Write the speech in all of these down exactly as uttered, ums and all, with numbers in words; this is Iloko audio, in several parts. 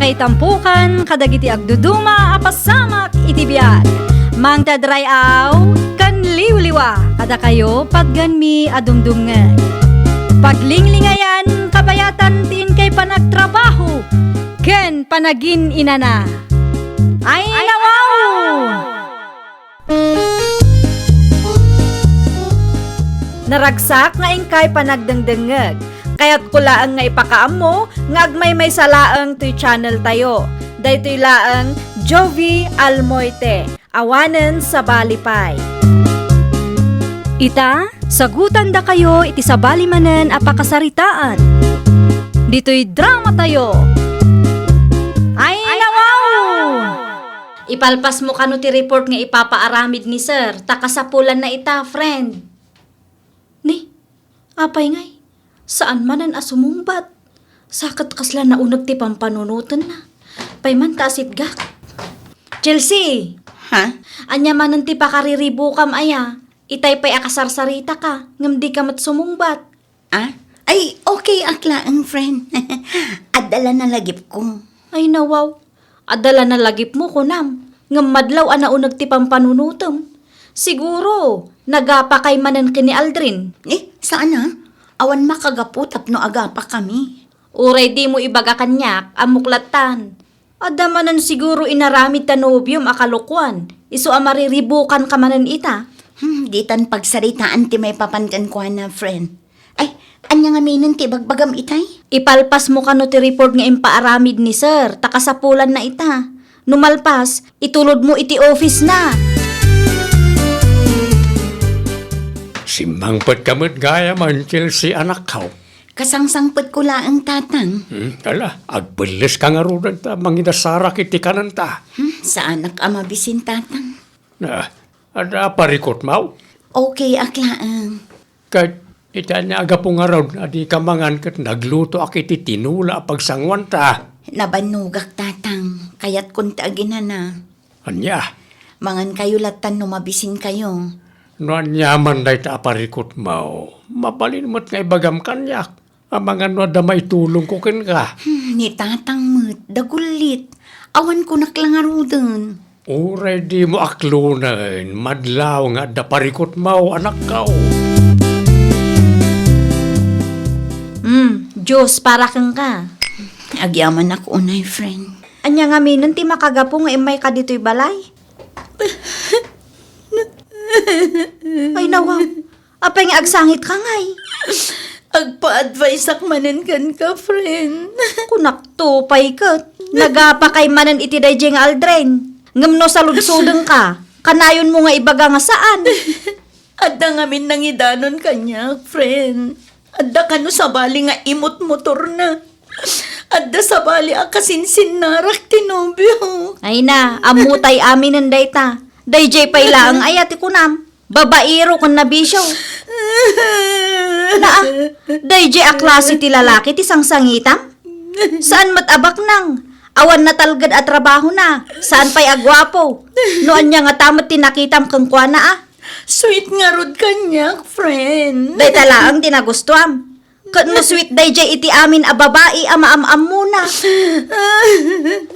Ay tampukan kadagiti agduduma a pasamak iti biag. Mangted ray-aw ken liwliwa kadakayo patgenmi a dumdumngeg. Paglinglingayan kabayatan ti inkay panagtrabaho ken panagin-inana. Ay, nawaw! Naragsak nga inkay panagdengdengngeg. Kayatko laeng nga ipakaammo nga agmaymaysa laeng toy channel tayo. Daytoy laeng Jovie Almoite, awanen sabali pay. Ita, sagutandakayo iti sabali manen a pakasaritaan. Ditoy drama tayo. Ay, nawaw! Ipalpasmo kano ti report nga ipapaaramid ni Sir, ta kasapulanna ita, friend. Ni, apay ngay, saan manen a sumungbat. Sa ket kasla nauneg ti pampanunotenna. Pay man ta asitgak. Chelsea! Ha? Ania manen ti pakariribukam aya? Itay pay a kasarsaritaka, ngem dika met sumungbat. Ah? Ay, okay ak laeng, friend. Adda la nalagipko. Ay, nawaw. Adda la nalagipmo, kunam. Ngem madlaw a nauneg ti pampanunotem. Siguro, nagapakay manen ken ni Aldrin. Eh, saan a? Awan makagapu tapno agapakami. Uray dimo ibaga kaniak, ammok lattan. Adda manen siguro inaramid ta nobiom a kalokuan, isu a mariribukanka manen ita. Hmm, ditan pagsaritaan ti maipapan kenkuana, friend. Ay, ania ngaminen ti ibagbagam itay? Ipalpasmo kano ti report nga impaaramid ni Sir, ta kasapulanna ita. No malpas, itulodmo iti office na. Simmangpetka met gayam, Chelsea, anakko. Kasangsangpetko laeng, Tatang. Hmm, ala, agpelleska ngaruden ta mangidasarak iti kanenta. Hmm, saanak a mabisin, Tatang. Na, adda parikutmo? Okay ak laeng. Ket iti ania a gapu ngarud a dika mangan ket naglutoak iti tinula a pagsanguanta? Nabannogak, Tatang. Kayatkon ti aginana. Ania? Mangankayo lattan no mabisinkayo. No aniaman dayta a parikutmo, mabalin met nga ibagam kaniak. Amangan no adda maitulongko kenka. Hmm, ni Tatang met, dagullit. Awan kunak la ngaruden. Uray dimo aklonen, madlaw nga adda parikutmo, anakko. Hmm, Diyos, para kenka. Agyamanak unay, friend. Ania ngaminen ti makagapu nga immayka ditoy balay? Ay, nawaw. Apay nga agsangitka ngay? Agpa-adviseak manen kenka, friend. Kunakto pay ket, nagapakay manen iti daydiay nga Aldrin. Ngem no saludsodengka, kanayonmo nga ibaga nga saan. Adda ngamin nangidanon kaniak, friend. Adda kano sabali nga imot motorna. Adda sabali a kasinsinnarak ti nobio. Ay na, ammotay aminen dayta. Daydiay pay laeng aya ti kunam. Babaero ken nabisio. Naa, daydiay a klase ti lalaki ti sangsangitam? Saan met a baknang? Awan natalged a trabahona. Saan pay a guapo? No ania ngata met ti nakitam kenkuana a? Sweet ngarud kaniak, friend. Dayta laeng ti nagustuam. Ket no sweet daydiay iti amin a babai a maam-ammona.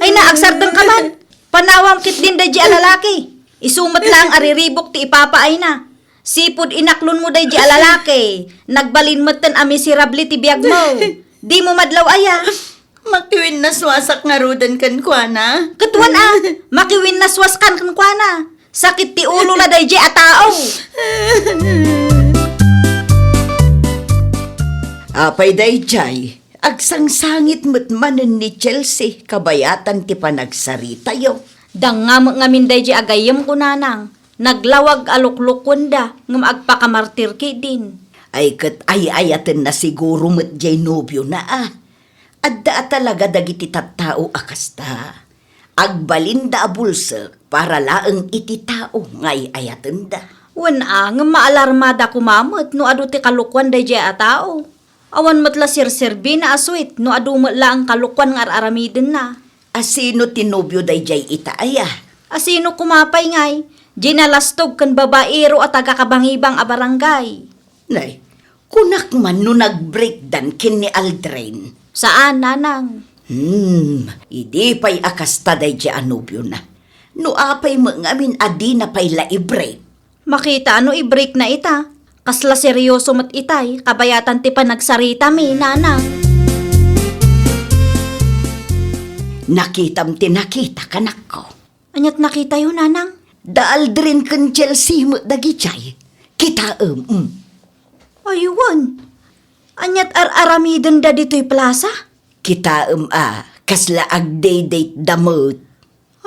Ay na, agsardengka man. Panawam ketdin daydiay a lalaki. Isu met laeng a riribuk ti ipapaayna. Sipud inaklonmo daydiay a lalaki, nagbalin metten a miserable ti biagmo. Dimo madlaw aya? Makiwinnaswasak ngaruden kenkuana. Ket wen a, makiwinnaswaskan kenkuana. Sakit ti ulona daydiay a tao. Apay daydiay, agsangsangit met manen ni Chelsea kabayatan ti panagsaritayo. Dangnga met ngamin daydiay a gayyemko, nanang. Naglawag a luklukuenda ngem agpakamartir ketdin. Ay ket ay-ayatenna siguro met diay nobiona a. Adda a talaga dagiti tattao a kasta. Agbalinda a bulsek para laeng iti tao nga ay-ayatenda. Wen a, ngem maalarmada koma met no adu ti kalokuan daydiay a tao. Awan met la serserbina a sweet no adu met laeng kalokuan nga ar-aramidenna. Asino ti nobio daydiay ita aya? Asino koma pay ngay? Diay nalastog ken babaero a taga-Kabangibang a barangay. Nay, kunak man no nag-breakdan ken ni Aldrin. Saan, nanang. Hmm, idi pay a kasta daydi a nobiona. No apay met ngamin a dina pay la i-break? Makita no i-break na ita. Kasla seryoso met itay, kabayatan ti panagsaritami, nanang. Nakitam ti nakita, kanakko. Aniat nakitayo, nanang? Da Aldrin ken Chelsea met dagijay. Kitaem, mm. Ay, wen. Aniat ar-aramidenda ditoy plaza? Kitaem a, kasla agdate-date da met.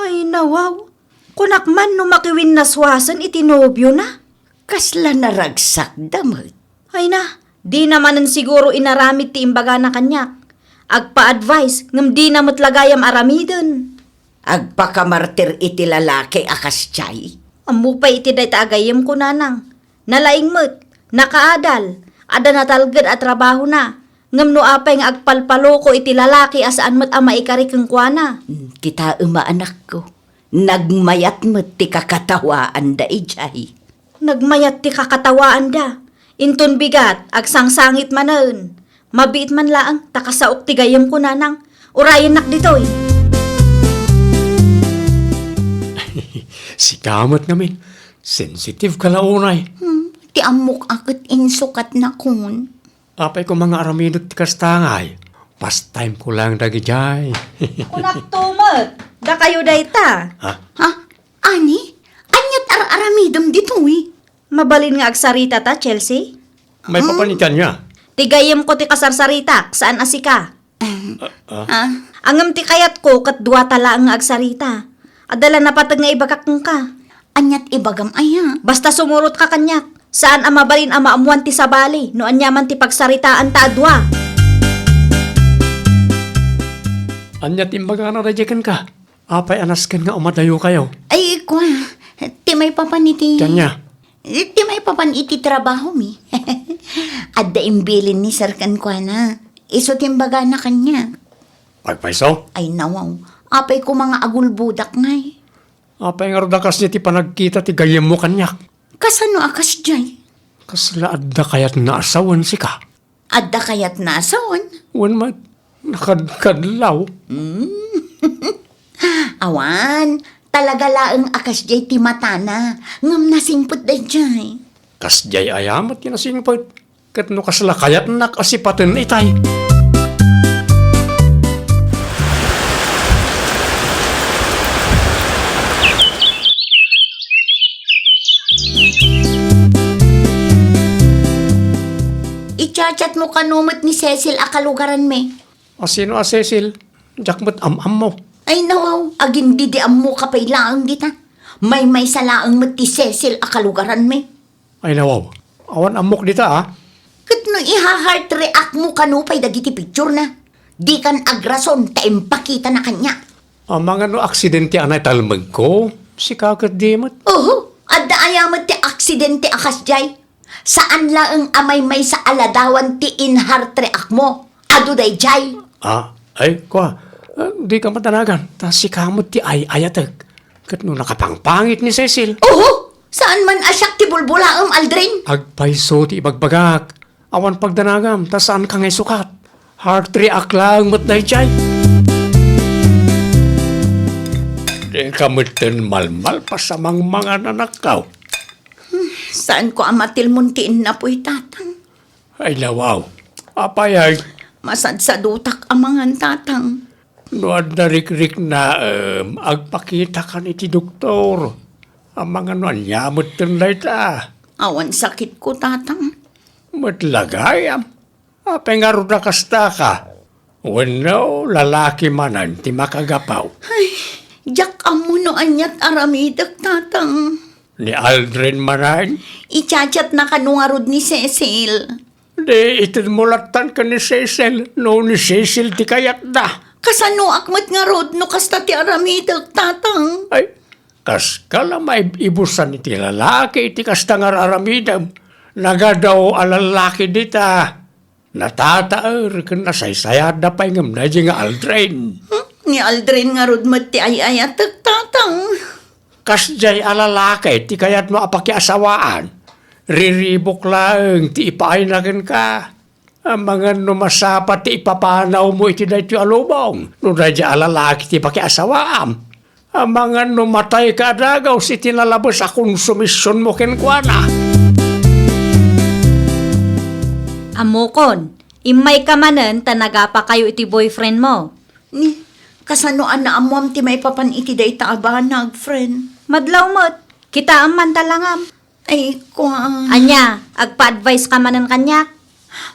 Ay, nawaw. Kunak man no makiwinnaswasen iti nobiona. Kasla naragsakda met. Ay na, dina manen siguro inaramid ti imbagana kaniak. Agpa-advise, ngem dina met la gayam aramiden. Agpakamartir iti lalaki a kasdiay. Ammo pay iti dayta a gayyemko, nanang. Nalaing met, nakaadal, adda natalged a trabahona. Ngem no apay nga agpalpaloko iti lalaki a saan met a maikari kenkuana. Hmm, kitaem a, anakko. Nagmayat met ti kakatawaanda idiay. Nagmayat ti kakatawaanda. Inton bigat, agsangsangit manen. Mabiit man laeng, ta kasaok ti gayyemko, nanang. Urayennak ditoy. Sika met ngamin. Sensitive ka la unay. Hmm, ti ammok a ket insukatnakon. Apay koma nga aramidek ti kasta ngay? Pastime ko lang dagidiay. Kunak to met, dakayo dayta. Ha? Ha? Ani? Aniat ar-aramidem ditoy? Mabalin nga agsarita ta, Chelsea? Maipapan iti ania? Ti gayyemko ti kasarsaritak, saan a sika. Ah, ah. Ah. Ngem ti kayatko ket duata laeng nga agsarita. Adda la napateg nga ibagak kenka. Aniat ibagam aya? Basta sumurotka kaniak. Saan a mabalin a maammuan ti sabali no aniaman ti pagsaritaanta a dua. Aniat imbagana daydiay kenka? Apay a nasken nga umadayokayo? Ay, kua, ti maipapan iti Ti ania? Ti maipapan iti trabahomi. Adda imbilin ni Sir kenkuana. Isu ti imbagana kaniak. Agpayso? Ay, nawaw. Apay koma nga agulbodak ngay? Apay ngarud a kasdi ti panagkita ti gayyemmo kaniak? Kasano a kasdiay? Kasla adda kayatna a sawen sika? Adda kayatna a sawen? Wen met, nakadkadlaw. Mm. Awan, talaga laeng a kasdiay ti matana, ngem nasingpet daydiay. Kasdiay aya met ti nasingpet? Ket no kasla kayatnak a sipaten itay. I-chat-chat mo kano met ni Cecil a kalugaranmi. A sino a Cecil? Diak met am-ammo. Ay, nawaw, agin-didiammoka pay laeng dita. Maymaysa laeng met ti Cecil a kalugaranmi. Ay, nawaw, awan ammok dita, a. Ket no iha-heart react mo kano pay dagiti picture na, dikan agrason ta impakitana kaniak. Amangan no aksidente a naitalmegko, sika ket di met. Oho, adda aya met ti aksidente a kasdiay? Saan laeng a maymaysa a ladawan ti in-heart react mo. Adu daydiay. Ah, ay, kua, ah, dika madanagan, ta sika met ti ay-ayatek. Ket no nakapangpangit ni Cecil. Oho! Saan man a siak ti bulbolaem, Aldrin? Agpayso ti ibagbagak. Awan pagdanagam, ta saanka nga isukat. Heart react laeng met daydiay. Dika metten malmalpas a mangmangan, anakko. Hmm, saanko a matilmon ti innapoy, Tatang. Ay, nawaw. Apay ay? Masadsadutak a mangan, Tatang. No adda rikriknaem, agpakitakan iti doktor. Amangan no ania metten dayta. Awan sakitko, Tatang. Met la gayam. Apay ngarud a kastaka? Wenno lalaki manen ti makagapu? Ay, diak ammo no aniat aramidek, Tatang. Ni Aldrin manen? I-chat-chatna kano ngarud ni Cecil. Di itedmo lattan ken ni Cecil, no ni Cecil ti kayatda. Kasanoak met ngarud no kasta ti aramidek, Tatang? Ay, kaska la maib-ibusan iti lalaki iti kasta nga ar-aramidem. Nagadu a lalaki dita. Natataer ken nasaysayaatda pay ngem daydi nga Aldrin. Hmm? Ni Aldrin ngarud met ti ay-ayatek, Tatang. Kasdiay a lalaki ti kayatmo a pakiasawaan. Riribuk laeng ti ipaayna kenka. Amangan no masapa ti ipapanawmo iti daytoy a lubong, no daydiay a lalaki ti pakiasawaam. Amangan no matayka a dagus iti nalabes a konsumisionmo kenkuana. Ammokon, immayka manen ta nagapakayo iti boyfriendmo. Ni, kasano a naammoam ti maipapan iti dayta a banag, friend? Madlaw met. Kitaem man ta langam. Ay, kua. Ania, agpa-advise ka manen kaniak?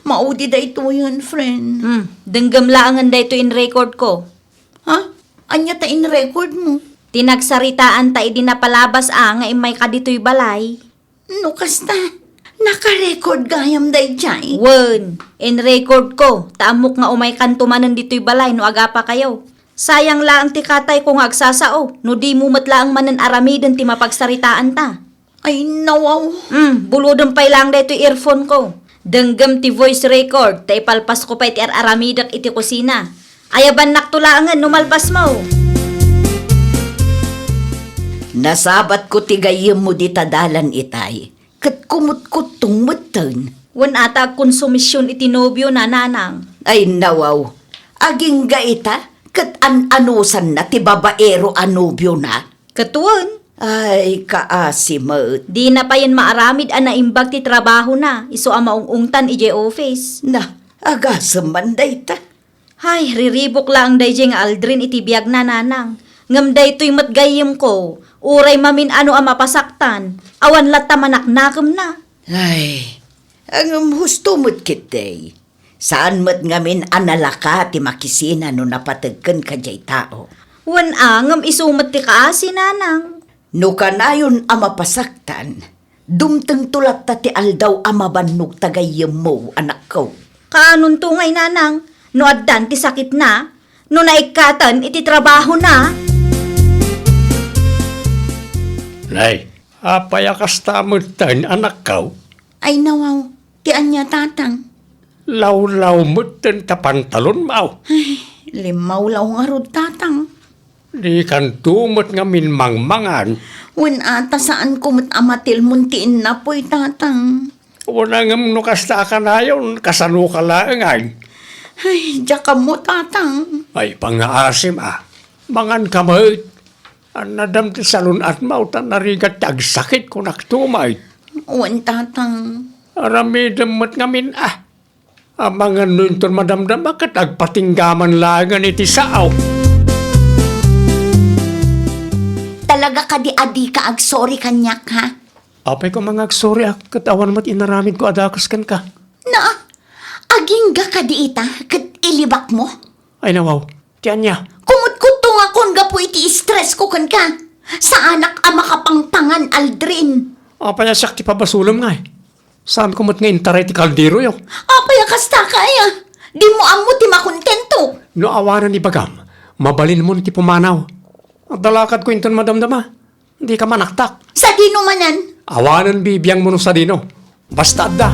Maudi daytoyen, friend. Hmm, denggem laengen daytoy in-record ko. Ha? Ania ta in-record mo? Ti nagsaritaan ta idi napalabas a nga immayka ditoy balay. No kasta, naka-record gayam daydiay? Wen, in-record ko, ta ammok nga umaykanto manen ditoy balay no agapakayo. Sayang laeng ti katayko nga agsasao, no dimo met laeng manen aramiden ti mapagsaritaanta. Ay, nawaw. Hmm, bulodem pay laeng daytoy earphone ko. Denggem ti voice record, ta ipalpasko pay ti ar-aramidek iti kusina. Ayabannakto laengen no malpasmo. Nasabatko ti gayyemmo dita dalan itay, ket kumutkuttong metten. Wen a ta agkonsumision iti nobiona, nanang. Ay, nawaw. Agingga ita, ket an-anusanna ti babaero a nobiona. Ket wen. Ay, kaasi met. Dina payen maaramid a naimbag ti trabahona, isu a maung-ungtan idiay office. Na, agasem man dayta. Hay, riribuk laeng daydiay nga Aldrin iti biagna, nanang. Ngem daytoy met gayyemko, uray mamin-ano a mapasaktan, awan latta manaknakemna. Ay, ngem husto met ketdi. Saan met ngamin a nalaka ti makisina no napateg kenka diay tao. Wen a, ngem isu met ti kaasi, nanang. No kanayon a mapasaktan, dumtengto latta ti aldaw a mabannog ta gayyemmo, anakko. Kaanonto ngay, nanang, no addan ti sakitna, no naikkaten iti trabahona? Nay, apay a kasta metten, anakko? Ay, nawaw. Ti ania, tatang? Lawlaw metten ta pantalonmo. Ay, limmawlaw ngarud, tatang. Dikanto met ngamin mangmangan. Wen a ta saanko met a matilmon ti innapoy, tatang. Wen a ngem no kasta a kanayon, kasanoka laeng ay? Ay, diak ammo, tatang. Ay, pangngaasim a. Manganka met. Annadam ti salun-atmo ta narigat ti agsakit, kunakto met. Wen, tatang. Aramidem met ngamin a. Amangan no inton madamdama ket agpatinggaman laengen iti sao. Talaga kadi a dika agsorry kaniak, ha? Apay koma nga agsorry a ket awan met inaramidko a dakes kenka? Na, agingga kadi ita ket ilibakmo? Ay, nawaw. Ti ania? Kumutkuttongakon gapu iti stress ko kenka. Saanak a makapangpangan, Aldrin. Apay a siak ti pabasolem ngay? Saanko met nga intaray ti kalderoyo? Apay a kasta kaya? Dimo ammo ti makontento. No awanen ibagam, mabalinmon ti pumanaw. Agdalakadko inton madamdama. Dika manaktak. Sadino manen? Awanen bibiangmo no sadino. Basta adda.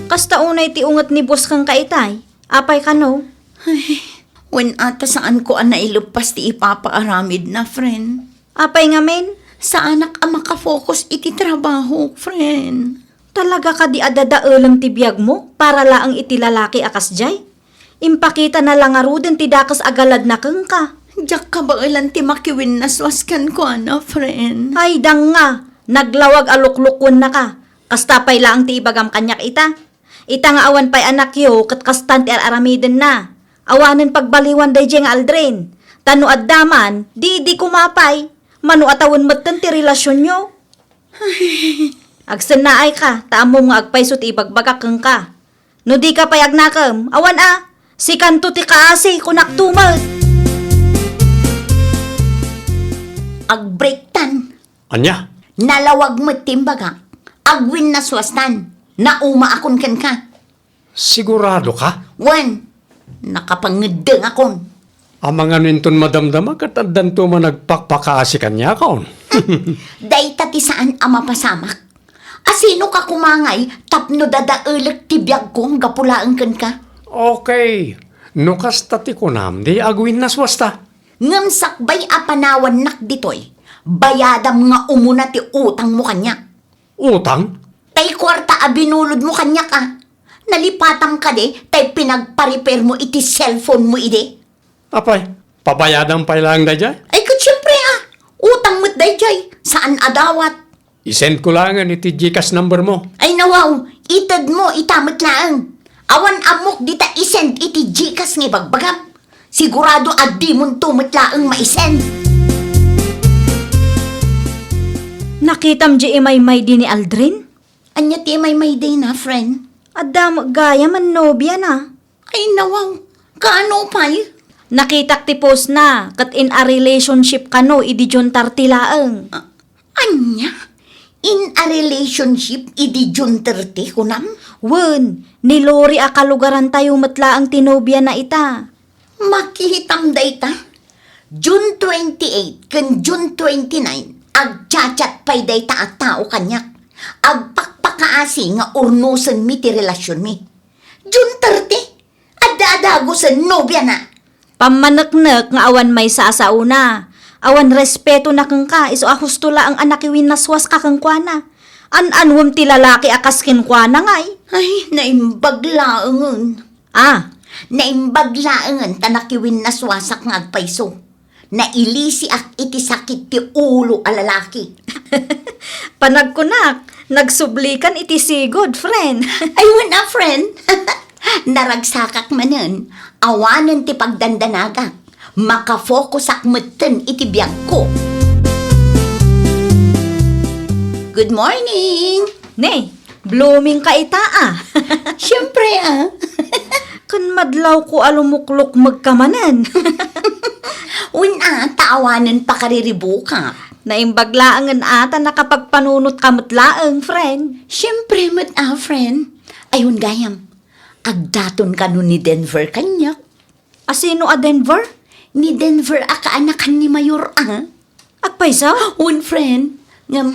Kasta unay ti unget ni boss kenka itay. Apay kano? Ay, wen a ta saanko a naileppas ti ipapaaramidna, friend. Apay ngamin? Saanak a makafocus iti trabaho, friend. Talaga kadi a dadaelem ti biagmo para laeng iti lalaki a kasdiay? Impakitana la ngaruden ti dakes a galadna kenka. Diak kabaelan ti makiwinnaswas kenkuana, friend. Ay, danga! Naglawag a luklukuennaka. Kasta pay laeng ti ibagam kaniak ita. Ita nga awan pay anakyo ket kastan ti ar-aramidenna. Awanen pagbaliwan daydiay nga Aldrin. Ta no adda man, di idi koma pay. Mano a tawen metten ti relasionyo. Agsennaayka, ta ammom nga agpayso ti ibagbagak kenka. No dika pay agnakem, awan a, sikanto ti kaasi, kunakto met. Agbreaktan. Ania? Nalawag met ti imbagak. Agwinnaswastan. Naumaakon kenka. Siguradoka? Wen, nakapangeddengakon. Amangan no inton madamdama ket addanto man agpakpakaasi kaniakon. Dayta ti saan a mapasamak. Asinoka koma ngay tapno dadaelek ti biagko gapu laeng kenka? Okay. No kasta ti kunam, di agwinnaswasta. Ngem sakbay a panawannak ditoy, bayadam nga umuna ti utangmo kaniak. Utang? Ta Ay, kuarta a binulodmo kaniak, a. Nalipatam kadi tay pinagpa-repairmo iti cellphonemo idi? Apay, pabayadam pay laeng daydiay? Ay, ket siempre, a. Utang met daydiay, saan a dawat. I-send ko laengen iti Gcash number mo. Ay, nawaw, itedmo ita met laeng. Awan ammok dita i-send iti Gcash nga ibagbagam. Sigurado a dimonto met laeng mai-send. Nakitam di imaymaydi ni Aldrin? Ania ti imaymaydina, friend? Adda met gayam a nobiana. Ay, nawaw. Kaano pay? Nakitak ti postna, ket in a relationship kano idi June thirty laeng. A-, ania? In a relationship idi June thirty, kunam? Wen, ni Lori a kalugarantayo met laeng ti nobiana ita. Makitam dayta. June twenty-eight ken June twenty-nine, agchat-chat pay dayta a tao kaniak. Agpakpakaasi nga urnosenmi ti relasionmi. June thirty, adda a dagusen nobiana. Pammaneknek nga awan maysa a saona. Awan respetona kenka, isu a husto laeng a nakiwinnaswaska kenkuana. An-anuem ti lalaki a kas kenkuana ngay? Ay, naimbag laengen. A. Naimbag laengen ta nakiwinnaswasak nga agpayso. Nailisiak iti sakit ti ulo a lalaki. Panagkunak, nagsublikan iti sigud, friend. Ay, wen a, friend. Naragsakak manen, awanen ti pagdandanagak. Makafokusak metten iti biagko. Good morning! Ne, blooming ka ita, a. Siempre, a. Ken madlawko a lumuklukmegka manen. Wen a, ta awanen pakariribukak. Naimbag laengen a ta nakapagpanunotka met laeng, friend. Siempre met a, friend. Ay, wen gayam. Agdaton kano ni Denver kaniak. A sino a Denver? Ni Denver a kaanakan ni Mayor, a. Agpayso? Wen, friend. Ngem,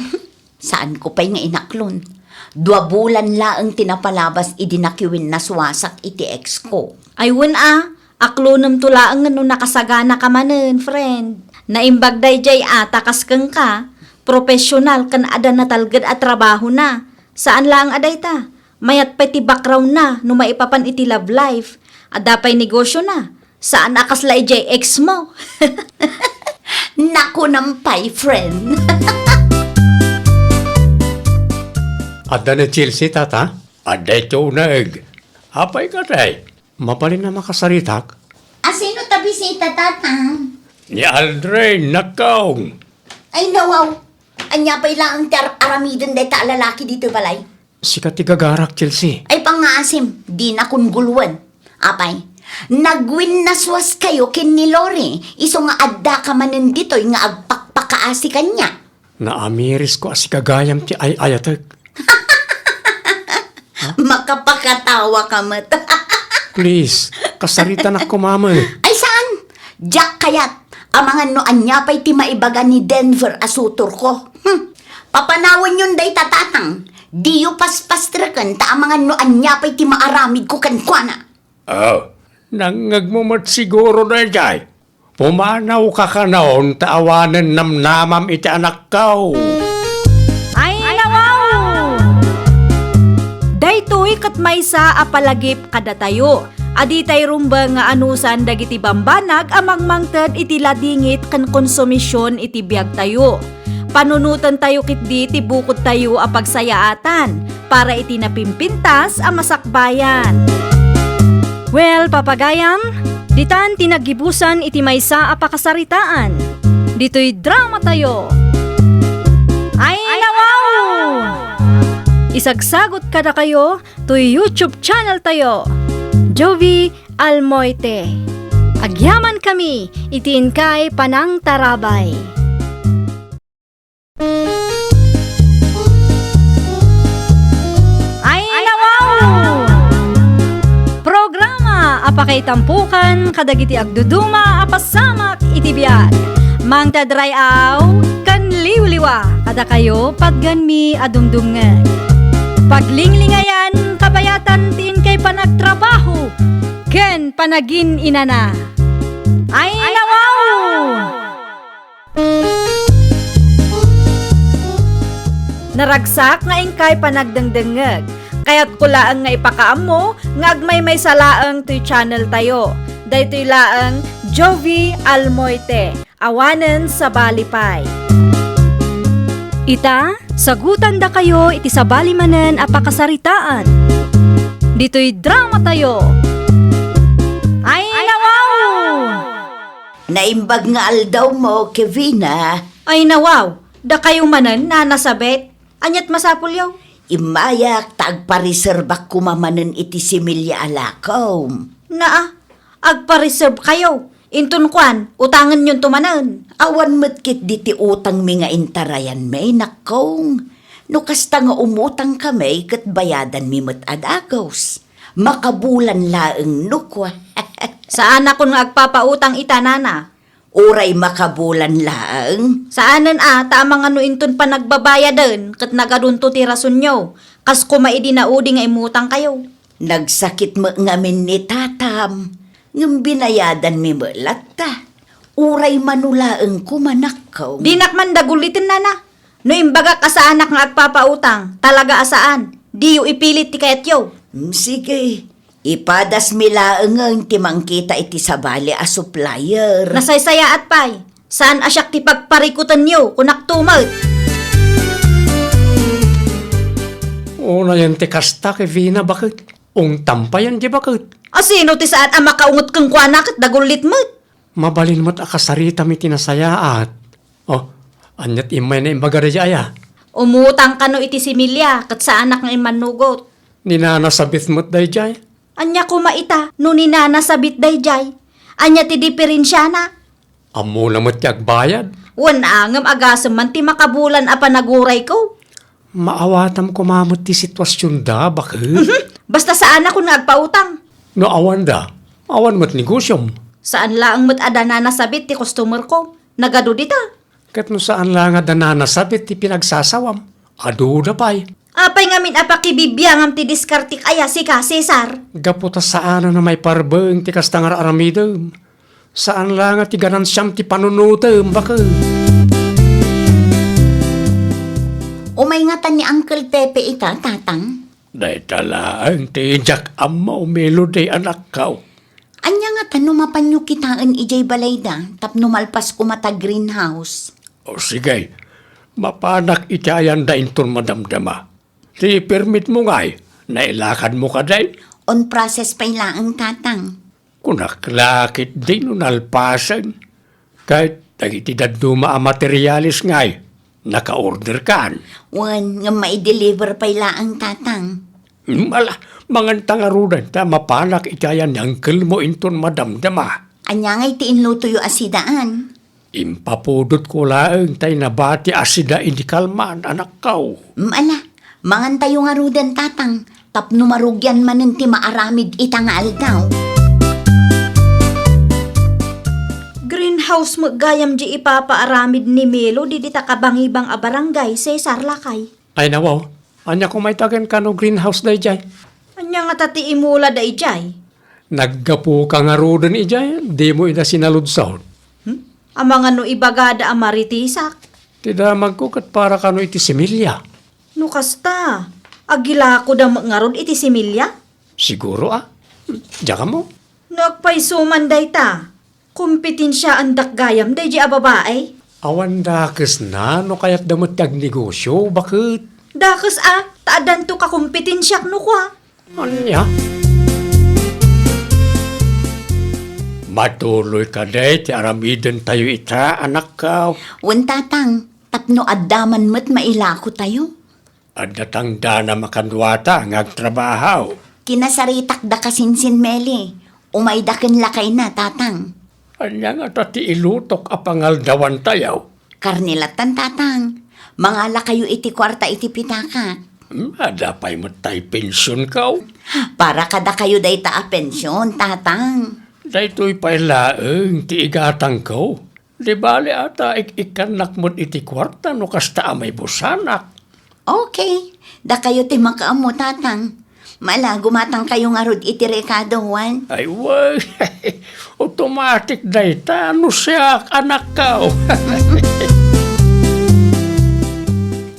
saanko pay nga inaklon. Dua bulan laeng ti napalabas idi nakiwinnaswasak iti ex ko. Ay, wen a, aklonemto laeng no nakasaganaka manen, friend. Naimbag daydiay a ta kas kenka, professional ken adda natalged a trabahona. Saan laeng a dayta. Mayat pay ti background na no maipapan iti love life. Adda pay negosio na. Saan a kasla idiay ex mo. Nakunam pay, friend. Adda ni Chelsea, tata? Adda iti uneg. Apay katay? Mabalin a makasaritak? A sino ta bisita, tata? Ni Aldrin, nakkaw. Ay, nawaw. Ania pay laeng ti ar-, aramiden dayta a lalaki ditoy balay? Sika ti gagarak, Chelsea. Ay, pangngaasim, dinakon guluen. Apay, nagwinnaswaskayo ken ni Lori, isu nga addaka manen ditoy nga agpakpakaasi kaniak. Naamirisko a sika gayam ti ay-ayatek. Makapakatawa ka met. Please, kasaritanak koma met. Ay, saan? Diak kayat. Amangan no ania pay ti maibaga ni Denver a sutorko. Hmm. Papanawenyon dayta, tatang. Diyo paspastreken ta amangan no ania pay ti maaramidko kenkuana. Oh, nangngegmo met siguro daydiay. Pumanawka kanon ta awanen namnamam iti anakko. Ay, nawaw! Daytoy ket maysa a palagip kadatayo a ditay rumbeng nga anusan dagiti bambanag a mangmangted iti ladingit ken konsumision iti biagtayo. Panunotentayo ketdi ti bukodtayo a pagsayaatan para iti napimpintas a masakbayan. Well, papagayam, ditan ti naggibusan iti maysa a pakasaritaan. Ditoy dramatayo. Ay, nawaw! Isagsagot kadakayo toy YouTube channeltayo, Jovie Almoite. Agyamankami iti inkay panangtarabay. Ay, nawaw! Programa a pakaitampokan kadagiti agduduma a pasamak iti biag. Mangted ray-aw ken liwliwa kadakayo patgenmi a dumdumngeg. Paglinglingayan, kabayatan ti inkay panagtrabaho ken panagin-inana. Ay, nawaw! Naragsak nga inkay panagdengdengngeg. Kayatko laeng nga ipakaammo nga agmaymaysa laeng toy channel tayo. Daytoy laeng Jovie Almoite. Awanen sabali pay. Ita, sagutandakayo iti sabali manen a pakasaritaan. Ditoy drama tayo. Ay, nawaw! Naimbag nga aldawmo, Kevina. Ay, nawaw! Dakayo manen, Nana Sabet? Ania't masapulyo? Immayak ta agpareservak koma manen iti similya a lakom. Naa, agpareservekayo. Inton kuan, utangenyonto manen. Awan met ketdi ti utangmi nga intarayanmi, nakkong. No kasta nga umutangkami, ket bayadanmi met a dagus. Makabulan laeng no kua. Saanakon nga agpapautang ita, Nana. Uray makabulan laeng? Saanen a, ta amangan no inton panagbabayaden, ket nagadunto ti rasonyo. Kas koma idi naudi nga immutangkayo. Nagsakit met ngamin ni tatam, ngem binayadanmi met latta. Uray mano laeng koma, nakkong. Dinak man dagulliten, Nana. No imbagak a saanak nga agpapautang, talaga a saan. Diyo ipilit ti kayatyo. Mm, sige. Ipadasmi laengen ti mangkita iti sabali a supplier. Nasaysayaat pay. Saan a siak ti pagparikutenyo, kunakto met. Unayen ti kasta, Kevina, baket. Ungtam payen di baket. A sino ti saan a makaunget kenkuana ket dagullit met? Mabalin met a kasaritam iti nasayaat. Oh, ania't immay naimbagada daydiay a? Umutang kano iti similya, ket saanak nga immannugot. Ni Nana Sabit met daydiay? Ania koma ita, no ni Nana Sabit daydiay? Ania ti diferensiana? Ammona met ti agbayad. Wen a, ngem agasem man ti makabulan a panagurayko. Maawatam koma met ti situasionda, baket. Mhm. Basta saanakon nga agpautang. No awanda, awan met negosiom. Saan laeng met a da Nana Sabit ti customer ko. Nagadu dita. Ket no saan laeng a da Nana Sabit ti pinagsasawam, aduda pay. Apay ngamin a pakibibiangam ti diskartek aya, sika, Cesar? Gapu ta saanen a maiparbaeng ti kasta nga ar-aramidem. Saan laeng a ti ganansiam ti panunotem, baket. Umay ngata ni Uncle Pepe ita, Tatang? Dayta laeng ti diak ammo, Melody, anakko. Ania ngata no mapanyo kitaen idiay balayda tapno malpas koma ta greenhouse? O sige, mapanak iti ayanda inton madamdama. Ti permitmo ngay, nailakadmo kadi? On process pay laeng, Tatang. Kunak la ketdi no nalpasen. Ket dagiti dadduma a materialis ngay, naka-orderkan? Wen, ngem mai-deliver pay laeng, Tatang. Hmm, ala, manganta ngaruden ta mapanak iti ayan ni uncle-mo inton madamdama. Ania ngay ti inlutoyo a sidaan? Impapudotko laeng tay nabati a sida idi kalman, anakko. Mm, ala, mangantayo ngaruden, Tatang, tapno marugian manen ti maaramid ita nga aldaw. Greenhouse met gayam di ipapaaramid ni Melo dita kabangibang a barangay, Cesar, lakay. Ay, nawaw. Ania koma ita ken kano greenhouse daydiay? Ania ngata ti imulada idiay? Naggapuka ngaruden idiay, dimo ida sinaludsod. Hmm? Amangan no ibagada a maritisak? Ti damagko ket para kano iti similya. No kasta, agilakoda met ngarud iti similya? Siguro, a. Diak ammo. No agpayso man dayta, kompetensiaandak gayam daydi a babai? Awan dakesna no kayatda met ti agnegosio, baket. Dakes a, ta addanto kakompetensiak no kua. Ania? Matuloy kadi ti aramidentayo ita, anakko? Wen, Tatang, tapno adda man met mailakotayo. Adda tangdanam a kaduata nga agtrabaho. Kinasaritak da kasinsin, Meli. Umayda ken lakayna, Tatang. Ania ngata ti ilutok a pangaldawantayo? Karne lattan, Tatang. Mangalakayo iti kuarta iti pitakak. Hmm, adda pay met tay pensionko. Para kadakayo dayta a pension, Tatang. Daytoy pay laeng ti igatangko. Di bale a ta ik-ikkannak met iti kuarta no kasta a maibusanak. Okay. Dakayo ti makaammo, Tatang. Mala, gumatangkayo ngarud iti rekado, wen? Ay, wen. Automatic dayta no siak, anakko.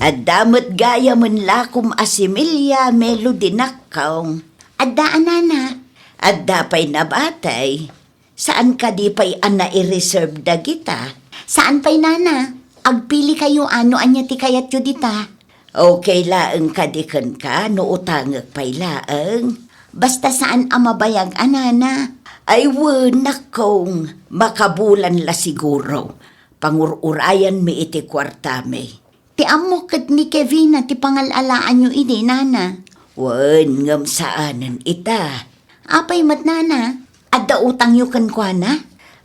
Adda met gayamen lakom a similya, Melody, nakkong. Adda a, nana. Adda pay nabatay. Saan kadi pay a nai-reserve dagita? Saan pay, nana. Agpili kayo a no ania ti kayatyo dita. Okay laeng kadi kenka no utangek pay laeng? Basta saan a mabayag a, nana. Ay wen, nakkong, makabulan la siguro. Pangur-urayanmi iti kuartami. Ti ammok ket ni Kevina ti pangal-alaanyo idi, nana. Wen, ngem saanen ita. Apay met, nana? Adda utangyo kenkuana?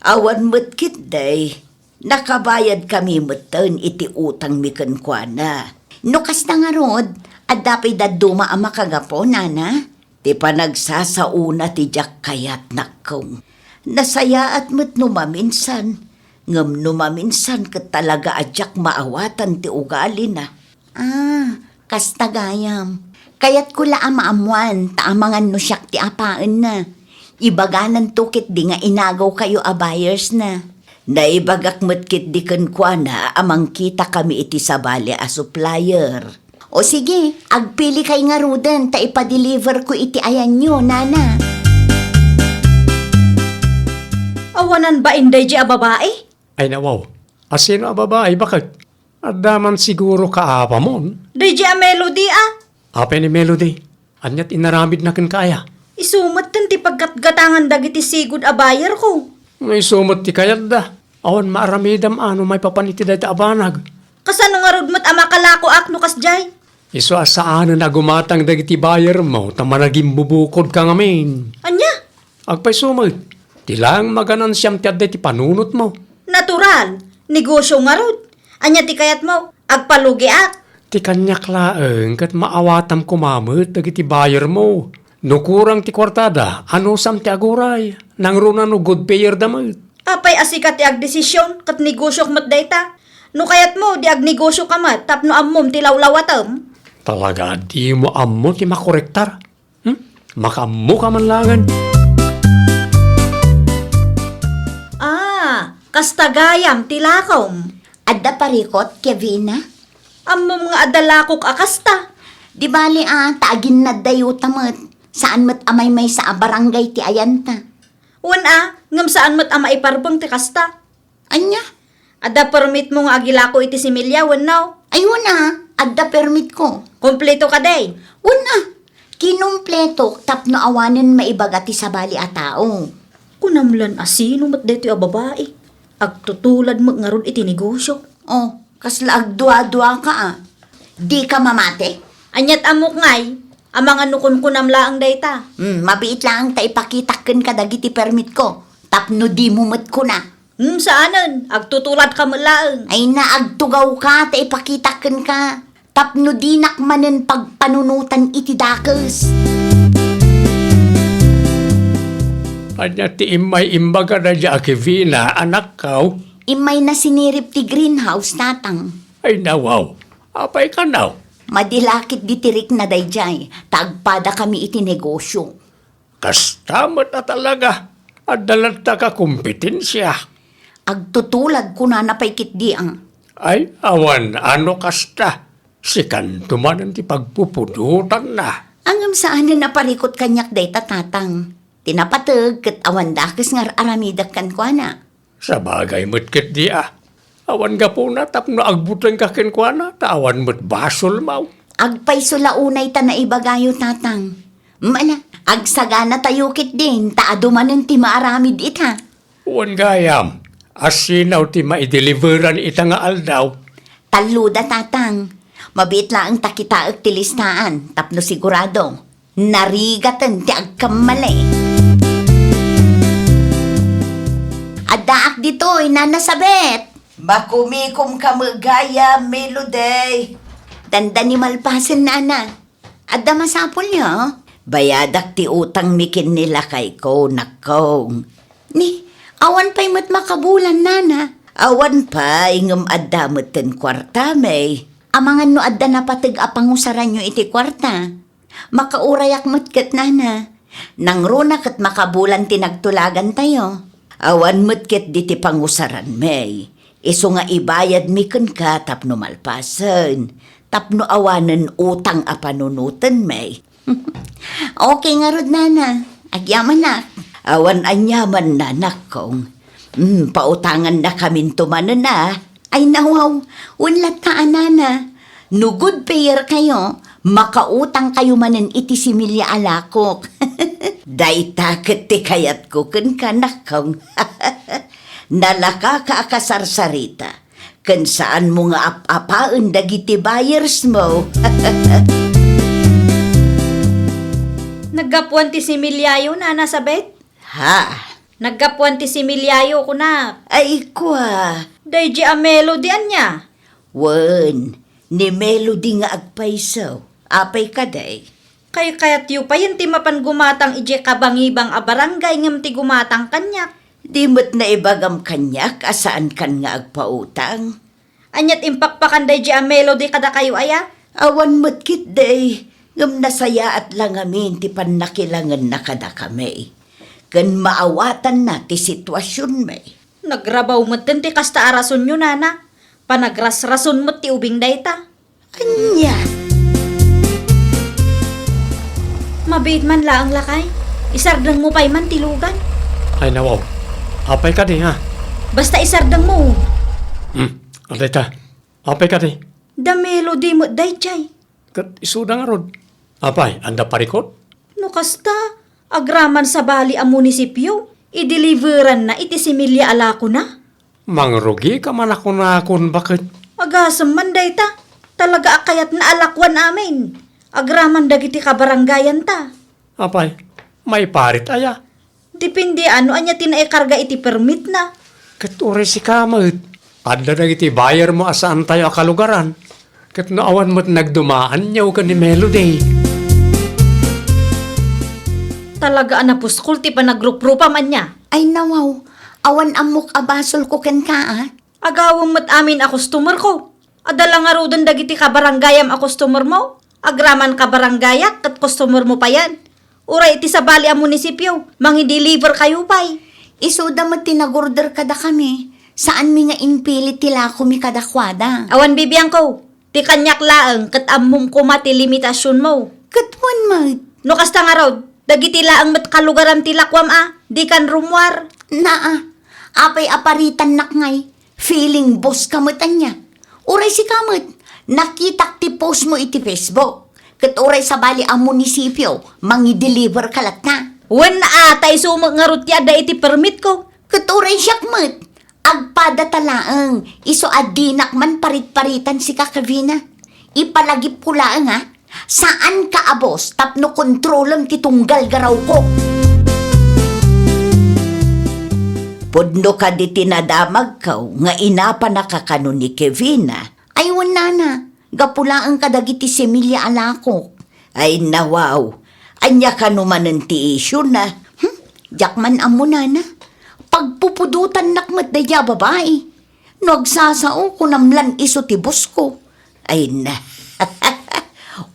Awan met ketdi. Nakabayadkami metten iti utangmi kenkuana. No kasta ngarud, adda pay dadduma a makagapu, nana? Ti panagsasaona ti diak kayat, nakkong. Nasayaat met no maminsan, ngem no maminsan ket talaga a diak maawatan ti ugalina. Ah, kasta gayam. Kayatko la a maammoan, ta amangan no siak ti apaenna. Ibagananto ketdi nga inagawkayo a buyers na. Naibagak met ketdi kenkuana a mangkitakami iti sabali a supplier. O sige, agpili kay ngaruden ta ipadeliverko iti ayanyo, nana. Awanan ba inday di a babai? Ay, nawaw. Asino a babai, baket? Adda man siguro kaapamon. Daydi a Melody, a. Apay ni Melody? Aniat inaramidna kenka aya? Isu metten ti paggatgatangan dagiti sigud a buyerko. Isu met ti kayatda. Awan maaramidam a no maipapan iti dayta a banag. Kasano ngarud met a makalakoak no kasdiay? Isu a saanen a gumatang dagiti buyermo ta managimbubukod ka ngamin. Ania? Agpayso met, ti laeng maganansiam ti adda iti panunotmo. Natural, negosyo ngarud. Ania ti kayatmo? Agpalugiak? Ti kaniak laeng ket maawatam koma met dagiti buyermo. No kurang ti kuartada, anusam ti aguray? Nangruna no good payerda met. Apay a sika ti agdesision ket negosyok met dayta? No kayatmo, di agnegosyo ka met tapno ammom ti lawlawatem. Talaga a dimo ammo ti makorektar? Hmm? Makaammo ka man laengen. Ah, kasta gayam ti lakom. Adda parikot, Kevina? Ammom nga adda lakok a kasta. Di bali a, ta aginnaddayo ta met. Saan met a maymaysa a barangay ti ayanta. Wen a, ngem saan met a maiparbeng ti kasta. Ania? Adda permitmo nga agilako iti similya wenno? Ay, wen a, adda permitko. Kompleto kadi? Wen a, kinumpletok tapno awanen maibaga ti sabali a tao. Kunam lan a sino met daytoy a babai? Agtutulad met ngarud iti negosyo. Oh, kasla agdua-dua ka a. Di ka mamati? Aniat ammok ngay? Amangan no kunkunam laeng dayta. Hmm, mabiit laeng ta ipakitak kenka dagiti permitko. Tapno dimo met kuna. Hmm, saanen. Agtutulad ka met laeng. Ay na, agtugaw ka ta ipakitak kenka. Tapno dinak manen pagpanunotan iti dakes. Ania ti immay imbaga daydi a Kevina, anakko? Immayna sinirip ti greenhouse, tatang. Ay, nawaw. Apay kano? Madi la ketdi ti rikna daydiay, ta agpadakami iti negosyo. Kasta met a talaga, adda latta ka kompetensia. Agtutulad kunana pay ketdi a. Ay, awan a no kasta, sikanto manen ti pagpupudotanna. Ngem saanen a parikot kaniak dayta, tatang. Ti napateg ket awan dakes nga ar-aramidek kenkuana. Sabagay met ketdi a. Awan gapuna tapno agbutengka kenkuana, ta awan met basolmo. Agpayso la unay ta naibagayo, tatang. Mala, agsaganatayo ketdin, ta adu manen ti maaramid ita. Wen gayam, asino ti maideliveran ita nga aldaw? Talloda, tatang. Mabiit laeng ta kitaek ti listaan, tapno sigurado. Narigaten ti agkammali. Addaak ditoy, Nana Sabet. Makumikom ka met gayam, Melody. Dandani malpasen, Nana. Adda masapulyo? Bayadak ti utangmi ken ni lakayko, nakkong. Ni, awan pay met makabulan, Nana. Awan pay, ngem adda metten kuartami. Amangan no adda napateg a pangusaranyo iti kuarta. Makaurayak met ket, Nana. Nangruna ket makabulan ti nagtulagantayo. Awan met ketdi ti pangusaranmi. Isu nga ibayadmi kenka tapno malpasen. tapno awanen utang a panunotenmi. Okay ngarud, nana. Agyamanak. Awan aniaman, nanakkong. Mm, pautangannakaminto manen a. Ay, nawaw, wen latta a, nana. No good payer kayo, makautang kayo manen iti similya a lakok. Dayta ket ti kayatko kenka, nakkong. Nalakaka a kasarsarita, ken saanmo nga ap-apaen dagiti buyers mo. Naggapuan ti similyayo, Nana Sabet? Ha? Naggapuan ti similyayo, kunak. Ay, kua. Daydi a Melody ania? Wen, ni Melody nga agpayso. Apay kadi? Kaykayatyo payen ti mapan gumatang idiay kabangibang a barangay ngem ti gumatang kaniak. Di met naibagam kaniak a saankan nga agpautang. Aniat impakpakan daydi a Melody kadakayo aya? Awan met ketdi, ngem nasayaat la ngamin ti pannakilangenna kadakami. Ken maawatanna ti situasionmi. Nagrabaw metten ti kasta a rasonyo, nana. Panagrasrason met ti ubing dayta. Ania? Mabiit man laeng, lakay. Isardengmo pay man ti lugan. Ay, nawaw. Apay kadi, ha? Basta isardengmo. Hmm. Adayta. Apay kadi? Da Melody met daydiay. Ket isuda ngarud. Apay, adda parikut? No kasta, agraman sabali a munisipio, ideliveranna iti similya a lakona. Mangrugika man a kunakon, baket. Agasem man dayta. Talaga a kayatna a lakuan amin. Agraman dagiti kabarangayanta. Apay, maiparit aya? Depende no ania ti naikarga iti permitna. Ket uray sika met, adda dagiti buyer mo a saantayo a kalugaran. Ket no awan met nagdumaanyo ken ni Melody. Talaga a napuskol ti panagruprupam ania. Ay, nawaw, awan ammok a basolko kenka, a. Agawem met amin a customerko. Adda la ngaruden dagiti kabarangayam a customermo. Agraman kabarangayak ket customermo payen. Uray iti sabali a munisipio, mangideliver kayo pay. Isuda met ti nagorder kadakami. Saanmi nga impilit ti lakomi kadakuada. Awan bibiangko. Ti kaniak laeng ket ammom koma ti limitasionmo. Ket wen met. No kasta ngarud, dagiti laeng met kalugaram ti lakuam a, dikan rummuar. Naa, apay a paritannak ngay? Feeling boss ka met ania? Uray sika met, nakitak ti post mo iti Facebook. Ket uray sabali a munisipio, mangideliver ka latta. Wen a, ta isu met ngarud ti adda iti permit ko. Ket uray siak met, agpadata laeng, isu a dinak man paritparitan sika, Kevina. Ipalagipko laeng, a, saanka a boss tapno kontrolem ti tunggal garawko. Pudno kadi ti nadamagko nga inapanaka kano ni Kevina? Ay, wen nana, gapu laeng kadagiti similya a lakok. Ay, nawaw, ania kano manen ti isyona? Hmm? Diak man ammo, nana. Pagpupudotannak met daydiay a babai. No agsasao, kunam lan isu ti boss ko. Ay na.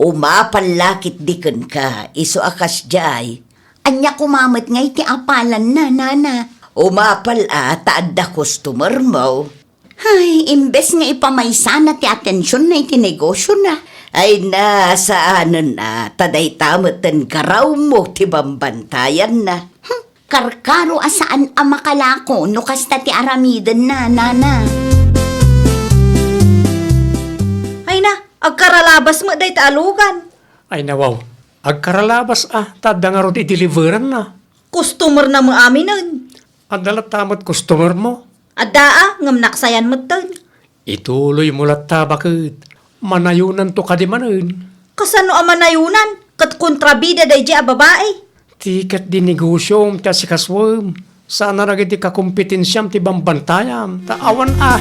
Umapal la ketdi kenka, isu a kasdiay. Ania koma met ngay ti apalanna, nana? Umapal a ta adda customer mo. Ay, imbes nga ipamaysana ti atensionna iti negosiona. Ay na, saanen a, ta dayta metten garawmo ti bambantayanna. Hmm. Karkaro a saan a makalako no kasta ti aramidenna, nana. Ay na, agkaralabas met dayta a lugan. Ay nawaw, agkaralabas a, ta adda ngarud ideliveranna. Customer na mo aminen. Adda latta met customer mo? Adda a, ngem naksayan metten. Ituloy mo latta, baket. Manayonanto kadi manen. Kasano a manayonan? Ket kontrabida daydiay a babai. Ti ket di negosiom ti asikasuem. Saan a dagiti kakompetensiam ti bambantayam. Ta awan a.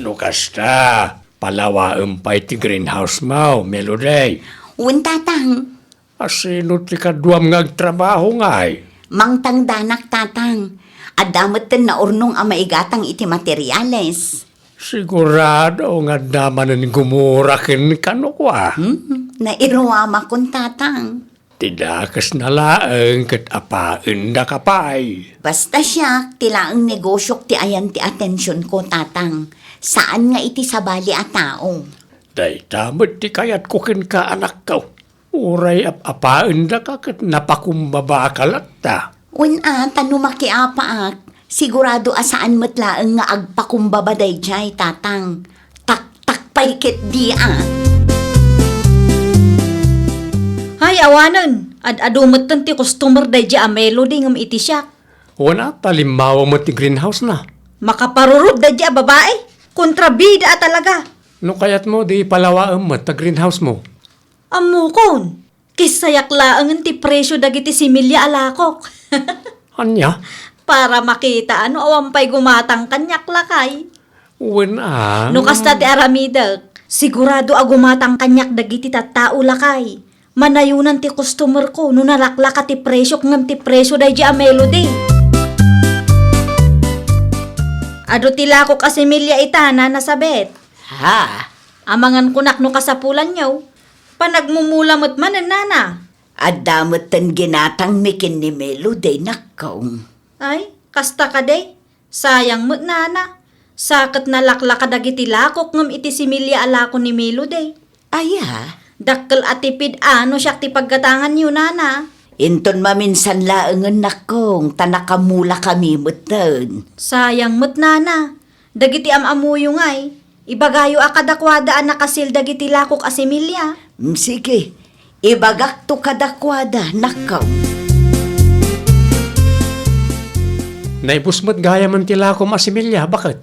No kasta, palawaem pay ti greenhouse mo, Melody. Wen, tatang. A, sino ti kaduam nga agtrabaho ngay? Mangtangdanak, tatang. Adda metten naurnong a maigatang iti materiales. Sigurado nga adda manen gumura kenka no kua. Hmm, nairuamakon, Tatang. Ti dakesna laeng ket apaendaka pay. Basta siak, ti laeng negosiok ti ayan ti atensionko, Tatang. Saan nga iti sabali a tao. Dayta met ti kayatko kenka, anakko. Uray ap-apaendaka ket napakumbabaka latta. Wen a, ta no makiapaak, sigurado a saan met laeng nga agpakumbaba daydiay, Tatang. Taktak pay ketdi a. Hay, awanen, ad-adu metten ti customer daydiay a Melody ngem iti siak. Wen a, ta limmawa met ti greenhouse na. Makaparurod daydiay a babai. Kontrabida a talaga. No kayatmo, di palawaem met ta greenhouse mo. Ammokon, kissayak laengen ti presio dagiti similya a lakok. Ania? Para makita no awan pay gumatang kaniak, lakay. Wen a. No kasta ti aramidek, sigurado a gumatang kaniak dagiti tattao, lakay. Manayonan ti customerko no nalaklaka ti presiok ngem ti presio daydiay a Melody. Adu ti lakok a similya ita, Nana Sabet. Ha? Amangan kunak no kasapulanyo. Panagmumula met manen, Nana. Adda metten ginatangmi ken ni Melody, nakkong. Ay, kasta kadi? Sayang met, Nana. Sa ket nalaklaka dagiti lakok ngem iti similya a lako ni Melody. Aya? Dakkel a tipid a no siak ti paggatanganyo, Nana. Inton maminsan laengen, nakkong, ta nakamulakami metten. Sayang met, Nana. Dagiti am-ammoyo ngay, ibagayo a kadakuada a nakasil dagiti lakok a similya. Mm, sige. Ibagakto kadakuada, nakkong. Naibus met gayamen ti lakom a similya, baket?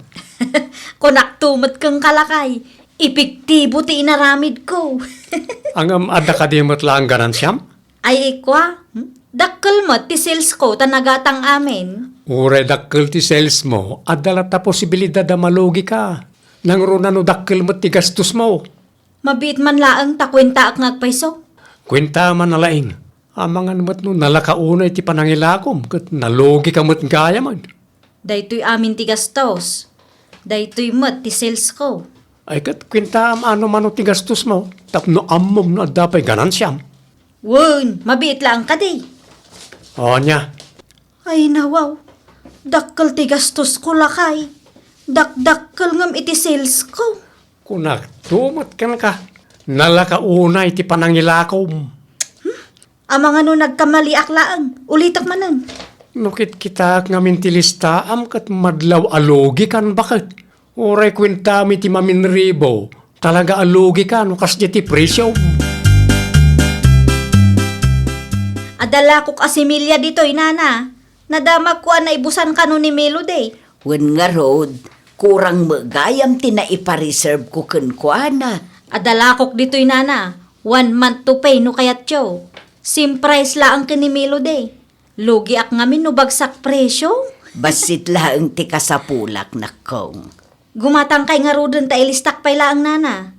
Kunakto met kenka, lakay, epektibo ti inaramidko. Ngem adda kadi met laeng ganansiam? Ay, ikua, hmm? Dakkel met ti salesko ta nagatang amin. Uray dakkel ti salesmo, adda latta posibilidad a malugika. Nangruna no dakkel met ti gastosmo. Mabiit man laeng ta kuentaak nga agpayso. Kuentaam a nalaing. Amangan met no nalaka unay ti panangilakom ket nalugika met gayamen. Daytoy amin ti gastos. Daytoy met ti salesko. Ay, ket kuentaam a no mano ti gastosmo tapno ammom no adda pay ganansiam. Wen, mabiit laeng kadi. O, ania? Ay, nawaw. Dakkel ti gastosko, lakay. Dakdakkel ngem iti salesko. Kunakto met kenka, nalaka unay ti panangilakom. Hmm? Amangan no nagkamaliak laeng, ulitek manen. No kitkitaek ngamin ti listaam ket madlaw a lugikan, baket? Uray kuentaam iti maminribo, talaga a lugika no kasdi ti presio. Adda lakok a similya ditoy, Nana. Nadamagko a naibusan kano ni Melody. Wen ngarud, kurang met gayam ti naipareserveko kenkuana. Adda lakok ditoy, Nana. One month to pay no kayatyo. Same price laeng ken ni Melody. Lugiak ngamin no bagsak presio. Bassit laeng ti kasapulak, nakkong. Gumatangkay ngaruden ta ilistak pay laeng, Nana.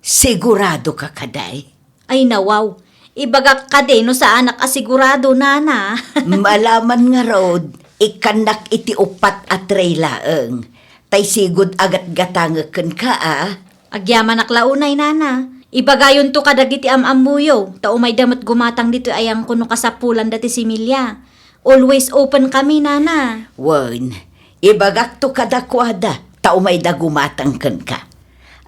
Siguradoka kadi? Ay, nawaw. Ibagak kadi no saanak a sigurado, Nana. Malaman ngarud, ikkannak iti uppat a tray laeng. Tay sigud a gatgatangek kenka a. Agyamanak la unay, Nana. Ibagayonto kadagiti am-ammoyo, ta umayda met gumatang ditoy ayangko no kasapulanda ti similya. Always open kami, Nana. Wen, ibagakto kadakuada, ta umayda gumatang kenka.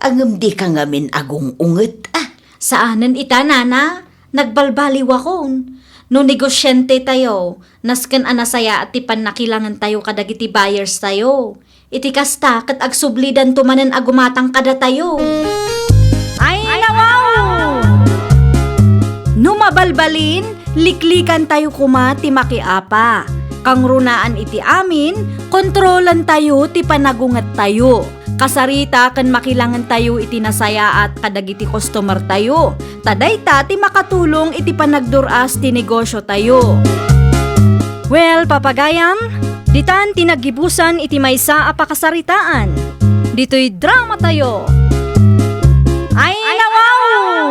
Ngem dika ngamin agung-unget a. Saanen ita, Nana. Nagbalbaliwakon. No negosiantetayo, nasken a nasayaat ti pannakilangentayo kadagiti buyerstayo. Iti kasta, ket agsublidanto manen a gumatang kadatayo. Ay, nawaw! No mabalbalin, liklikantayo koma ti makiapa. Kangrunaan iti amin, kontrolantayo ti panagungettayo. Kasarita ken makilangentayo iti nasayaat kadagiti customertayo. Ta dayta ti makatulong iti panagdur-as ti negosiotayo. Well, papagayam, ditan ti naggibusan iti maysa a pakasaritaan. Ditoy dramatayo. Ay, nawaw!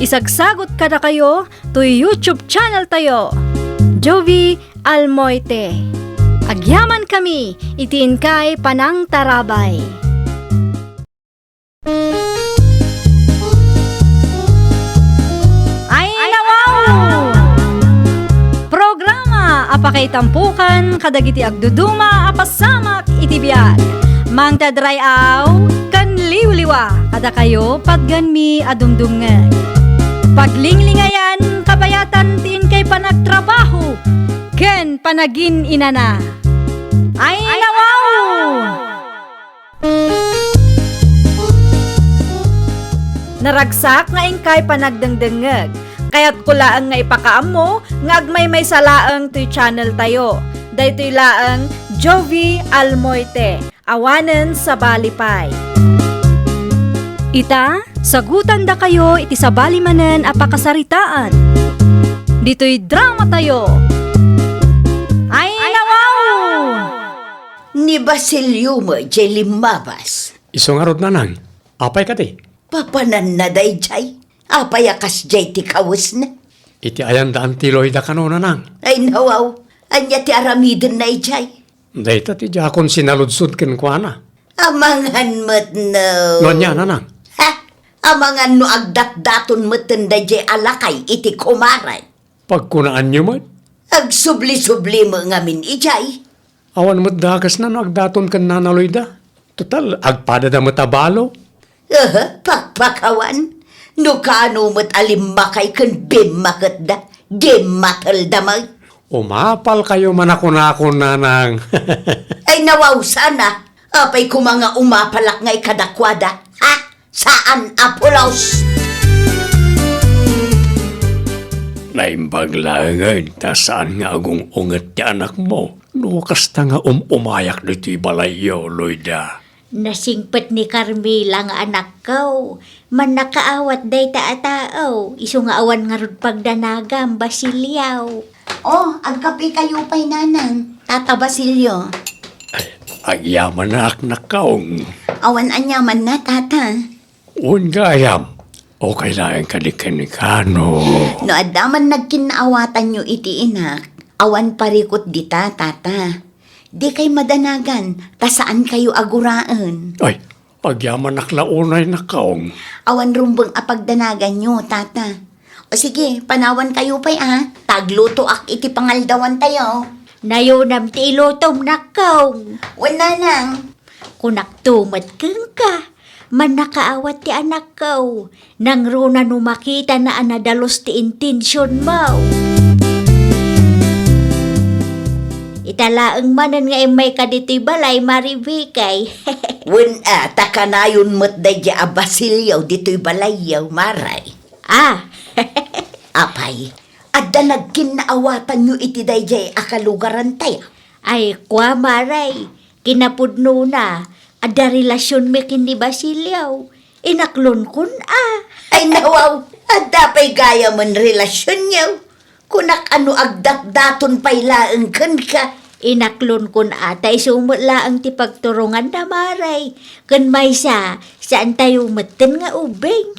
Isagsagut kadakayo toy YouTube channeltayo, Jovie Almoite. Agyamankami iti inkay panangtarabay. Ay, nawaw! Programa a pakaitampukan kadagiti agduduma a pasamak iti biag. Mangted ray-aw ken liwliwa kadakayo patgenmi a dumdumngeg. Paglinglingayan, kabayatan ti inkay panagtrabaho ken panagin-inana. Ay, nawaw! Naragsak nga inkay panagdengdengngeg. Kayatko laeng nga ipakaammo nga agmaymaysa laeng toy channel tayo. Daytoy laeng Jovie Almoite, awanen sabali pay. Ita, sagutandakayo iti sabali manen a pakasaritaan. Ditoy drama tayo. Ay, nawaw! Ni Basilio met jay limmabas. Isu ngarud, nanang, apay kadi? Papananna dayjay. Apay a kasjay ti kawesna? Iti ayanda ti Loida kano, nanang. Ay, nawaw. Ania ti aramidenna idiay? Dayta ti diakon sinaludsod kenkuana. Amangan met no. No ania, nanang? Ha? Amangan no agdatdaton metten dayjay a lakay iti kumaray. Pagkunaanyo met? Agsubli-subli met ngamin idiay. Awan met dakesna no agdaton ken Nana Loida. Total, agpadada met a balo. Aha, pakpakawan. No kaano met a limmakay ken bimmaketda, gimmatelda met. Umapalkayo man a kunakon, nanang. Ay, nawaw sana. Apay koma nga umapalak ngay kadakuada? Ha? Saan a pulos? Naimbag laengen ta saan nga agung-unget ti anakmo no kasta nga um-umayak ditoy balayyo, Loida. Nasingpet ni Carmela nga anakko. Mannakaawat dayta a tao, isu nga awan ngarud pagdanagam, Basilio. Oh, agkapekayo pay, nanang, Tata Basilio. Ay, agyamanak, nakkaong. Awan aniamanna, tata. Wen gayam, okay laeng kadi kenka no. No adda man nagkinnaawatanyo iti inak, awan parikut dita, tata. Dikay madanagan, ta saankayo a guraen. Ay, agyamanak la unay, nakkaong. Awan rumbeng a pagdanaganyo, tata. O sige, panawankayo pay a, ta aglutoak iti pangaldawantayo. Nayonam ti ilutom, nakkaong. Wen, nanang. Kunakto met kenka, mannakaawat ti anakko, nangruna no makitana a nadalus ti intensionmo. Ita laeng manen nga immayka ditoy balay, Mare Bikay. Wen a, ta kanayon met daydiay a Basilio ditoy balayyo, Mare. Ah! Apay, adda nagkinnaawatanyo iti daydiay a kalugarantayo? Ay, kua, Mare, kinapudnona, adda relasionmi ken ni Basilio. Inaklonkon a. Ay, nawaw, adda pay gayamen relasionyo. Kunak a no agdatdaton pay laeng kenka. Inaklonkon a ta isu met laeng ti pagturonganna, Mare. Ken maysa, saantayo metten nga ubing.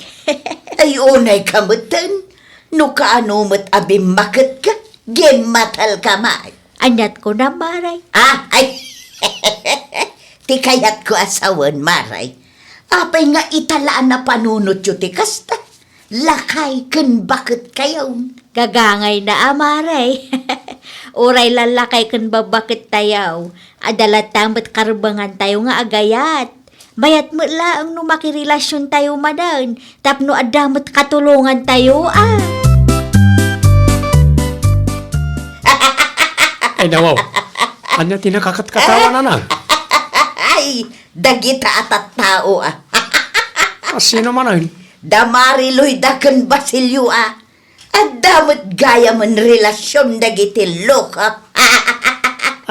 Ay, unayka metten. No kaano met a bimmaketka, gimmatalka met. Aniat kunam, Mare? Ah, ay. Ti kayatko a sawen, Mare. Apay nga ita la a napanunotyo ti kasta? Lakay ken baketkayo. Gagangayna a, Mare. Uray la lakay ken babbakettayo, adda latta met karbengantayo nga agayat. Mayat met laeng no makirelasiontayo manen tapno adda met katulongantayo a. Ay, nawaw. Ania ti nakakatkatawa, nanang? Ay, dagita a tattao a. A, sino manen? Da Mare Loida ken Basilio a. Adda met gayamen relasion dagiti loko.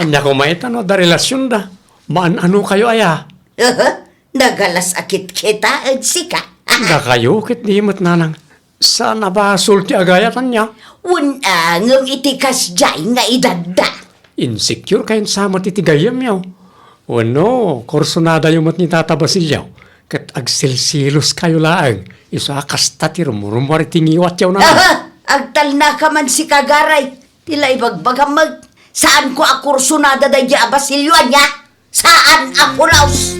Ania koma ita no adda relasionda? Maan-anokayo aya? Aha, nagalas a kitkitaen sika. Dakayo ketdi met, nanang. Saan a basol ti agayat ania? Wen a, ngem iti kasdiay nga edadda. Insecure kayon sa met iti gayyemyo. Wenno, kursunadayo met ni Tata Basilio, ket agsilsiloskayo laeng, isu a kasta ti rumrummuar iti ngiwatyo, nanang. Aha! Agtalnaka man sika, Garay. Ti la ibagbagam met, Saanko a kursunada daydi a Basilio, ania? Saan a pulos!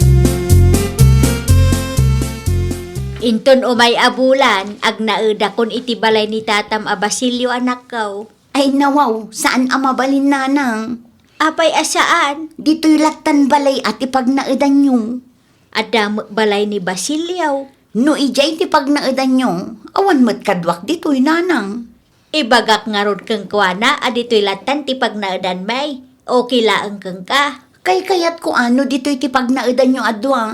Inton umay a bulan, agnaedakon iti balay ni tatam a Basilio, anakko. Ay, nawaw, saan a mabalin, nanang. Apay a saan? Ditoy lattan balay a ti pagnaedanyo. Adda met balay ni Basilio. No idiay ti pagnaedanyo, awan met kaduak ditoy, nanang. Ibagak ngarud kenkuana a ditoy lattan ti pagnaedanmi. Okay laeng kenka. Kaykayatko a no ditoy ti pagnaedanyo a dua.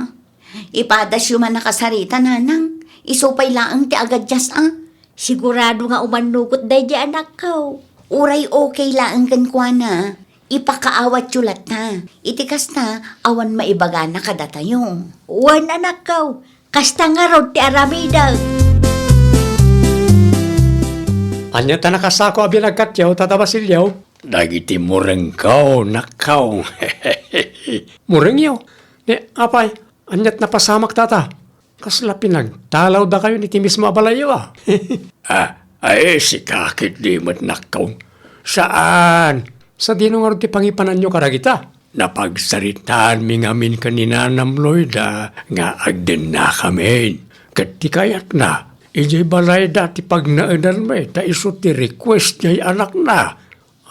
Ipadasyo man a kasarita, nanang. Isu pay laeng ti agadias a. Sigurado nga umannugot daydi anakko. Uray okay laeng kenkuana, ipakaawatyo latta. Iti kasta, awan maibagana kadatayo. Wen, anakko, kasta ngarud ti aramidek. Ania ta nakasako a binagkatyo, Tata Basilio? Dagiti murengko, nakko. Murengyo? Ne, apay, aniat napasamak, Tata? Kasla pinagtalawdakayon iti mismo a balayyo, a? Ah, ay, sika ketdi met, nakko. Saan? Sadino ngarud ti pangipananyo kadagita? Napagsaritaanmi ngamin ken ni Nanam Loida nga agdennakamin. Ket ti kayatna, idiay balayda ti pagnaedanmi, ta isu ti request diay anakna.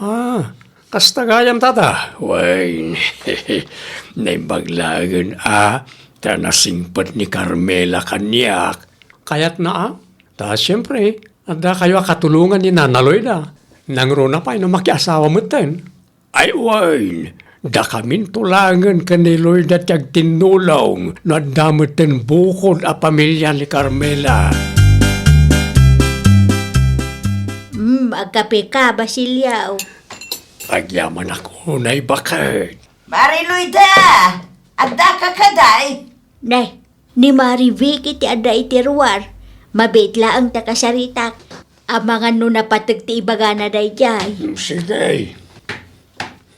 Ah, kasta gayam, Tata? Wen, naimbag laengen a ta nasingpet ni Carmela kaniak. Kayatna a? Ta siempre, addakayo a katulongan ni Nana Loida. Nangruna pay no makiasawa metten. Ay, wen, dakaminto laengen ken ni Loida ti agtinnulong no adda metten bukod a pamilia ni Carmela. Mm, agkapeka, Basilio. Agyamanak unay, baket. Mari Loida, addaka kadi? Ne, ni Mari Vicky ti adda iti ruar. Mabiit laeng ta kasaritak. Amangan no napateg ti ibagana daydiay. Mm, sige.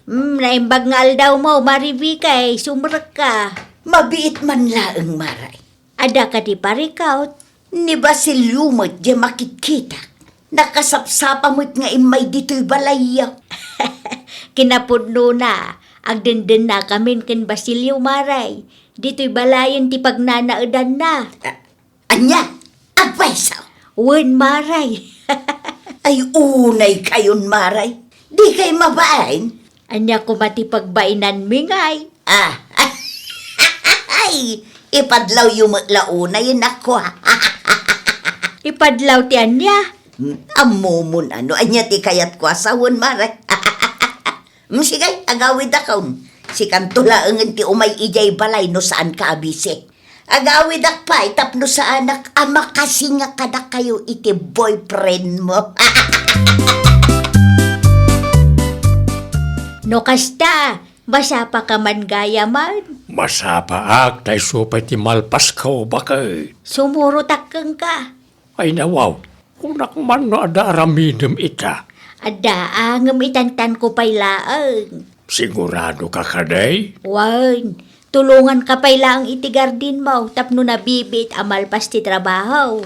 Mm, naimbag nga aldawmo, Mari Vicky, sumrekka. Mabiit man laeng, Mari. Adda kadi parikaw? Ni Basilio met diay makitkitak. Nakasapsapa met nga immay ditoy balayyo. Kinapudnona, agdendennakamin ken Basilio, Mari. Ditoy balayen ti pagnanaedanna. A-, ania? Agpayso? Wen, Mari. Ay, unaykayon, Mari. Dikay mabain? Ania koma ti pagbainanmi ngay? Ah. Ay, ipadlawyo met la unay, nakko. Ipadlaw ti ania? Hmm, ammomon a no ania ti kayatko a sawen, Mari. Hmm, sige, agawidakon. Sikanto laengen ti umay idiay balay no saanka a bisi. Agawidak pay tapno saanak a makasinga kadakayo iti boyfriendmo. No kasta, masapaka man gayamen? Masapaak ta isu pay ti malpasko, baket. Sumurotak kenka. Ay, nawaw, kunak man no adda aramidem ita. Adda, ngem itantanko pay laeng. Siguradoka kadi? Wen, tulonganka pay laeng iti gardinmo tapno nabibiit a malpas ti trabaho.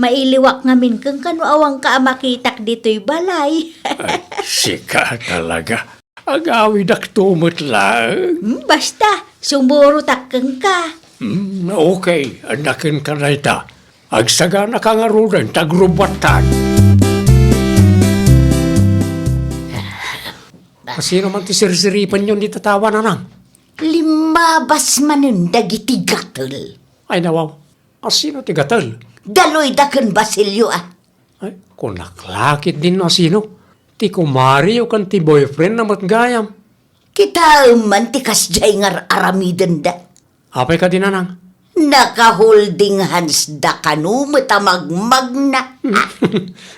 Mailiwak ngamin kenka no awanka a makitak ditoy balay. Ay, sika talaga. Agawidakto met laeng. Hmm, basta, sumurotak kenka. Hmm, okay, adda kenka dayta. Agsaganaka ngaruden ta agrubbuattan. Asino man ti sirsiripenyo ni tatawa, nanang? Limmabas manen dagiti gatel. Ay, nawaw. Asino ti gatel? Da Loida ken Basilio a. Ay, kunak la ketdin no asino. Ti kumariyo ken ti boyfriendna met gayam. Kitaem man ti kasdiay nga ar-aramidenda. Apay kadi, nanang? Naka-holding hands da kano met a magmagna.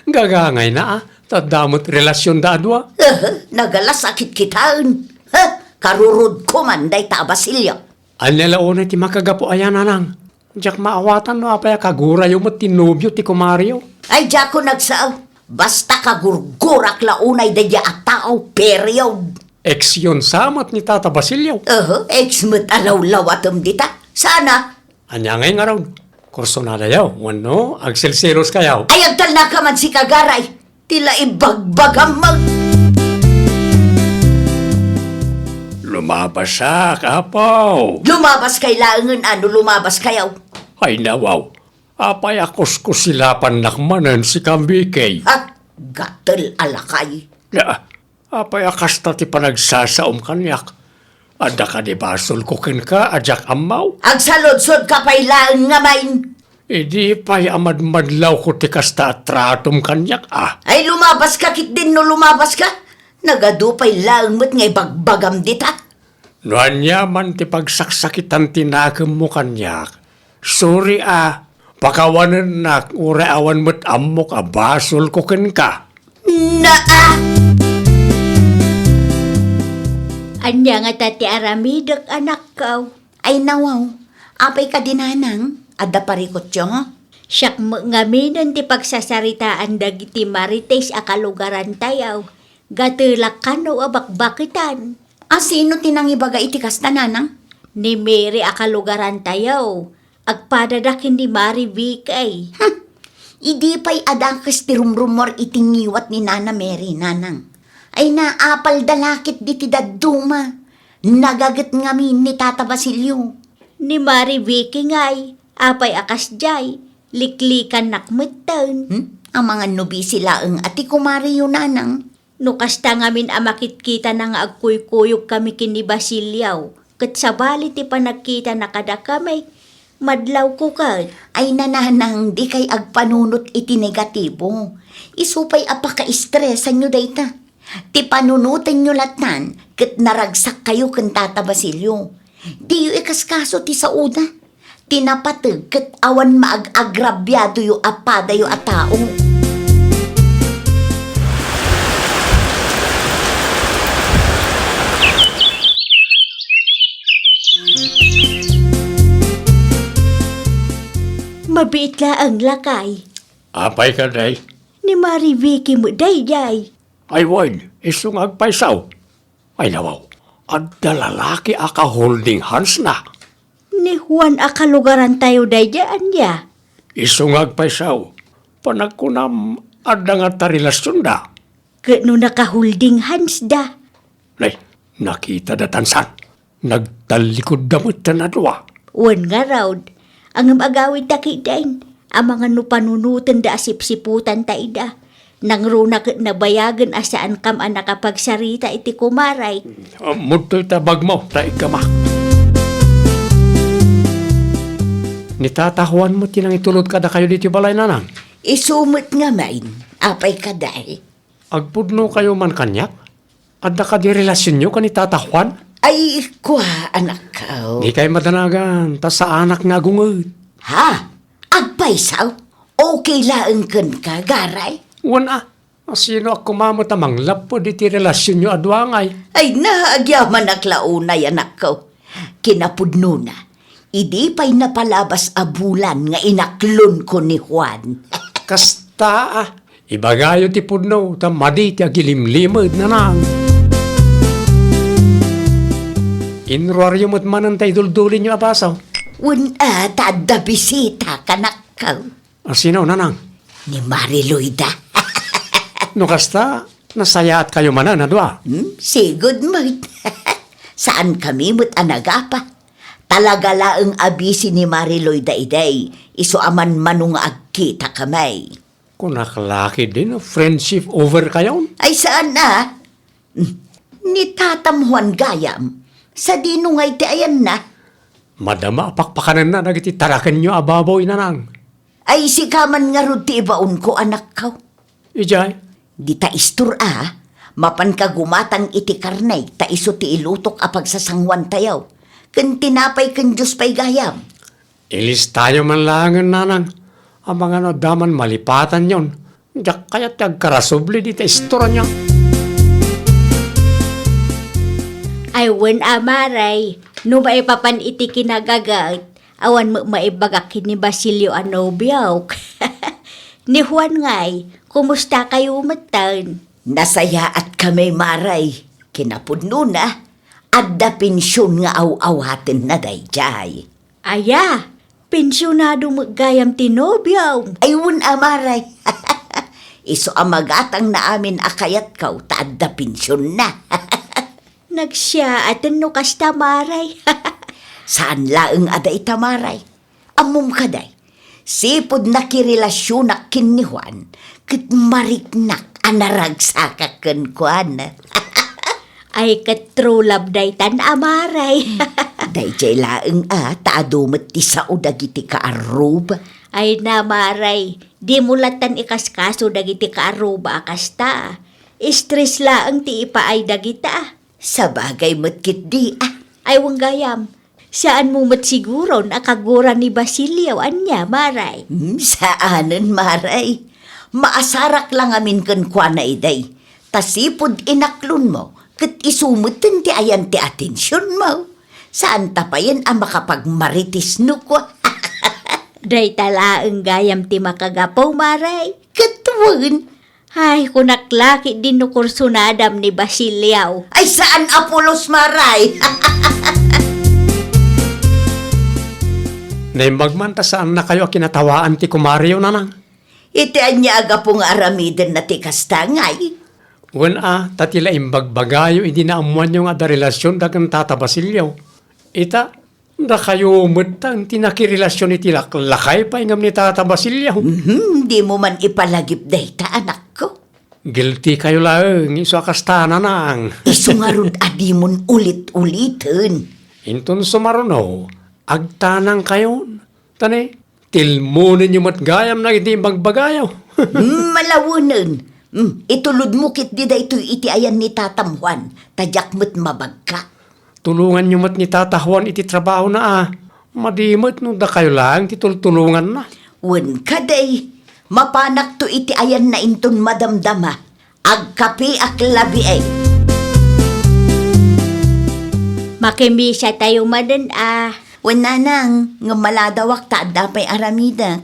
Gagangayna a, ta adda met relasionda a dua. Aha, nagalas a kitkitaen. Ha, karurod ko man dayta a Basilio. Ania la unay ti makagapu aya, nanang? Diak maawatan no apay a kagurayo met ti nobio ti kumariyo. Ay, diakon agsao. Basta kagurgurak la unay daydiay a tao, period. Ex yon sa met ni Tata Basilio. Aha, ex met a lawlawatem dita. Sana. Ania ngay ngarud? Kursunadayo, wenno agselseloskayo? Ay, agtalnaka man sika, Garay. Ti la ibagbagam met. Lumabasak, apo. Lumabaskay laengen a no lumabaskayaw. Ay, nawaw. Apay a kuskusilapannak manen, Sika Vicky? Ha? Gatel a lakay. Na, apay a kasta ti panagsasaom kaniak? Adda kadi basolko kenka a diak ammo? Agsaludsodka pay laeng ngamin. Idi pay a madmadlawko ti kasta a tratom kaniak, a. Ay, lumabaska ketdin no lumabaska. Nagadu pay laeng met nga ibagbagam dita. No ania man ti pagsaksakitan ti nakemmo kaniak, sorry a, pakawanennak uray awan met ammok a basolko kenka. Naa! Ania ngata ti aramidek, anakko? Ay, nawaw. Apay kadi, nanang? Adda parikutyo? Siak met ngaminen ti pagsasaritaan dagiti marites a kalugarantayo. Gatelak kano a bakbaketan. A, sino ti nangibaga iti kasta, nanang? Ni Mary a kalugarantayo. Agpadada ken ni Mari Vicky. Hmm. Idi pay a dakes ti rumrummuar iti ngiwat ni Nana Mary, nanang. Ay, naapalda la ketdi ti dadduma. Nagaget ngamin ni Tata Basilio. Ni Mari Vicky ngay, apay a kasdiay, liklikannak metten. Hmm? Amangan no bisi laeng a ti kumariyo, nanang. No kasta ngamin a makitkitana nga agkuykuyogkami ken ni Basilio, ket sabali ti panagkitana kadakami, madlawko ket. Ay, nanang, dikay agpanunot iti negatibo. Isu pay a pakaestresanyo dayta. Ti panunotenyo lattan ket naragsakkayo ken Tata Basilio. Diyo ikaskaso ti saoda. Ti napateg ket awan maag-agrabiadoyo a padayo a tao. Mabiit laeng, lakay. Apay kadi? Ni Mari Vicky met daydiay. Ay wen, isu nga agpayso. Ay, nawaw, adda lalaki a ka-holding hands-na. Ni Juan a kalugarantayo daydiay, ania? Isu nga agpayso. Panagkunam, adda ngata relasionda. Ket no naka-holding hands-da? Nay, nakitada tansan. Nagtallikudda metten a dua. Wen ngarud, ngem agawidta ketdin, amangan no panunotenda a sipsiputanta ida. Nangruna ket nabayagen a saankam a nakapagsarita iti kumaray. Ah, mudtoy ta bagmo, ta ikkama. Ni Tata Juan met ti nangitulod kadakayo ditoy balay, nanang? Isu met ngamin, apay kadi? Agpudnokayo man kaniak? Adda kadi relasionyo ken ni Tata Juan? Ay, kua, anakko. Dikay madanagan, ta saanak nga agunget. Ha? Agpayso? Okay laeng kenka, garay? Wen a, asino a kumamet a manglapped iti relasionyo a dua ngay? Ay, naagyamanak la unay, anakko. Kinapudnona, idi pay napalabas a bulan nga inaklonko ni Juan. Kasta, ah. Ibagayo ti pudno, ta madi ti agilimlimed, nanang. Inruaryo met manen ta iduldulinyo a baso. Wen a, ta adda bisita, kanakko. Asino, nanang? Ni Mariloida. No kasta, nasayaatkayo manen a dua. Hmm? Sigud met. Saankami met a nagapa. Talaga laeng a bisi ni Mariloida idi, isu a manmano nga agkitakami. Kunak la ketdin, friendship over kayon? Ay, saan a? Hmm. Ni Tatam Juan gayam, sadino ngay ti ayanna? Madama a pakpakanenna dagiti tarakenyo a baboy, nanang. Ay, sika man ngarud ti ibaonko, anakko. Idiay? Dita istor a, mapanka gumatang iti karne, ta isu ti ilutok a pagsasanguantayo. Ken tinapay ken juice pay gayam. Ilistayo man laengen, nanang, amangan no adda man malipatanyon. Diak kayat ti agkarasubli dita istor ania. Ay, wen a, Maray, no maipapan iti kinagaget, awan met maibagak ken ni Basilio a nobiok. Ni Juan ngay, kumustakayo metten? Nasayaatkami, Maray. Kinapudnona, adda pension nga aw-awatenna daydiay. Aya, pensionado met gayam ti nobiom. Ay, wen a, Maray. Isu a magatangna amin a kayatko ta adda pensionna. Nagsiyaaten no kasta, Maray. Saan laeng a dayta, Maray. Ammom kadi, sipud nakirelasionak ken ni Juan, ket mariknak a naragsakak kenkuana. Ay, ket true love daytan a, Maray. Daydiay laeng a, ta adu met ti sao dagiti kaarruba. Ay na, Maray, dimo lattan ikaskaso dagiti kaarruba a kasta. Stress laeng ti ipaay dagita. Sabagay met ketdi a. Ay, wen gayam. Saanmo met siguron a kagura ni Basilio, ania, Maray? Hmm, saanen, Maray. Maasarak la ngamin kenkuana idi. Ta sipud inaklonmo, ket isu metten ti ayan ti atensionmo. Saanta payen a makapagmarites no kua. Dayta laeng gayam ti makagapu, Maray. Ket wen, Ay, kunak la ketdin no kursunadam ni Basilio. Ay, saan a pulos, Maray. Naimbag man ta saannakayo a kinatawaan ti kumareyo, Nanang. Iti ania a gapu nga aramidenna ti kasta, ngay? Wen a, ta ti la imbagbagayo idi naammoanyo nga adda relasionda ken Tata Basilio. Ita, dakayo metten ti nakirelasion iti laklakay pay ngem ni Tata Basilio. Mhm, dimo man ipalagip dayta, anakko. Guilty kayo laeng, isu a kasta, Nanang. Isu ngarud a dimon ulit-uliten. Inton sumaruno, agtanangkayon. Ta ne, tilmonenyo met gayam dagiti imbagbagayo. Hmm, malawenen. Hmm, itulodmo ketdi daytoy iti ayan ni Tatam Juan, ta diak met mabagka. Tulonganyo met ni Tata Juan iti trabahona a. Madi met no dakayo laeng ti tultulonganna. Wen kadi, mapanakto iti ayanna inton madamdama. Agkapeak labiay. Makimisatayo manen a. Wen, Nanang, ngem maladawak ta adda pay aramidek.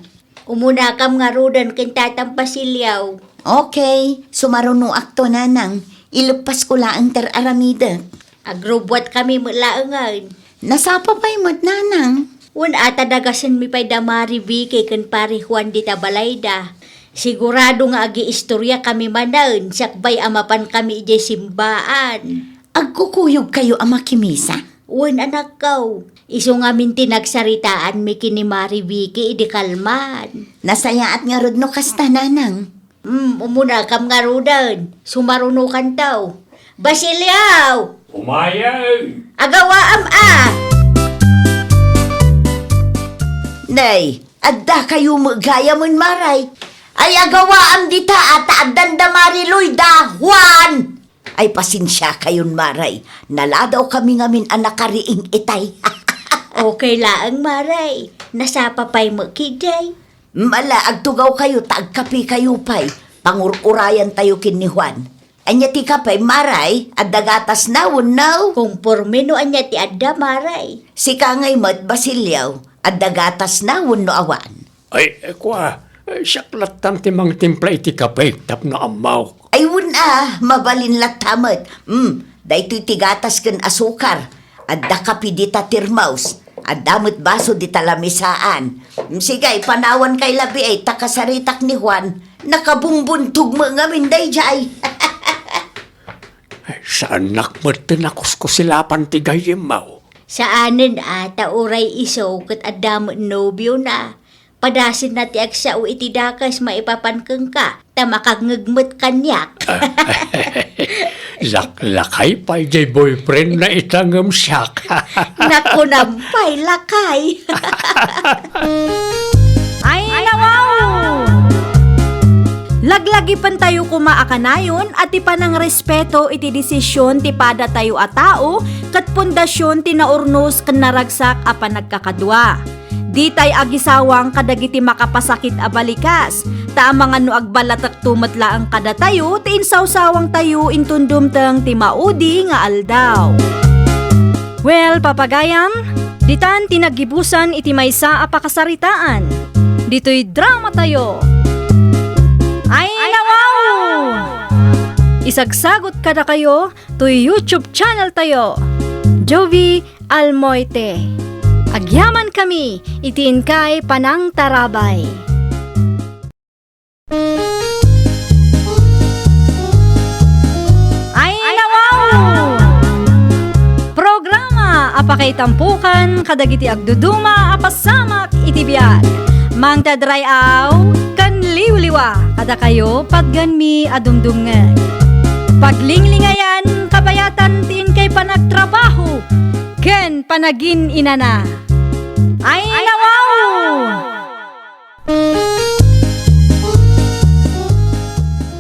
Umunakam ngaruden ken Tatam Basilio. Okay, sumarunoakto, Nanang. Ileppasko laeng ti ar-aramidek. Agrubbuatkami met laengen. Nasapa pay met, Nanang. Wen a ta dagasenmi pay da Mari Vicky ken Pari Juan dita balayda. Sigurado nga agiistoriakami manen sakbay a mapankami idiay simbaan. Agkukuyogkayo a makimisa? Wen, anakko. Isu ngamin ti nagsaritaanmi ken ni Mari Vicky idi kalman. Nasayaat ngarud no kasta, Nanang. Hmm, umunakam ngaruden. Sumarunokanto. Basilio! Umayen! Agawaam a! Nay, adda kayo met gayamen, Maray. Ay, agawaam dita a ta addan da Mariloy da Juan! Ay, pasensiakayon, Maray. Naladawkami ngamin a nakariing itay. Okay laeng, Maray. Nasapa pay met ketdi. Mala, agtugawkayo ta agkapekayo pay. Pangur-urayantayo ken ni Juan. Ania ti kape, Maray? Adda gatasna wenno? Konporme no ania ti adda, Maray. Sika ngay met, Basilio, adda gatasna wenno awan? Ay, kua, siak lattan ti mangtimpla iti kape tapno ammok. Ay, wen a, mabalin latta met. Hmm, daytoy ti gatas ken asukar. Adda kape dita termos. Adda met baso dita lamisaan. Hmm, sige, panawankayo labiay ta kasaritak ni Juan. Nakabumbuntog met ngamin daydiay. Ay, saannak met ti nakuskusilapan ti gayyemmo. Saanen a, ta uray isu ket adda met nobiona. Padasenna ti agsao iti dakes maipapan kenka, ta makangngeg met kaniak. Laklakay pay jay boyfriendna ita ngem siak. Nakunam pay, lakay. Ay, nawaw! Laglagipentayo koma a kanayon a ti panangrespeto iti desisyon ti padatayo a tao ket pundasyon ti naurnos ken naragsak a panagkakadua. Ditay agisawang kadagiti makapasakit a balikas, ta amangan no agballatekto met laeng kadatayo ti insawsawangtayo inton dumteng ti maudi nga aldaw. Well, papagayam, ditan ti naggibusan iti maysa a pakasaritaan. Ditoy dramatayo. Ay, nawaw! Isagsagot kadakayo toy YouTube channel tayo, Jovie Almoite. Agyamankami iti inkay panangtarabay. Ay, nawaw! Pakaitampokan kadagiti agduduma a pasamak iti biag. Mangted ray-aw ken liwliwa kadakayo patgenmi a dumdumngeg. Paglinglingayan, kabayatan ti inkay panagtrabaho ken panagin-inana. Ay, nawaw!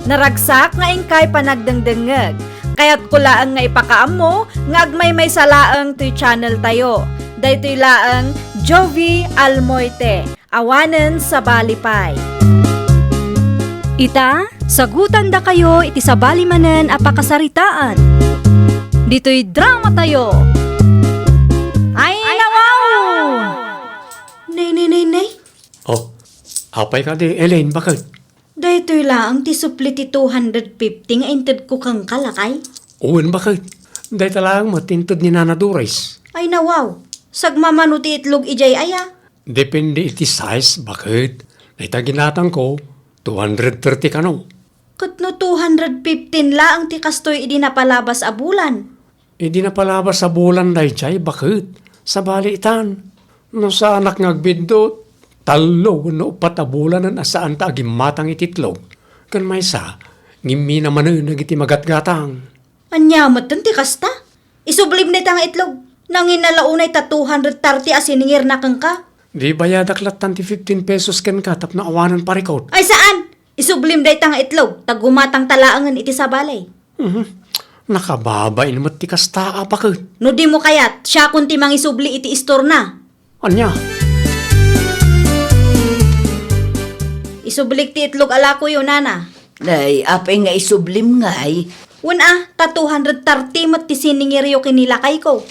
Naragsak nga inkay panagdengdengngeg. Kayatko laeng nga ipakaammo nga agmaymaysa laeng toy channel tayo. Daytoy laeng Jovie Almoite, awanen sabali pay. Ita, sagutandakayo iti sabali manen a pakasaritaan. Ditoy drama tayo. Ay, nawaw! Nay, nay, nay, nay. Oh, apay kadi, Elaine, baket? Daytoy laeng ti supli ti two hundred fifty nga intedko kenka, lakay. Wen, baket? Dayta laeng met ti inted ni Nana Doris. Ay, nawaw. Sagmamano ti itlog idiay aya? Depende iti size, baket? Dayta ginatangko, two hundred thirty kano. Ket no two hundred fifteen laeng ti kastoy idi napalabas a bulan? Idi napalabas a bulan daydiay, baket, sabali itan. No saanak nga agbiddut, tallo wenno uppat a bulanen a saanta agimmatang iti itlog. Ken maysa, ngimmina manen dagiti magatgatang. Ania metten ti kasta? Isublim dayta nga itlog. Nanginala unay ta two hundred thirty a siningirna kenka. Di bayadak lattan ti fifteen pesos kenka tapno awanen parikut. Ay, saan! Isublim dayta nga itlog, ta gumatangta laengen iti sabali. Mhm. Nakababain met ti kasta a baket. No dimo kayat, siakon ti mangisubli iti istorna. Ania? Isublik ti itlog a lakoyo, nana. Nay, apay nga isublim ngay? Wen a, ta two hundred thirty met ti siningiryo ken ni lakayko.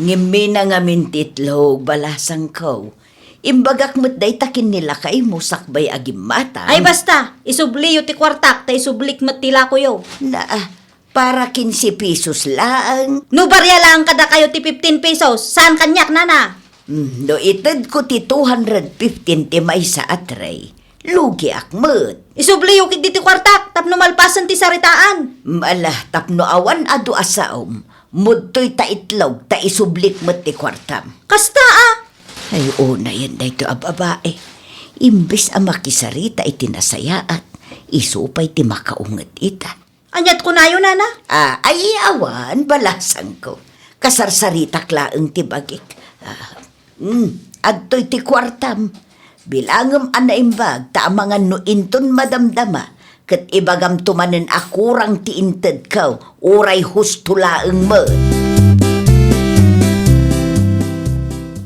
Ngimmina ngamin ti itlog, balasangko. Imbagak met dayta ken ni lakaymo sakbay a gimmatang. Ay, basta! Isubliyo ti kuartak ta isublik met ti lakoyo. Naa, para quince pesos laeng. No barya laeng kadakayo ti fifteen pesos, saan kaniak, nana? Mm, no itedko ti two hundred fifteen ti maysa a tray, lugiak met. Isubliyo ketdi ti kuartak tapno malpasen ti saritaan. Mm, ala, tapno awan adu a saom, mudtoy ta itlog ta isublik met ti kuartam. Kasta a! Ay, unayen daytoy a babai. Imbes a makisarita iti nasayaat, isu pay ti makaunget ita. Aniat kunayo, nana? Ah, ay, awan, balasangko. Kasarsaritak laeng ti bagik. Ah, mm, adtoy ti kuartam. Bilangem a naimbag, ta amangan no inton madamdama, ket ibagamto manen a kurang ti intedko, uray husto laeng met.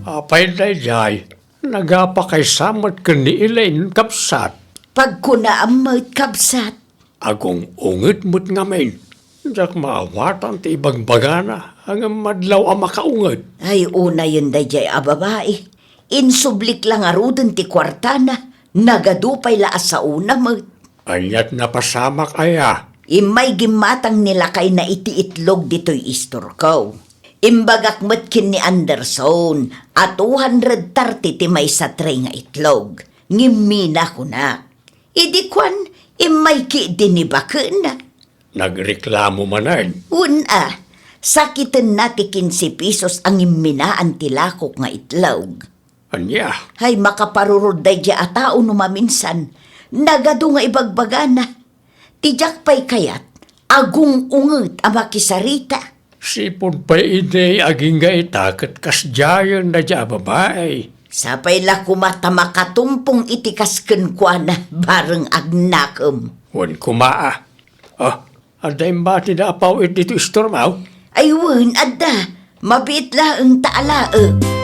Apay daydiay, nagapakaysa met ken ni Elaine, kabsat? Pagkunaam met, kabsat. Agung-unget met ngamin. Diak maawatan ti ibagbagana, ngem madlaw a makaunget. Ay, unayen daydiay a babai. Insublik la ngaruden ti kuartana, nagadu pay la a saona met. Aniat napasamak aya? Immay gimmatang ni lakayna iti itlog ditoy istorko. Imbagak met ken ni Anderson a two hundred thirty ti maysa tray nga itlog. Ngimmina kunak. Idi kuan, immay ketdi ni baketna. Nagreklamo manen? Wen a, sakitenna ti quince pesos a ngimminaan ti lakok nga itlog. Ania? Hay, makaparurod daydiay a tao no maminsan. Nagadu nga ibagbagana. Ti diak pay kayat, agung-unget a makisarita. Sipud pay idi agingga ita ket kasdiayen daydiay a babai. Sapay la koma ta makatumpong iti kas kenkuana, bareng agnakem. Wen koma a. Ah, adda imbatida a paw-it ditoy istormo? Ay wen, adda. Mabiit laeng ta alaek.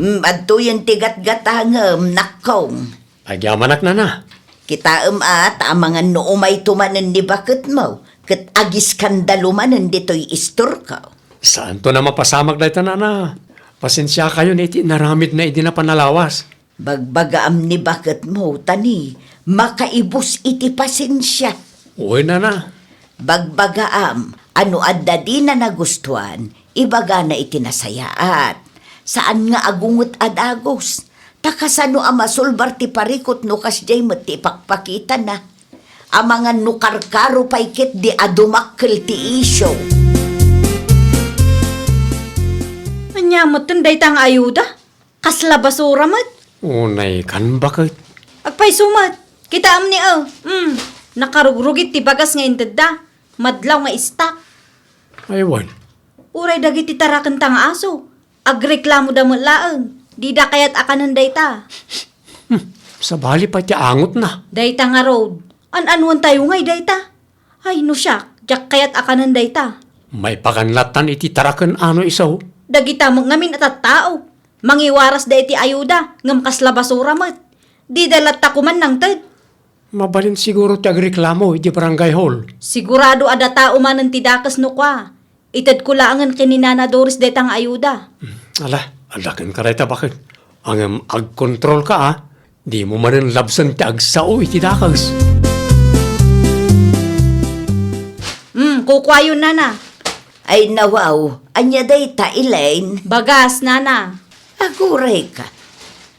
Mm, adtoyen ti gatgatangem, nakkong. Agyamanak, nana. Kitaem a, ta amangan no umayto manen ni baketmo, ket agiskandalo manen ditoy istorko. Saanton a mapasamak dayta, nana. Pasensiakayon iti inaramidna idi napan a lawas. Bagbagaam ni baketmo, ta ni, makaibus iti pasensia. Wen, nana. Bagbagaam a no adda dina nagustuan, ibagana iti nasayaat. Saan nga agunget a dagus. Ta kasano a masulbar ti parikut no kasdiay met ti ipakpakitana? Amangan no karkaro pay ketdi a dumakkel ti isyu. Ania metten dayta nga ayuda? Kasla basura met. Unay kan baket. Agpayso met. Kitaem ni, eh. Mm, nakarugrugit ti bagas nga intedda. Madlaw nga istak. Ay, wen. Uray dagiti tarakenta nga aso. Agreklamoda met laeng. Dida kayat a kanen dayta. Hmm, sabali pay ti angotna. Dayta ngarud. An-anuentayo ngay dayta? Ay, no siak, diak kayat a kanen dayta. Maipagan lattan iti taraken a no isu. Dagita met ngamin a tattao. Mangiwarasda iti ayuda, ngem kasla basura met. Dida latta koman nangted. Mabalin siguro ti agreklamo iti barangay hall. Sigurado a datao manen ti dakes no kua. Itedko laengen ken ni Nana Doris dayta nga ayuda. Hmm, ala, adda kenka dayta baket. Ngem agkontrolka, a. Dimo manen labsen ti agsao iti dakes. Hmm, kukuayon, Nana. Ay, nawaw, ania dayta, Elaine? Bagas, Nana. Agurayka.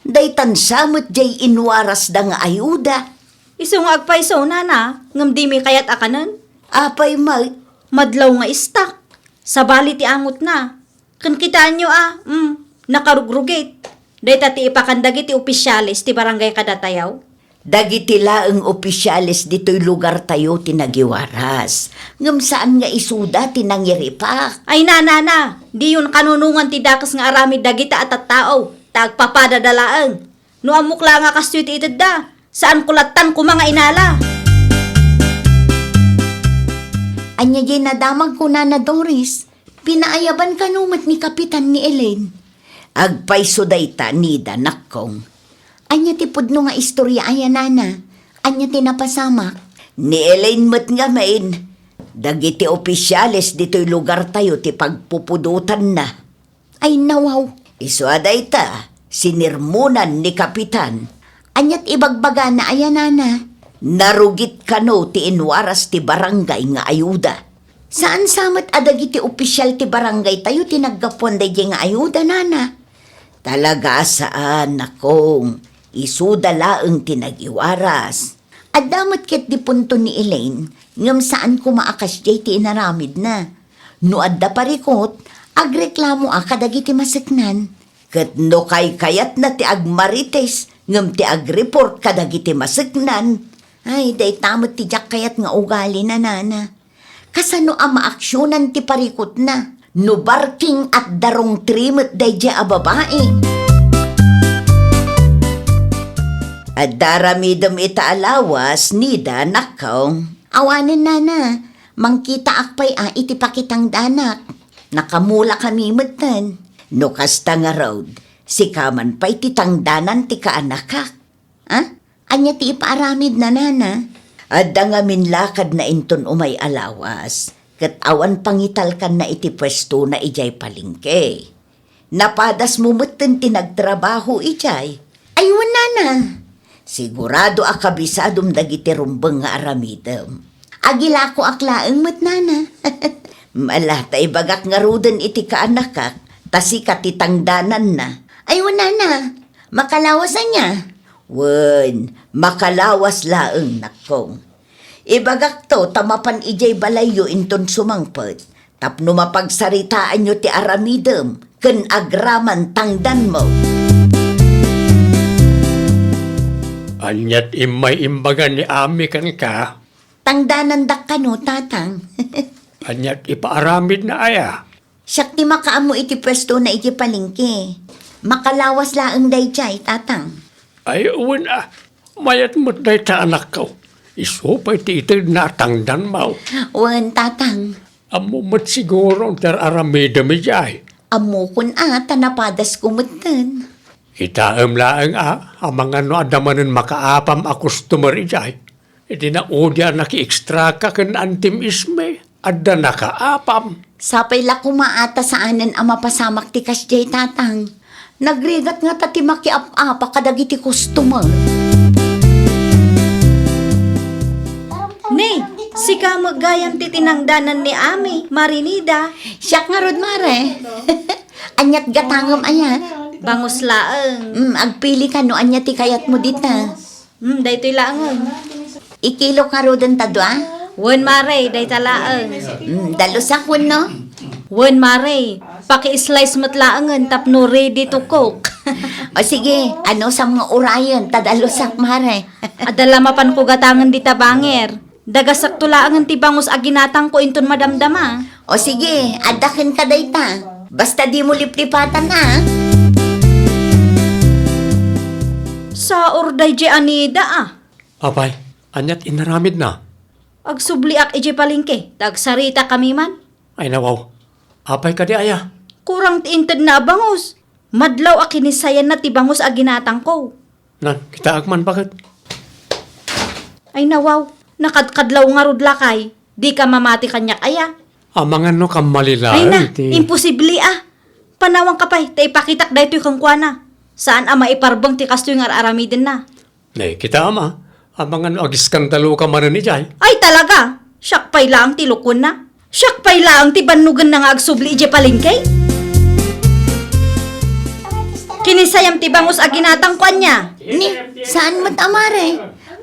Daytan sa met diay inwarasda nga ayuda. Isu nga agpayso, Nana, ngem dimi kayat a kanen? Apay met? Madlaw nga istak. Sabali ti angotna. Ken kitaenyo a, mm, nakarugrugit. Dayta ti ipakan dagiti opisiales ti barangay kadatayo. Dagiti laeng opisiales ditoy lugartayo ti nagiwaras. Ngem saan nga isuda ti nangiripak. Ay, Nana, diyon kanunongan ti dakes nga aramid dagita a tattao, ta agpapadada laeng. No ammok la nga kastoy ti itedda, saanko lattan koma nga inala. Ania diay nadamagko, Nana Doris? Pinaayaban kano met ni Kapitan ni Elaine? Agpayso dayta, Nida, nakkong. Ania ti pudno nga istorya aya, Nana? Ania ti napasamak? Ni Elaine met ngamin, dagiti opisiales ditoy lugartayo ti pagpupudotanna. Ay, nawaw. Isu a dayta, sinirmonan ni Kapitan. Aniat ibagbagana aya, Nana? Narugit kano ti inwaras ti barangay nga ayuda. Saan sa met a dagiti opisial ti barangaytayo ti naggapuan daydiay nga ayuda, Nana? Talaga a saan, nakkong. Isuda laeng ti nagiwaras. Adda met ketdi punto ni Elaine, ngem saan koma a kasdiay ti inaramidna. No adda parikut, agreklamo a kadagiti maseknan. Ket no kaykayatna ti agmarites ngem ti agreport kadagiti maseknan, ay, dayta met ti diak kayat nga ugalina, Nana. Kasano a maaksionan ti parikutna no barking at darong trimet daydiay a babai? Adda aramidem ita a lawas, Nida, nakkong. Awanen, Nana, mangkitaak pay a iti pakitangdanak. Nakamulakami metten. No kasta ngarud, sika man pay ti tangdanan ti kaanakak. Ha? Ania ti ipaaramidna, Nana? Adda ngamin lakadna inton umay a lawas, ket awan pangitalkanna iti puestona idiay palengke. Napadasko metten ti nagtrabaho idiay. Ay, wen, Nana. Sigurado a kabisadom dagiti rumbeng nga aramidem. Agilakoak laeng met, Nana. Ala, ta ibagak ngaruden iti kaanakak, ta sika ti tangdananna. Ay, wen, Nana. Makalawas ania? Wen, makalawas laeng, nakkong. Ibagakto ta mapan idiay balayyo inton sumangpet, tapno mapagsaritaanyo ti aramidem ken agraman tangdanmo. Aniat immay imbaga ni Ami kenka? Tangdanandak kano, Tatang. Aniat ipaaramidna aya? Siak ti makaammo iti puestona iti palengke. Makalawas laeng daydiay, Tatang. Ay, wen a, mayat met dayta, anakko. Isu pay ti itedna a tangdanmo. Wen, Tatang. Ammo met siguro ti ar-aramidem idiay. Ammokon a, ta napadasko metten. Kitaem laeng a, amangan no adda manen makaapam a customer idiay. Iti naudi a nakiekstraka ken antim isme, adda nakaapam. Sapay la koma a ta saanen a mapasamak ti kasdiay, Tatang. Nagrigat ngata ti makiap-apa kadagiti customer. Ne, sika met gayam ti tinangdanan ni Ami, Mari Nida. Siak ngarud, Mare. Aniat gatangem aya? Bangus laeng. Mm, agpili ka no ania ti kayatmo dita. Hmm, daytoy laengen. Ikilok ngaruden ta dua? Wen, Mare, dayta laeng. Hmm, dalusak wenno? Wen, Mare. Paki-slice met laengen tapno ready to cook. O sige, anusam nga urayen, ta dalusak, mare. Adda la mapanko gatangen dita banger. Dagasakto laengen ti bangus a ginatangko inton madamdama. O sige, adda kenka dayta. Basta dimo liplipatan, a. Saor daydiay a nida, a. Apay, aniat inaramidna? Agsubliak idiay palengke, ta agsaritakami man. Ay, nawaw. Apay kadi aya? Kurang ti intedna a bangus. Madlaw a kinisayanna ti bangus a ginatangko. Nan, kitaak man baket. Ay, nawaw. Nakadkadlaw ngarud lakay. Dika mamati kaniak aya? Amangan no kammalila Ay na, iti imposible a. Panawanka pay, ta ipakitak daytoy kenkuana. Saan a maiparbeng ti kastoy nga ar-aramidenna. Ne, kitaem a, amangan no agiskandaloka manen idiay. Ay, talaga! Siak pay laeng ti lukuenna. Siak pay laeng ti bannogenna nga agsubli idiay palengke. Kinisayam ti bangus a ginatangko ania? Ni, saan met a, mare?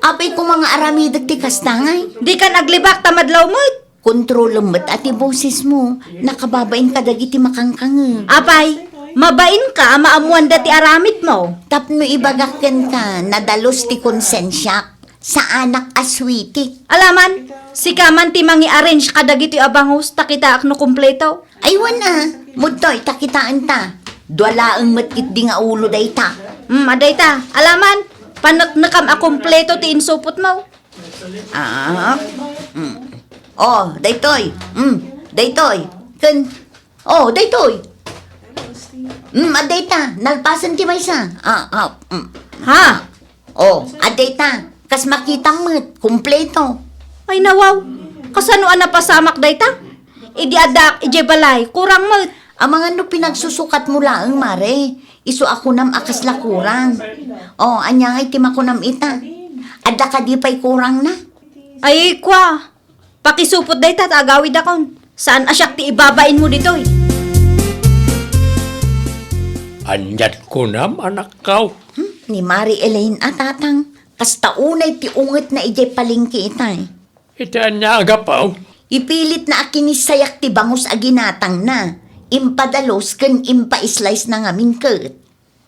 Apay koma nga aramidek ti kasta ngay? Dikan aglibak ta madlaw met. Kontrolem met a ti bosesmo, nakababain kadagiti makangkangeg. Apay, mabainka a maammoanda ti aramidmo. Tapno ibagak kenka, nadalus ti konsensiak, saanak a suitik. Alaman, sika man ti mangi-arrange kadagitoy a bangus, ta kitaak no kompleto. Ay, wen a, mudtoy, ta kitaenta. Dua laeng met ketdi nga ulo dayta. Hmm, adayta. Alaman, paneknekam a kompleto ti insupotmo. Ah, mm. Oh, daytoy. Mm, daytoy. Ken, oh, daytoy. Mm, adayta, nalpasen ti maysa. Ah, ah, mm. Ha? Oh, adayta. Kas makitam met, kompleto. Ay, nawaw. Kasano a napasamak dayta? Idi addaak idiay balay, kurang met. Amangan no pinagsusukatmo laeng, mare. Isu a kunam a kasla kurang. Oh, ania ngay ti makunam ita? Adda kadi pay kurangna? Ay, kua. Pakisupot dayta ta agawidakon. Saan a siak ti ibabainmo ditoy? Aniat kunam, anakko? Hmm, ni Mari Elaine a, tatang. Kasta unay ti ungetna idiay palengke itay. Iti ania a gapu? Ipilitna a kinisayak ti bangus a ginatangna. Impadalus ken impa-slice na ngamin ket.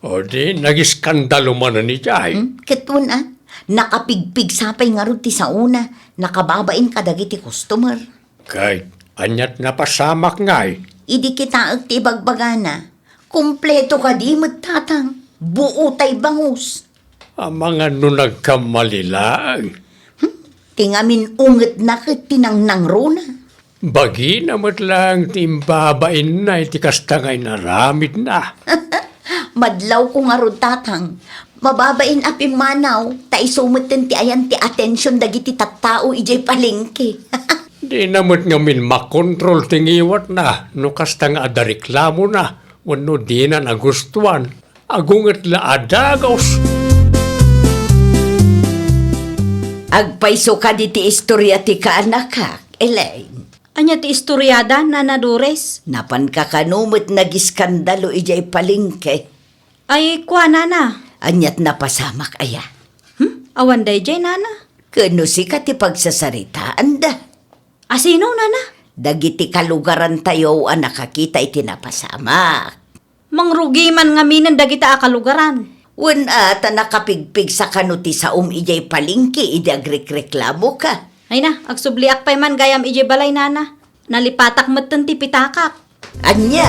O di, nagiskandalo manen idiay. Hmm? Ket wen a, nakapigpigsa pay ngarud ti saona, nakababain kadagiti customer. Kay, aniat napasamak ngay? Idi kitaek ti ibagbagana, kompleto kadi met, tatang. Buo tay bangus. Amangan no nagkamali laeng. Hmm? Ti ngamin ungetna ket ti nangnangruna. Bagina met laeng ti imbabainna iti kasta nga inaramidna. Madlawko ngarud, tatang. Mababain a pimmanaw, ta isu metten ti ayan ti atension dagiti tattao idiay palengke. Dina met ngamin makontrol ti ngiwatna no kasta nga adda reklamona wenno dina nagustuan. Agunget la a dagus. Agpayso kadi ti istoria ti kaanakak, Elaine? Ania ti istoriada, Nana Dores? Napanka kano met nagiskandalo idiay palengke? Ay, kua, Nana. Aniat napasamak aya? Hmm? Awan daydiay, Nana. Ken no sika ti pagsasaritaanda? Asino, Nana? Dagiti kalugarantayo a nakakita iti napasamak. Mangrugi man ngaminen dagita a kalugaran. Wen a, ta nakapigpigsa kano ti saom idiay palengke idi agrekreklamoka. Ay na, agsubliak pay man gayam idiay balay, Nana. Nalipatak metten ti pitakak. Ania?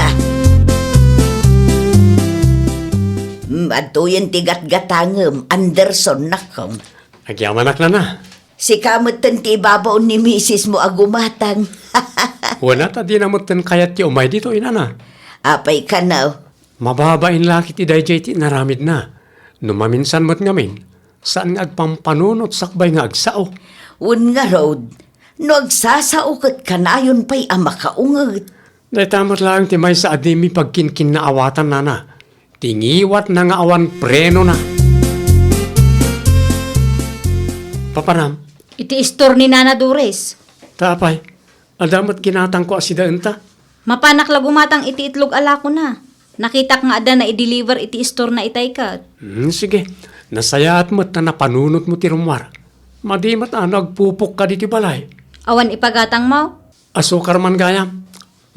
Mm, adtoyen ti gatgatangem, Anderson, nakkom. Agyamanak, Nana. Sika metten ti ibabaon ni misismo a gumatang. Wen a, ta dina metten kayat ti umay ditoy, Nana. Apay kano? Mababain la ket ti daydiay ti inaramidna. No maminsan met ngamin, saan nga agpampanunot sakbay nga agsao. Wen ngarud, no agsasao ket kanayon pay a makaunget. Dayta met laeng ti maysa a dimi pagkinkinnaawatan, Nana. Ti ngiwatna nga awan prenona. Papanam? Iti istor ni Nana Dores. Ta apay, adda met ginatangko a sidaenta. Mapanak la gumatang iti itlog a lakona. Nakitak nga adda na i-deliver iti istorna itay ket. Hmm, sige. Nasayaat met ta napanunotmo ti rummuar. Madi met a no agpupok kadi ti balay. Awan ipagatangmo? Asukar man gayam.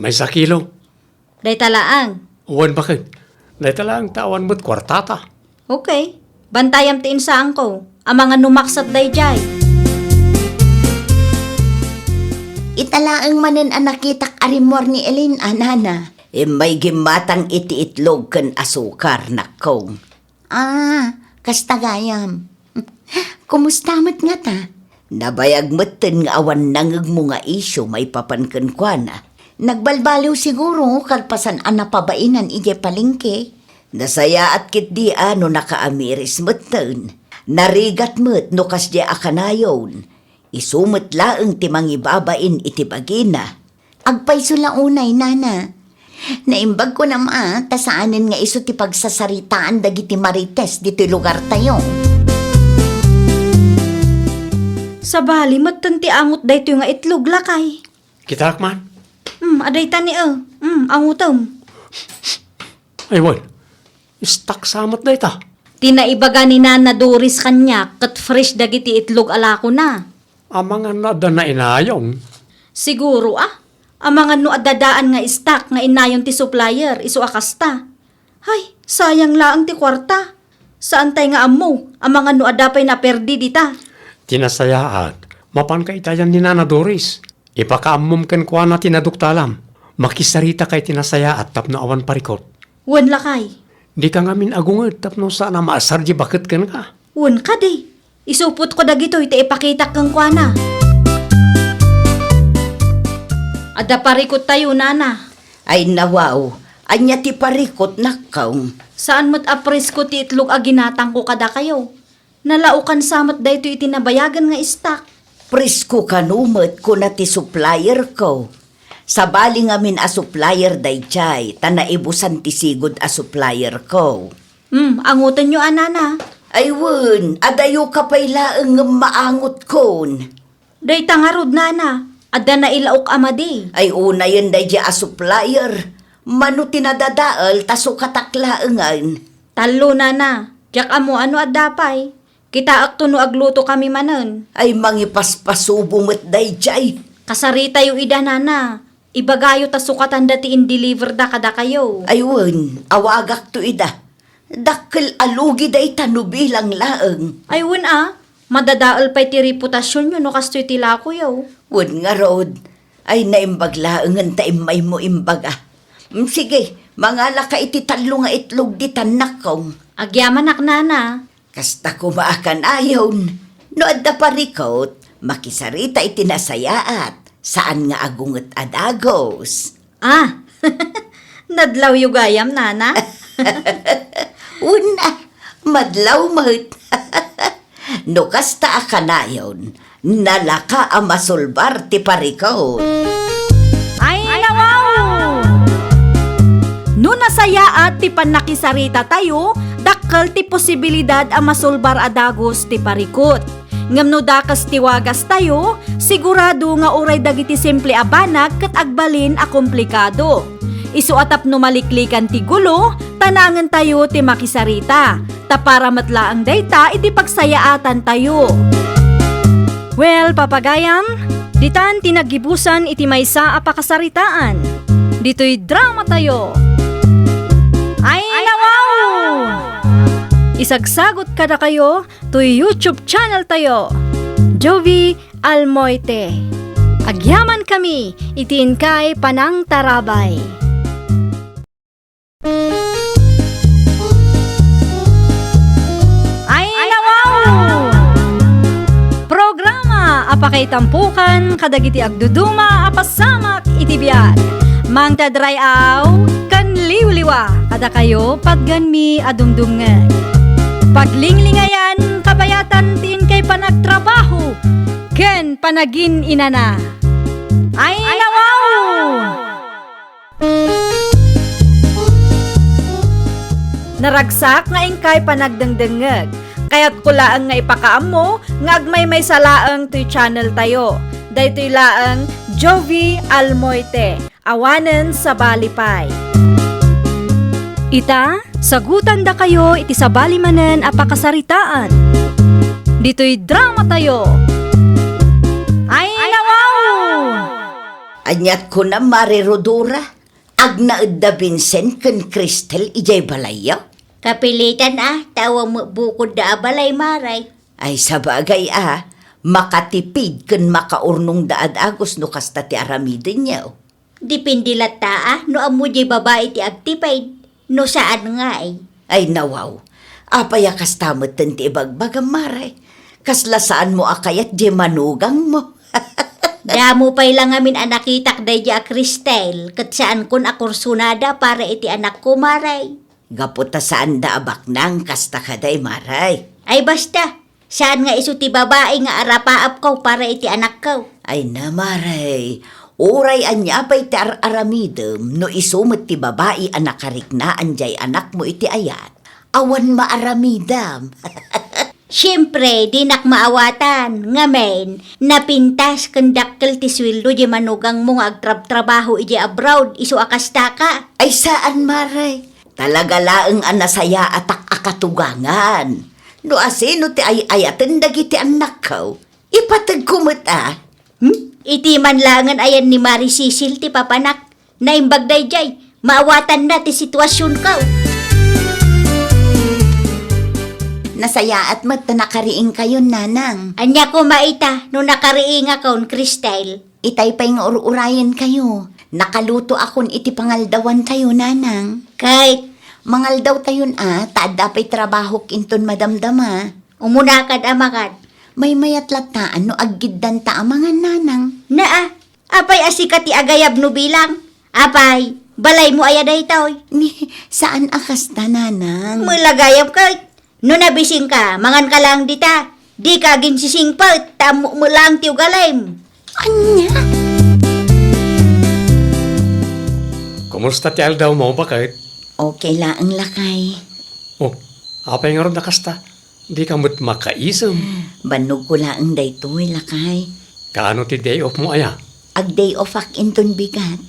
Maysa kilo. Dayta laeng. Wen, baket. Dayta laeng ta awan met kuartata. Okay. Bantayam ti insaanko. Amangan no maksat dayjay. Ita laeng manen a nakitak a rimmuar ni Elaine, a nana. Immay gimmatang iti itlog ken asukar, nakkong. Ah, kasta gayam. Kumusta met ngata? Nabayag metten nga awan nangngegmo nga isyu maipapan kenkuana. Nagbalbaliw siguro kalpasan a napabainan idiay palengke. Nasayaat ketdi a no nakaamiris metten. Narigat met no kasdiay a kanayon. Isu met laeng ti mangibabain iti bagina. Agpayso la unay, nana. Naimbag kunam a, ta saanen nga isu ti pagsasaritaan dagiti marites ditoy lugartayo. Sabali, metten ti angot daytoy nga itlog, lakay. Kitaak man. Hmm, adayta ni, eh. Hmm, angutem. Ay, wen. Stock sa met dayta. Ti naibaga ni Nana Doris kaniak ket fresh dagiti itlog a lakona. Amangan no adda nainayon. Siguro, ah. Amangan no adda daan nga stock nga inayon ti supplier, isu a kasta. Hay, sayang laeng ti kuarta. Saantay nga ammo, amangan no adda pay naperdi dita. Ti nasayaat, mapanka itayan ni Nana Doris. Ipakaammom kenkuana ti naduktalam. Makisaritaka iti nasayaat tapno awan parikut. Wen, lakay. Dika ngamin agunget tapno saan a maasar di baket kenka. Wen kadi. Isupotko dagitoy ti ipakitak kenkuana. Adda parikuttayo, nana. Ay, nawaw. Ania ti parikut, nakkong? Saan met a presko ti itlog a ginatangko kadakayo. Nalaokan sa met daytoy iti nabayagen nga istak. Presko kano met, kuna ti supplierko. Sabali ngamin a supplier daydiay, ta naibusan ti sigud a supplierko. Hmm, angotenyo a, nana. Ay wen, adayoka pay laeng ngem maangotkon. Dayta ngarud, nana, adda nailaok a madi. Ay unayen daydiay a supplier. Mano ti nadadael ta sukatak laengen. Tallo, nana. Diak ammo a no adda pay. Kitaakto no aglutokami manen. Ay mangipaspasubo met daydiay. Kasaritayo ida, nana. Ibagayo ta sukatanda ti in-deliverda kadakayo. Ay wen, awagakto ida. Dakkel a lugi dayta no bilang laeng. Ay wen a, madadael pay ti reputasionyo no kastoy ti lakoyo. Wen ngarud, ay naimbag laengen ta immaymo imbaga. Mm, sige, mangalaka iti tallo nga itlog ditan, nakkong. Agyamanak, nana. Kasta koma a kanayon, no adda parikut, makisarita iti nasayaat, saan nga agunget a dagus. Ah, nadlawyo gayam, nana? Una, madlaw met. No kasta a kanayon, nalaka a masulbar ti parikut. Ay, nawaw! No nasayaat ti pannakisarita tayo, dakkel ti posibilidad a masulbar a dagus ti parikut. Ngem no dakes ti wagas tayo, sigurado nga uray dagiti simple a banag ket agbalin a komplikado. Isu a tapno maliklikan ti gulo, ta naangen tayo ti makisarita. Ta para met laeng dayta iti pagsayaatan tayo. Well, papagayam, ditan ti naggibusan iti maysa a pakasaritaan. Ditoy drama tayo. Ay, nawaw! Isagsagot kadakayo toy YouTube channel tayo, Jovie Almoite. Agyamankami iti inkay panangtarabay. Ay, nawaw! Programa a pakaitampukan kadagiti agduduma a pasamak iti biag. Mangted ray-aw ken liwliwa kadakayo patgenmi a dumdumngeg. Paglinglingayan kabayatan ti inkay panagtrabaho ken panagin-inana. Ay, nawaw! Naragsak nga inkay panagdengdengngeg. Kayatko laeng nga ipakaammo nga agmaymaysa laeng toy channel tayo. Daytoy laeng Jovie Almoite, awanen sabali pay. Ita, sagutandakayo iti sabali manen a pakasaritaan. Ditoy drama tayo. Ay, nawaw! Aniat kunam, Mare Rodora? A Agnaedda Vincent ken Cristel idiay balayyo? Kapilitan a, ta awan met bukodda a balay, Mare. Ay, sabagay a, makatipid ken makaurnongda a dagus no kasta ti aramidenyo. Depende latta a, no ammo diay babai ti agtipid, no saan ngay. Ay, nawaw. Apay a kasta metten ti ibagbagam, Mare? Kasla saanmo a kayat diay manugangmo? Damo pay la ngamin a nakitak daydiay a Cristel, ket saankon a kursunada para iti anakko, Mare. Gapu ta saanda a baknang kasta kadi, Mare. Ay, basta, saan nga isu ti babai nga arapaapko para iti anakko. Ay na, Mare, uray ania pay ti ar-aramidem, no isu met ti babai a nakariknaan diay anakmo iti ayat, awan maaramidam. Siempre, dinak maawatan. Ngamin, napintas ken dakkel ti sueldo diay manugangmo nga agtrabtrabaho idiay abroad, isu a kastaka. Ay, saan, Mare. Talaga laeng a nasayaatak a katugangan. No asino ti ay-ayaten dagiti annakko, ipatedko met a. Hmm? Iti man laengen ayan ni Mare Cecil ti papanak. Naimbag daydiay, maawatanna ti situasionko. Nasayaat met ta nakariingkayon, Nanang. Ania koma ita no nakariingakon, Cristel? Itay pay nga ur-urayenkayo. Nakalutoakon iti pangaldawantayo, Nanang. Ket? Mangaldawtayon a, ta adda pay trabahok inton madamdama. Umuna kad a mangad. Maymayat latta no aggiddanta a mangan, Nanang. Naa, apay a sika ti agayab no bilang? Apay, balaymo aya daytoy? Ni, saan a kasta, Nanang. Mula gayam ket. No nabisingka, manganka laeng dita. Dika aginsisingpet, ta ammok met laeng ti ugalim. Ania? Kumusta ti aldawmo, baket? Okay laeng, lakay. Oh, apay ngarud a kasta? Dika met makaisem. Bannogko laeng daytoy, lakay. Kaano ti day off mo aya? Ag-day off-ak inton bigat.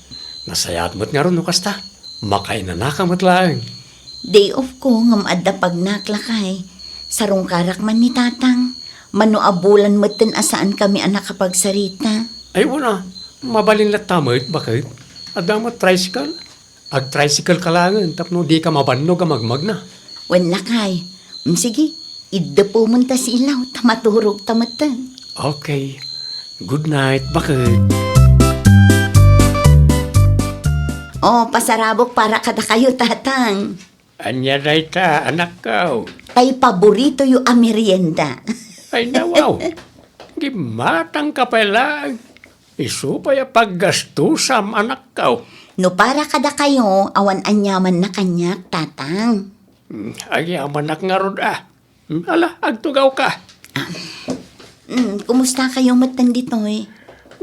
Nasayaat met ngarud no kasta. Makainanaka met laeng. Day off ko ngem adda pagnak, lakay. Sarungkarak man ni Tatang. Mano a bulan metten a saankami a nakapagsarita. Ay, una, mabalin latta met, baket? Adda met tricycle? Ag-tricycle ka laengen tapno dika mabannog a magmagna. Wen, lakay. Mm, sige, iddepemon ta silaw ta maturogta metten. Okay. Good night, baket. Oh, pasarabok para kadakayo, Tatang. Ania dayta, anakko? Tay paboritoyo a merienda. Ay, nawaw. Gimmatangka pay laeng. Isu pay a paggastusam, anakko. No para kadakayo, awan aniamanna kaniak, Tatang. Hmm, agyamanak ngarud a. Hmm, ala, agtugawka. Ah, mm, kumustakayo metten ditoy?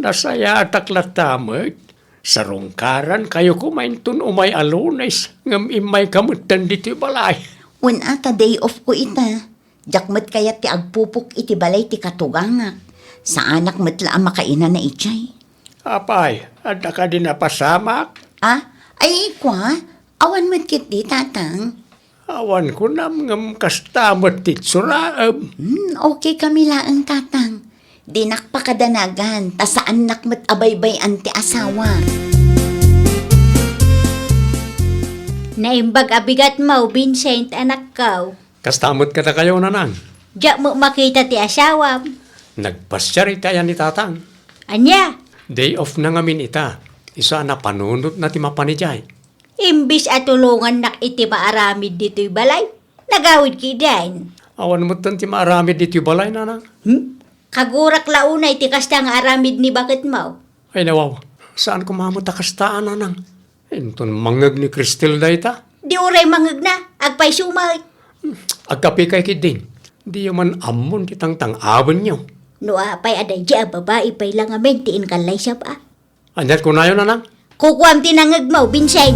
Nasayaatak latta met. Sarungkarankayo koma inton umay a Lunes, ngem immayka metten ditoy balay. Wen a, ta day off ko ita. Diak met kayat ti agpupok iti balay ti katugangak. Saanak met la a makainana idiay. Apay, adda kadi napasamak? Ah, ay, kua, awan met ketdi, Tatang. Awan kunam ngem kasta met ti itsuraem. Hmm, okay kami laeng, Tatang. Dinak pakadanagan, ta saannak met a baybay-an ti asawa. Naimbag a bigatmo, Vincent, anakko. Kasta met kadakayo, Nanang. Diak met makita ti asawam. Nagpasiar iti ayan ni Tatang. Ania? Day off na ngamin ita. Isu a napanunotna ti mapan idiay. Imbis a tulongannak iti maaramid ditoy balay, nagawid ketdin. Awan metten ti maaramid ditoy balay, Nanang. Hmm? Kagurak la unay ti kasta nga aramid ni baketmo. Ay, nawaw. Saan koma met a kasta, Nanang? Inton mangngeg ni Cristel dayta? Di uray mangngegna, agpayso met. Agkapikay ketdin. Diyo man ammon ti tangtang-awenyo. No apay a daydi a babai pay la ngamin ti inkallaysap a. Aniat kunayo, Nanang? Kukuam ti nangngegmo, Vincent.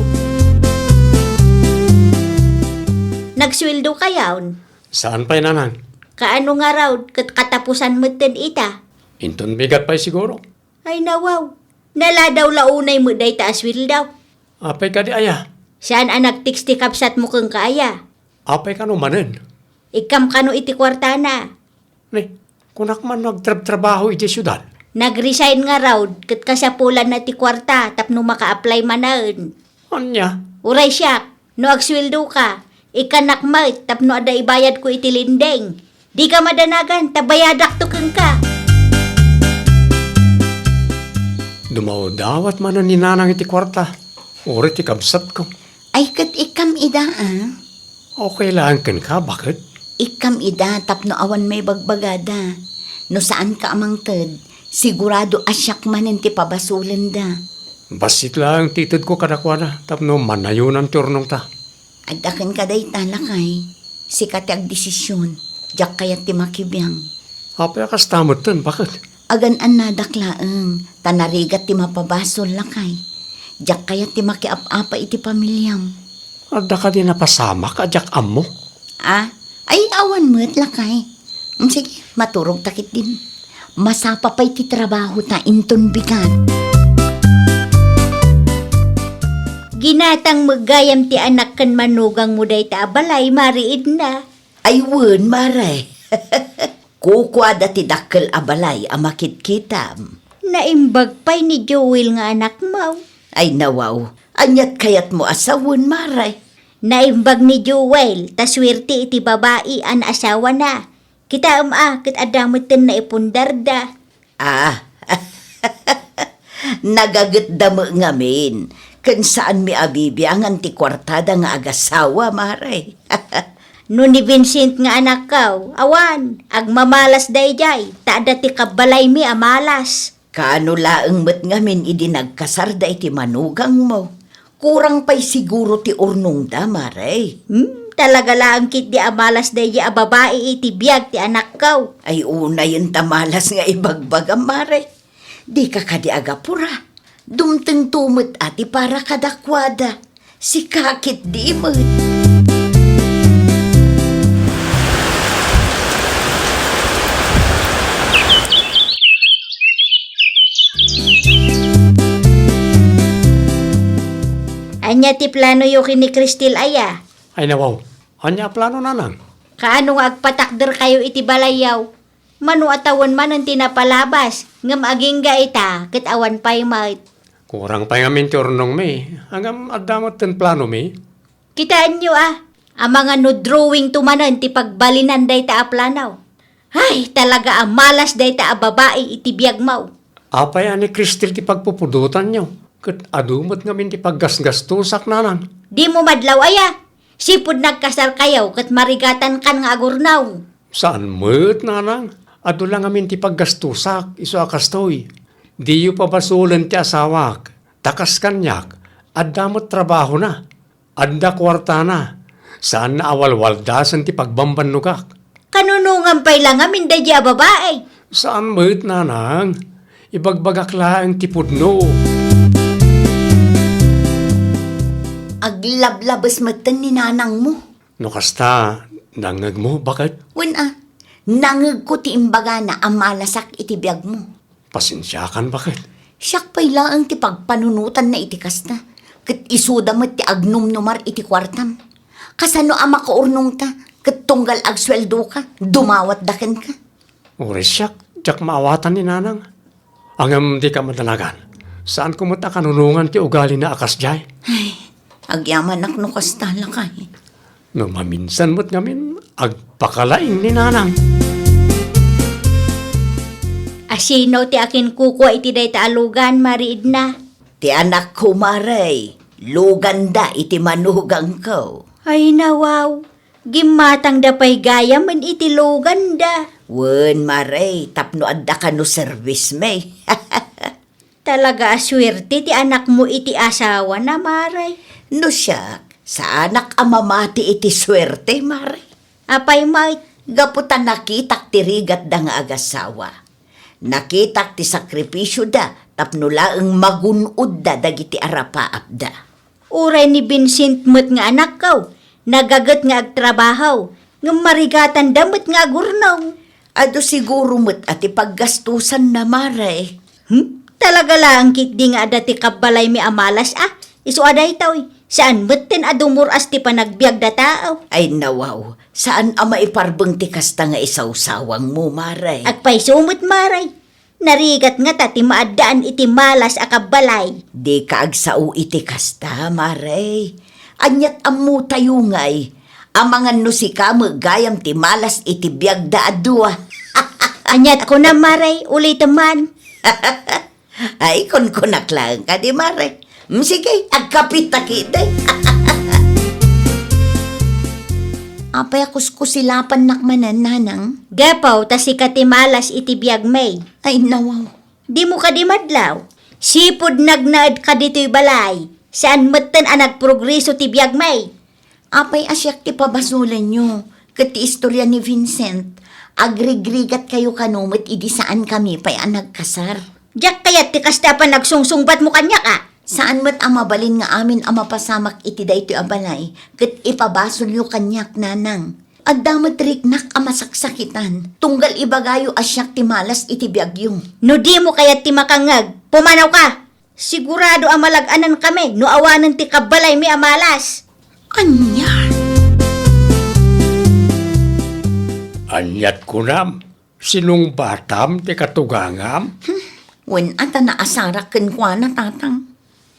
Nagsueldokayon? Saan pay, Nanang. Kaano ngarud, ket katapusan metten ita? Inton bigat pay siguro. Ay, nawaw. Naladaw la unay met dayta a sueldo. Apay kadi aya? Saan a nag-text ti kabsatmo kenka aya? Apay kano manen? Ikkam kano iti kuartana? Ni, kunak man no agtrabtrabaho idiay siudad? Nag-resign ngarud, ket kasapulanna ti kuarta tapno maka-apply manen. Ania? Uray siak, no agsueldoka, ikkannak met tapno adda ibayadko iti lending. Dika madanagan, ta bayadakto kenka. Dumawdawat manen ni Nanang iti kuarta, uray ti kabsatko. Ay, ket ikkam ida, a? Okay laeng kenka, baket? Ikkam ida tapno awan maibagbagada. No saanka a mangted, sigurado a siak manen ti pabasolenda. Bassit laeng ti itedko kadakuada tapno manayonan ti urnongta. Adda kenka dayta, lakay. Sika ti agdesision. Diak kayat ti makibiang. Apay a kasta metten, baket? Agan-annadak laeng, ta narigat ti mapabasol, lakay. Diak kayat ti makiap-apa iti pamiliam. Adda kadi napasamak a diak ammo? A? Ay, awan met, lakay. Mm, sige, maturogta ketdin. Masapa pay ti trabaho ta inton bigat. Ginatang met gayam ti anak ken manugangmo dayta a balay, Mari Edna. Ay wen, Mare. Kukuada ti dakkel a balay a makitkitam. Naimbag pay ni Joel nga anakmo. Ay nawaw, aniat kayatmo a sawen, Mare? Naimbag ni Joel ta suerte iti babai a naasawana. Kitaem a ket adda metten naipundarda. Ah, nagagetda met ngamin, ken saanmi a bibiangan ti kuartada nga agasawa, Mare. No ni Vincent nga anakko, awan, agmamalas daydiay, ta adda ti kabbalaymi a malas. Kaano laeng met ngamin idi nagkasarda iti manugangmo? Kurang pay siguro ti urnongda, Mare. Hmm, talaga laeng ketdi a malas daydiay a babai iti biag ti anakko. Ay, unayen ta malas nga ibagbagam, Mare. Dika kadi agapura. Dumtengto met a ti para kadakuada. Sika ketdi met. Ania ti planoyo ken ni Cristel aya? Ay nawaw, ania a plano, Nanang? Kaano nga agpatakderkayo iti balayyo? Mano a tawen manen ti napalabas, ngem agingga ita, ket awan pay met. Kurang pay ngamin ti urnongmi, ngem adda metten planomi. Kitaenyo a, amangan no drawingto manen ti pagbalinan dayta a plano. Ay, talaga a malas dayta a babai iti biagmo. Apay a ni Cristel ti pagpupudotanyo, ket adu met ngamin ti paggasgastosak, Nanang? Dimo madlaw aya? Sipud nagkasarkayo ket marigatankan nga agurnong. Saan met, Nanang. Adu la ngamin ti paggastosak, isu a kastoy. Diyo pabasolen ti asawak, ta kas kaniak, adda met trabahona, adda kuartana, saanna a walwaldasen ti pagbambannogak. Kanunongan pay la ngamin daydiay a babai. Saan met, Nanang. Ibagbagak laeng ti pudno. Aglablabes metten ni nanangmo. No kasta, nangngegmo, baket? Wen a, nangngegko ti imbagana a malasak iti biagmo. Pasensiakan, baket? Siak pay laeng ti pagpanunotanna iti kasta, ket isuda met ti agnumnumar iti kuartam. Kasano a makaurnongta, ket tunggal agsueldoka, dumawatda kenka? Uray siak, diak maawatan ni nanang. Ngem dika madanagan. Saanko met a kanunongan ti ugalina a kasdiay. Ay, agyamanak no kasta, lakay. No maminsan met ngamin, agpakalaing ni nanang. Asino ti akinkukua iti dayta a lugan, Mari Edna? Ti anakko, Mare. Luganda iti manugangko. Ay, nawaw. Gimmatangda pay gayamen iti luganda. Wen, Mare, tapno adda kano servismi. Talaga a suerte ti anakmo iti asawana, Mare. No siak, saanak a mamati iti suerte, Mare. Apay met? Gapu ta nakitak ti rigatda nga agasawa. Nakitak ti sakripisioda tapno laeng magun-odda dagiti arapaapda. Uray ni Vincent met nga anakko, nagaget nga agtrabaho, ngem marigatanda met nga agurnong. Adu siguro met a ti paggastosanna, Mare. Hmm? Talaga laeng ketdi nga adda ti kabbalaymi a malas a. Isu a daytoy, saan metten a dumur-as ti panagbiagda tao. Ay, nawaw, saan a maiparbeng ti kasta nga isawsawangmo, Mare. Agpayso met, Mare. Narigat ngata ti maaddaan iti malas a kabbalay. Dika agsao iti kasta, Mare. Aniat ammotayo ngay, amangan no sika met gayam ti malas iti biagda a dua. Aniat kunam, Mare, ulitem man. Ay, kunkunak laeng kadi, Mare. Mm, sige, agkapita kidi. Apay a kuskusilapannak manen, Nanang? Gapu ta sika ti malas iti biagmi. Ay, nawaw. Dimo kadi madlaw? Sipud nagnaedka ditoy balay, saan metten a nagprogreso ti biagmi. Apay a siak ti pabasolenyo, ket ti istoria ni Vincent, agrigrigatkayo kano met idi saankami pay a nagkasar. Diak kayat ti kasta a panagsungsungbatmo kaniak, a. Saan met a mabalin nga amin a mapasamak iti daytoy a balay, ket ipabasolyo kaniak, Nanang. Adda met riknak a masaksakitan, tunggal ibagayo a siak ti malas iti biagyo. No dimo kayat ti makangngeg, pumanawka! Sigurado a malag-anankami no awanen ti kabbalaymi a malas. Ania? Aniat kunam? Sinungbatam ti katugangam? Hmm, wen a ta naasarak kenkuana, Tatang.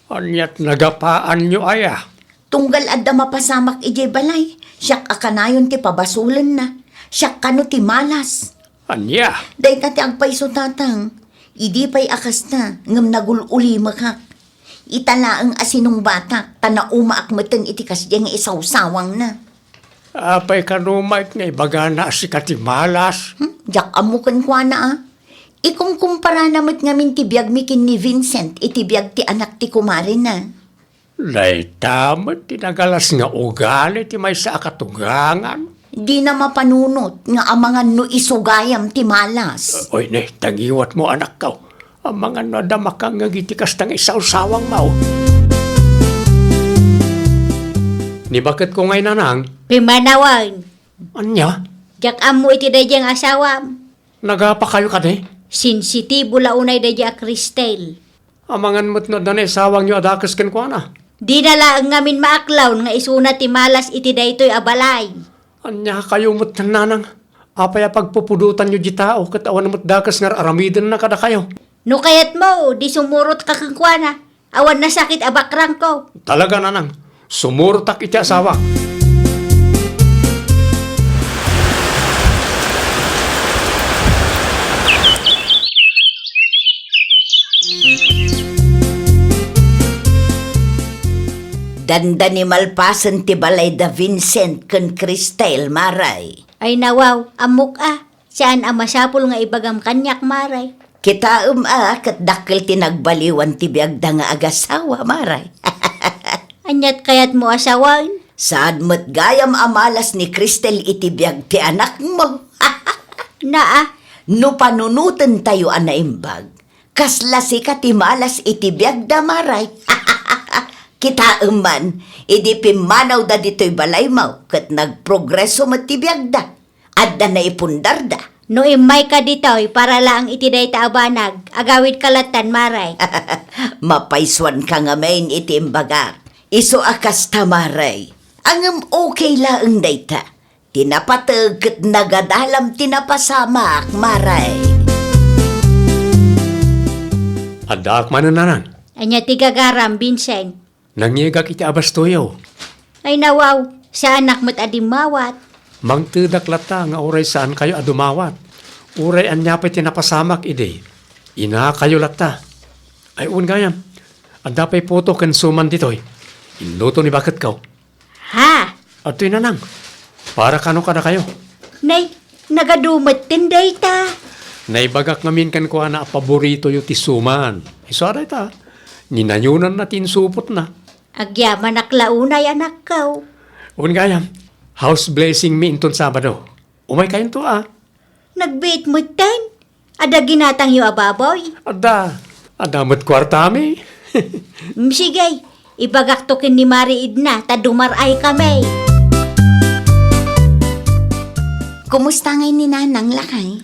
Aniat nagapaanyo aya? Tunggal adda mapasamak idiay balay, siak a kanayon ti pabasolenna. Siak kano ti malas. Ania? Dayta ti agpayso, Tatang. Idi pay a kasta, ngem nagul-ulimekak. Ita laeng a sinungbatak, ta naumaak metten iti kasdiay nga isawsawangna. Apay kano met nga ibagana a sika ti malas? Hmm? Diak ammo kenkuana, a. Ikumkumparana met ngamin ti biagmi ken ni Vincent iti biag ti anak ti kumarena. Dayta met ti nagalas nga ugali ti maysa a katugangan. Dina mapanunot nga amangan no isu gayam ti malas. Oy, ne, ta ngiwatmo, anakko. Amangan no adda makangngeg iti kasta nga isawsawangmo. Ni baketko ngay, Nanang. Pimanawen. Ania? Diak ammo iti daydiay nga asawam. Nagapakayo kadi? Sensitibo la unay daydiay a Cristel. Amangan met no adda naisawangyo a dakes kenkuana. Dina laeng ngamin maaklaw nga isuna ti malas iti daytoy a balay. Ania kayo met, Nanang? Apay a pagpupudotanyo di tao ket awan met dakes nga ar-aramidenna kadakayo? No kayatmo, di sumurotka kenkuana. Awan nasakit a bakrangko. Talaga, Nanang. Sumurotak iti asawak. Dandani malpasen ti balay da Vincent ken Cristel, Mare. Ay nawaw, ammok a. Saan a masapul nga ibagam kaniak, Mare. Kitaem a ket dakkel ti nagbaliwan ti biagda nga agasawa, Mare. Aniat kayatmo a sawen? Saan met gayam a malas ni Cristel iti biag ti anakmo. Naa. No panunotentayo a naimbag, kasla sika ti malas iti biagda, Mare. Kitaem man, idi pimmanawda ditoy balaymo ket nagprogreso met ti biagda. Adda naipundarda. No immayka ditoy para laeng iti dayta a banag, agawidka lattan, Mare. Mapaysuanka ngamin iti imbagak. Isu a kasta, Mare. Ngem okay laeng dayta. Ti napateg ket nagadalam ti napasamak, Mare. Addaak manen, Nanang. Ania ti gagaram, Vincent? Nangngegak iti abastoyo. Ay nawaw, saanak met a dimmawat. Mangtedak latta nga uray saankayo a dumawat. Uray ania pay ti napasamak idi, inakayo latta. Ay, wen gayam, adda pay puto ken suman ditoy. Inluto ni baketko. Ha? Adtoy, Nanang. Para kano kadakayo. Nay, nagadu metten dayta. Naibagak ngamin kenkuana a paboritoyo ti suman. Isu a dayta, ninayonanna ti insupotna. Agyamanak la unay, anakko. Wen gayam, house blessing mi inton Sabado. Umaykayonto a. Nagbiit metten. Adda ginatangyo a baboy? Adda. Adda met kuartami. Mm, sige, ibagakto ken ni Mari Edna ta dumar-ay kami. Kumusta ngay ni Nanang, lakay?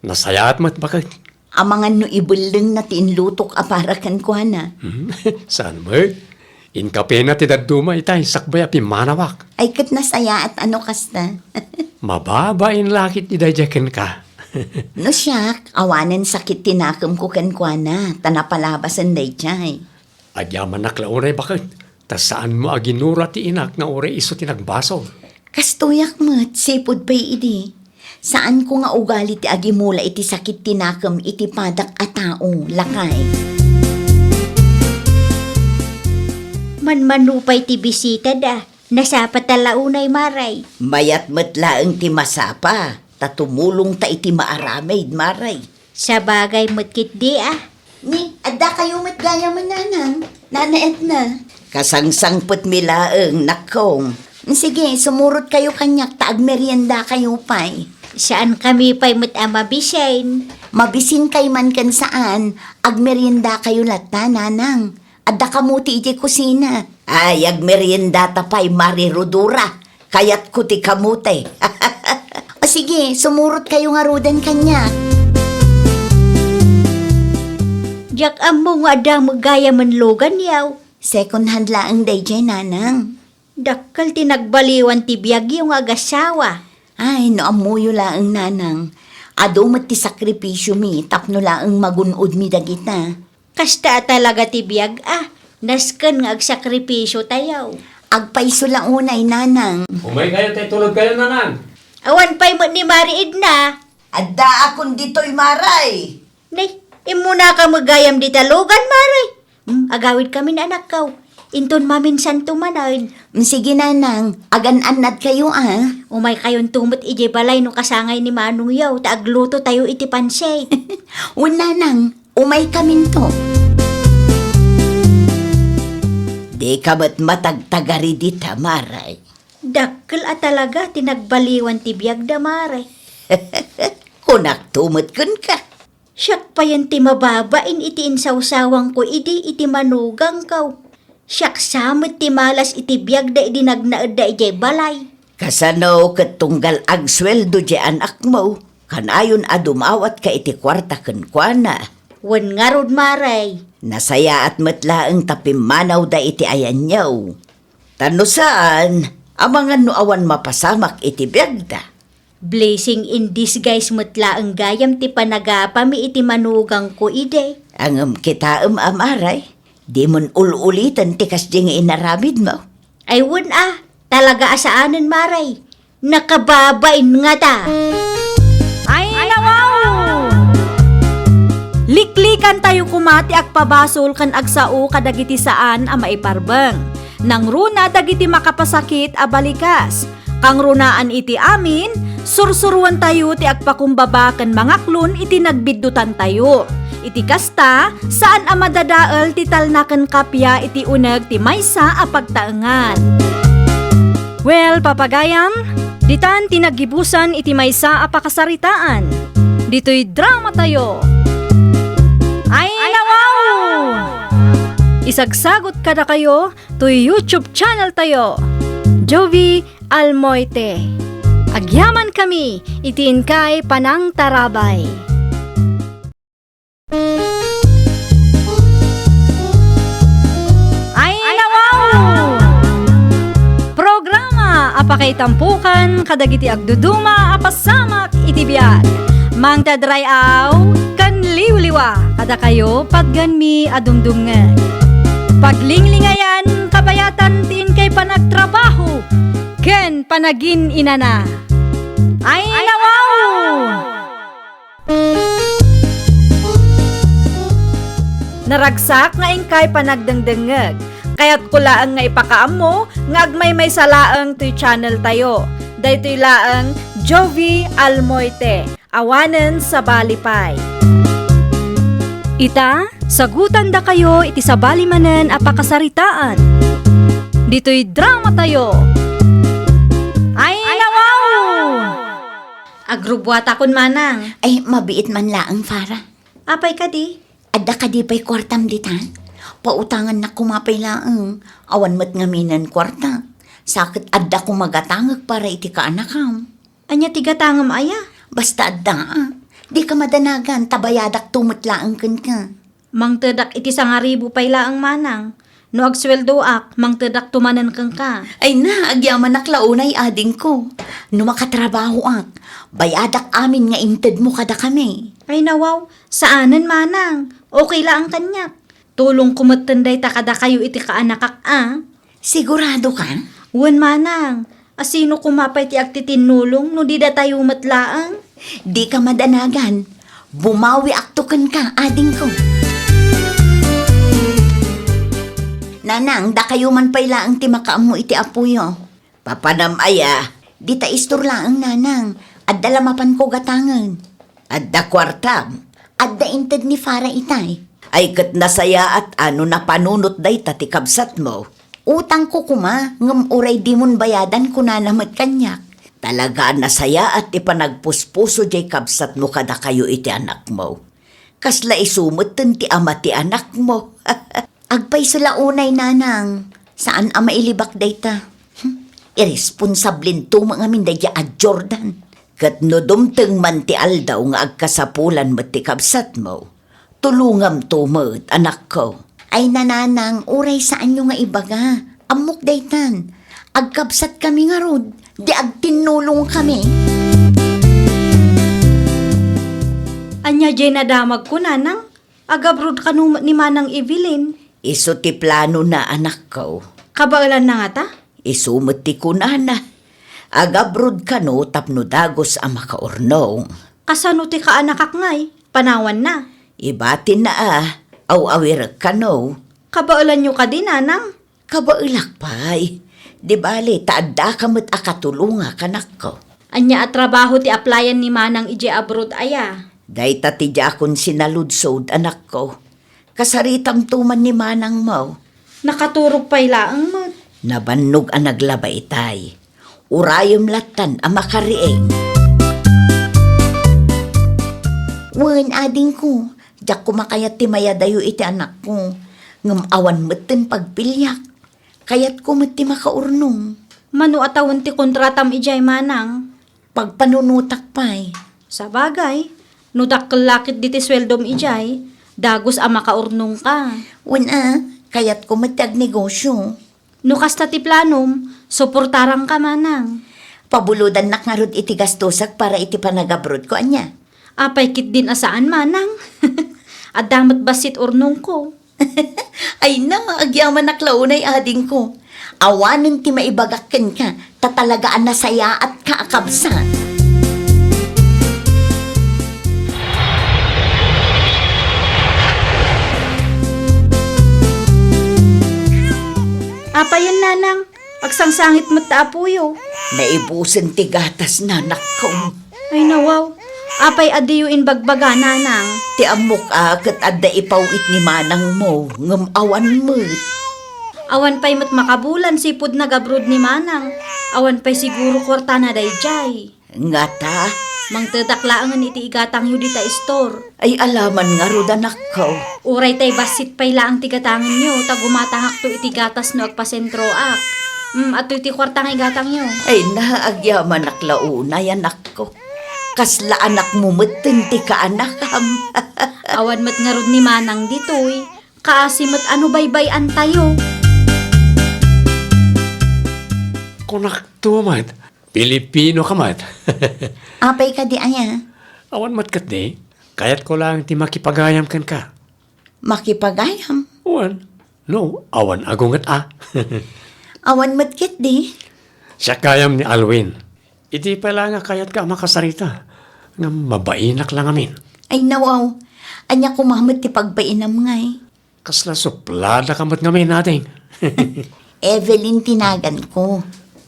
Nasayaat met, baket. Amangan no ibellengna ti inlutok a para kenkuana. Hmm, saan met? Inkapena ti dadduma itay sakbay a pimmanawak. Ay, ket nasayaat a no kasta. Mababain la ketdi daydiay kenka. No siak, awanen sakit ti nakemko kenkuana, ta napalabasen daydiay. Agyamanak la unay baket, ta saanmo a ginura ti inak nga uray isu ti nagbasol. Kastoyak met, sipud pay idi. Saanko nga ugali ti agimula iti sakit ti nakem iti padak a tao, lakay. Manmano pay ti bisitada. Nasapa ta la unay, Maray. Mayat met laeng ti masapa, ta tumulongta iti maaramid, Maray. Sabagay met ketdi a. Ni, adda kayo met gayam, Nanang, Nana Edna. Kasangsangpetmi laeng, nakkong. Sige, sumurot kayo kaniak ta agmerienda kayo pay. Saan kami pay met a mabisin. Mabisin kay man ken saan, agmerienda kayo latta, Nanang. Adda kamote idiay kusina. Ay, agmeriendata pay, Mari Rudora. Kayatko ti kamote. O sige, sumurot kayo ngaruden kaniak. Diak ammo nga adda met gayamen lugan yaw. Second hand laeng daydiay, Nanang. Dakkel ti nagbaliwan ti biagyo nga agasawa. Ay, no ammoyo laeng, Nanang. Adu met ti sakripisiomi tapno laeng magun-odmi dagita. Kasta a talaga ti biag a, nasken nga agsakripisio tayo. Agpayso la unay, Nanang. Umay kayo, tay tulod kayo, Nanang. Awan pay met ni Mari Edna. Adda akon ditoy, Maray. Nay, immuna ka met gayam dita lugan, Maray. Hmm, agawid kami ni anakkaw. Inton maminsanto manen. Hmm, sige, Nanang. Agan-annad kayo, ah. Umay kayon tumet idiay balay no kasangay ni Manong yaw, ta agluto tayo iti pansit. Wen, Nanang. Umay kaminto. Dika met matagtagari dita, Maray. Dakkel a talaga ti nagbaliwan ti biagda, Maray. Kunakto met kenka. Siak payen ti mababain iti insawsawangko idi iti manugangko. Siak sa met ti malas iti biagda idi nagnaedda idiay balay. Kasano ket tunggal agsueldo diay anakmo, kanayon a dumawatka iti kuarta kenkuana? Wen ngarud, Maray. Nasayaat met laeng ta pimmanawda iti ayanyo. Ta no saan, amangan no awan mapasamak iti biagda. Blessing in disguise met laeng gayam ti panagapami iti manugangko idi. Ngem kitaem a, Maray, dimon ul-uliten ti kasdi nga inaramidmo. Ay wen a, talaga a saanen, Maray. Nakababain ngata. Ay, nawaw! Liklikantayo koma ti agpabasol ken agsao kadagiti saan a maiparbeng. Nangruna dagiti makapasakit a balikas. Kangrunaan iti amin, sursuroentayo ti agpakumbaba ken mangaklon iti nagbiddutantayo. Iti kasta, saan a madadael ti talna ken kappia iti uneg ti maysa a pagtaengan. Well, papagayam, ditan ti naggibusan iti maysa a pakasaritaan. Ditoy dramatayo. Ay, nawaw! Isagsagot kadakayo toy YouTube channel tayo, Jovie Almoite. Agyamankami iti inkay panangtarabay. Ay, nawaw! Programa a pakaitampokan kadagiti agduduma a pasamak iti biag. Mangted ray-aw ken liwliwa kadakayo, patgenmi a dumdumngeg. Paglinglingayan, kabayatan ti inkay panagtrabaho ken panagin-inana. Ay, nawaw! Naragsak nga inkay panagdengdengngeg. Kayatko laeng nga ipakaammo nga agmaymaysa laeng toy channel tayo. Daytoy laeng Jovie Almoite, awanen sabali pay. Ita, sagutandakayo iti sabali manen a pakasaritaan. Ditoy dramatayo. Ay, nawaw! Agrubbuatakon, manang. Ay, mabiit man laeng, Farah. Apay kadi? Adda kadi pay kuartam dita? Pautangannak koma pay laeng. Awan met ngaminen kuarta. Sa ket adda koma gatangek para iti kaanakam. Ania ti gatangem aya? Basta adda, a. Dika madanagan, ta bayadakto met laeng kenka. Mangtedak iti sangaribu pay laeng, manang. No agsueldoak, mangtedakto manen kenka. Ay na, agyamanak la unay, adingko. No makatrabahoak, bayadak amin nga intedmo kadakami. Ay nawaw, saanen manang. Okay laeng kaniak. Tulongko metten dayta kadakayo iti kaanakak a. Sigurado ka? Wen manang. Asino koma pay ti agtitinnulong no di datayo met laeng? Dika madanagan. Bumawiakto kenka, adingko. Nanang, dakayo man pay laeng ti makaammo iti apoyo. Papanam aya? Dita istor laeng, nanang. Adda la mapanko gatangen. Adda kuartam? Adda inted ni Farah itay. Ay ket nasayaat a no napanunot dayta ti kabsatmo. Utangko koma, ngem uray dimon bayadan, kunana met kaniak. Talaga a nasayaat ti panagpuspuso diay kabsatmo kadakayo iti anakmo. Kasla isu metten ti ama ti anakmo. Agpayso la unay, nanang. Saan a mailibak dayta. Hmm, irresponsablen tumeng amin daydiay a Jordan. Ket no dumteng man ti aldaw nga agkasapulan met ti kabsatmo, tulongamto met, anakko. Ay, nanang, uray saanyo nga ibaga. Ammok daytan. Agkabsatkami ngarud, di agtinnulongkami. Ania diay nadamagko, nanang? Agabroad kano met ni Manang Evelyn? Isu ti planona, anakko. Kabaelanna ngata? Isu met ti kunana. Agabroad kano tapno dagus a makaurnong. Kasano ti kaanakak ngay? Panawanna? Ibatinna a, aw-awirek kano. Kabaelanyo kadi, nanang? Kabaelak pay. Di bale, ta addaka met a katulongak, anakko. Ania a trabaho ti applyan ni Manang idiay abroad aya? Dayta ti diakon sinaludsod, anakko. Kasaritamto man ni manangmo. Nakaturog pay laeng met. Nabannog a naglaba itay. Urayem lattan a makariing. Wen, adingko, diak koma kayat ti mayadayo iti anakko. Ngem awan metten pagpiliak. Kayatko met ti makaurnong. Mano a tawen ti kontratam idiay, manang? Pagpanunotak pay. Sabagay, no dakkel la ketdi ti sueldom idiay, dagus a makaurnongka. Wen a, kayatko met ti agnegosyo. No kasta ti planom, suportaranka, manang. Pabulodannak ngarud iti gastosek para iti panagabroadko, ania? Apay ketdin a saan, manang? Adda met bassit urnongko. Ay na, agyamanak la unay, adingko. Awanen ti maibagak kenka, ta talaga a nasayaatka a kabsat. Apayen, nanang? Agsangsangit met ta apoyo. Naibusen ti gatas, nanakko. Ay, nawaw. Apay a diyo imbagbaga, nanang? Ti ammok a ket adda ipaw-it ni manangmo, ngem awan met. Awan pay met makabulan sipud nagabroad ni manang. Awan pay siguro kuartana daydiay. Ngata? Mangtedak laengen iti igatangyo dita istor. Ay, alaman ngarud, anakko. Uray tay bassit pay laeng ti gatangenyo, ta gumatangakto iti gatas no agpasentroak. Hmm, adtoy ti kuarta nga igatangyo. Ay na, agyamanak la unay, anakko. Kasla anakmo metten ti kaanakam. Awan met ngarud ni manang ditoy. Kaasi met a no baybay-antayo. Kunakto met, Pilipino ka met. Apay kadi aya? Awan met ketdi. Kayatko laeng ti makipagayam kenka. Makipagayam? Wen. No, awan agunget a. Awan met ketdi. Siak gayam ni Alwin. Idi pay la nga kayatka a makasarita, ngem mabainak la ngamin. Ay, nawaw. Ania koma met ti pagbainan ngay? Kasla suplada ka met ngamin, ading. Evelyn ti naganko.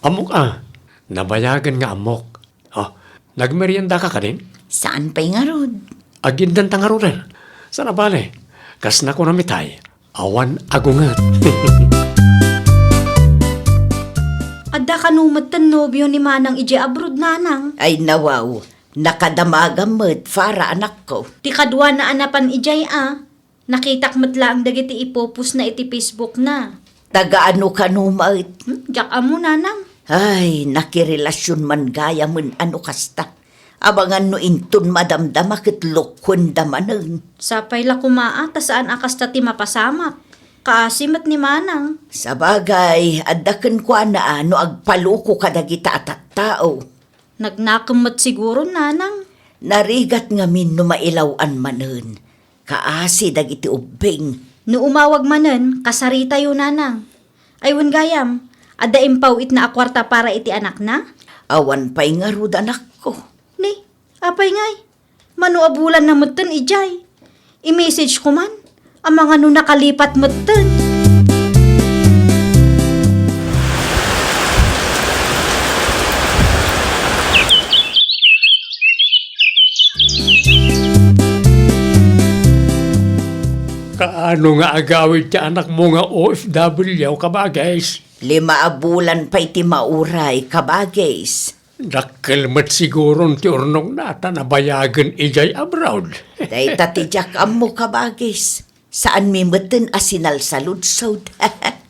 Ammok a, nabayagen nga ammok. Oh, nagmerienda ka kadin? Saan pay ngarud? Agiddanta ngaruden. Sana bale, kas nakunam itay, awan agunget. Adda kano metten nobio ni manang idiay abroad, nanang? Ay, nawaw, nakadamagam met, Farah, anakko. Ti kaduana a napan idiay a, nakitak met laeng dagiti ipopostna iti Facebookna. Taga ano kano met? Hmm, diak ammo, nanang. Ay, nakirelasion man gayamen a no kasta. Abangan no inton madamdama ket lokuenda manen. Sapay la koma a, ta saan a kasta ti mapasamak. Kaasi met ni Manang. Sabagay, adda kenkuana a no agpaluko kadagita a tattao. Nagnakem met siguro, Nanang. Narigat ngamin no mailaw-an manen. Kaasi dagiti ubbing. No umawag manen, kasaritayo, Nanang. Ay, wen gayam, adda impawitna a kuarta para iti anakna? Awan pay ngarud, anakko. Ni, apay ngay? Mano a bulanna metten idiay? I-message ko man. Amangan no nakalipat metten. Kaano nga agawid ti anakmo nga O F W, kabagis? Lima a bulan pay ti mauray, kabagis. Dakkel met siguron ti urnongna ta nabayagen idiay abroad. Dayta ti diak ammo, kabagis. Saanmi metten a sinalsaludsod.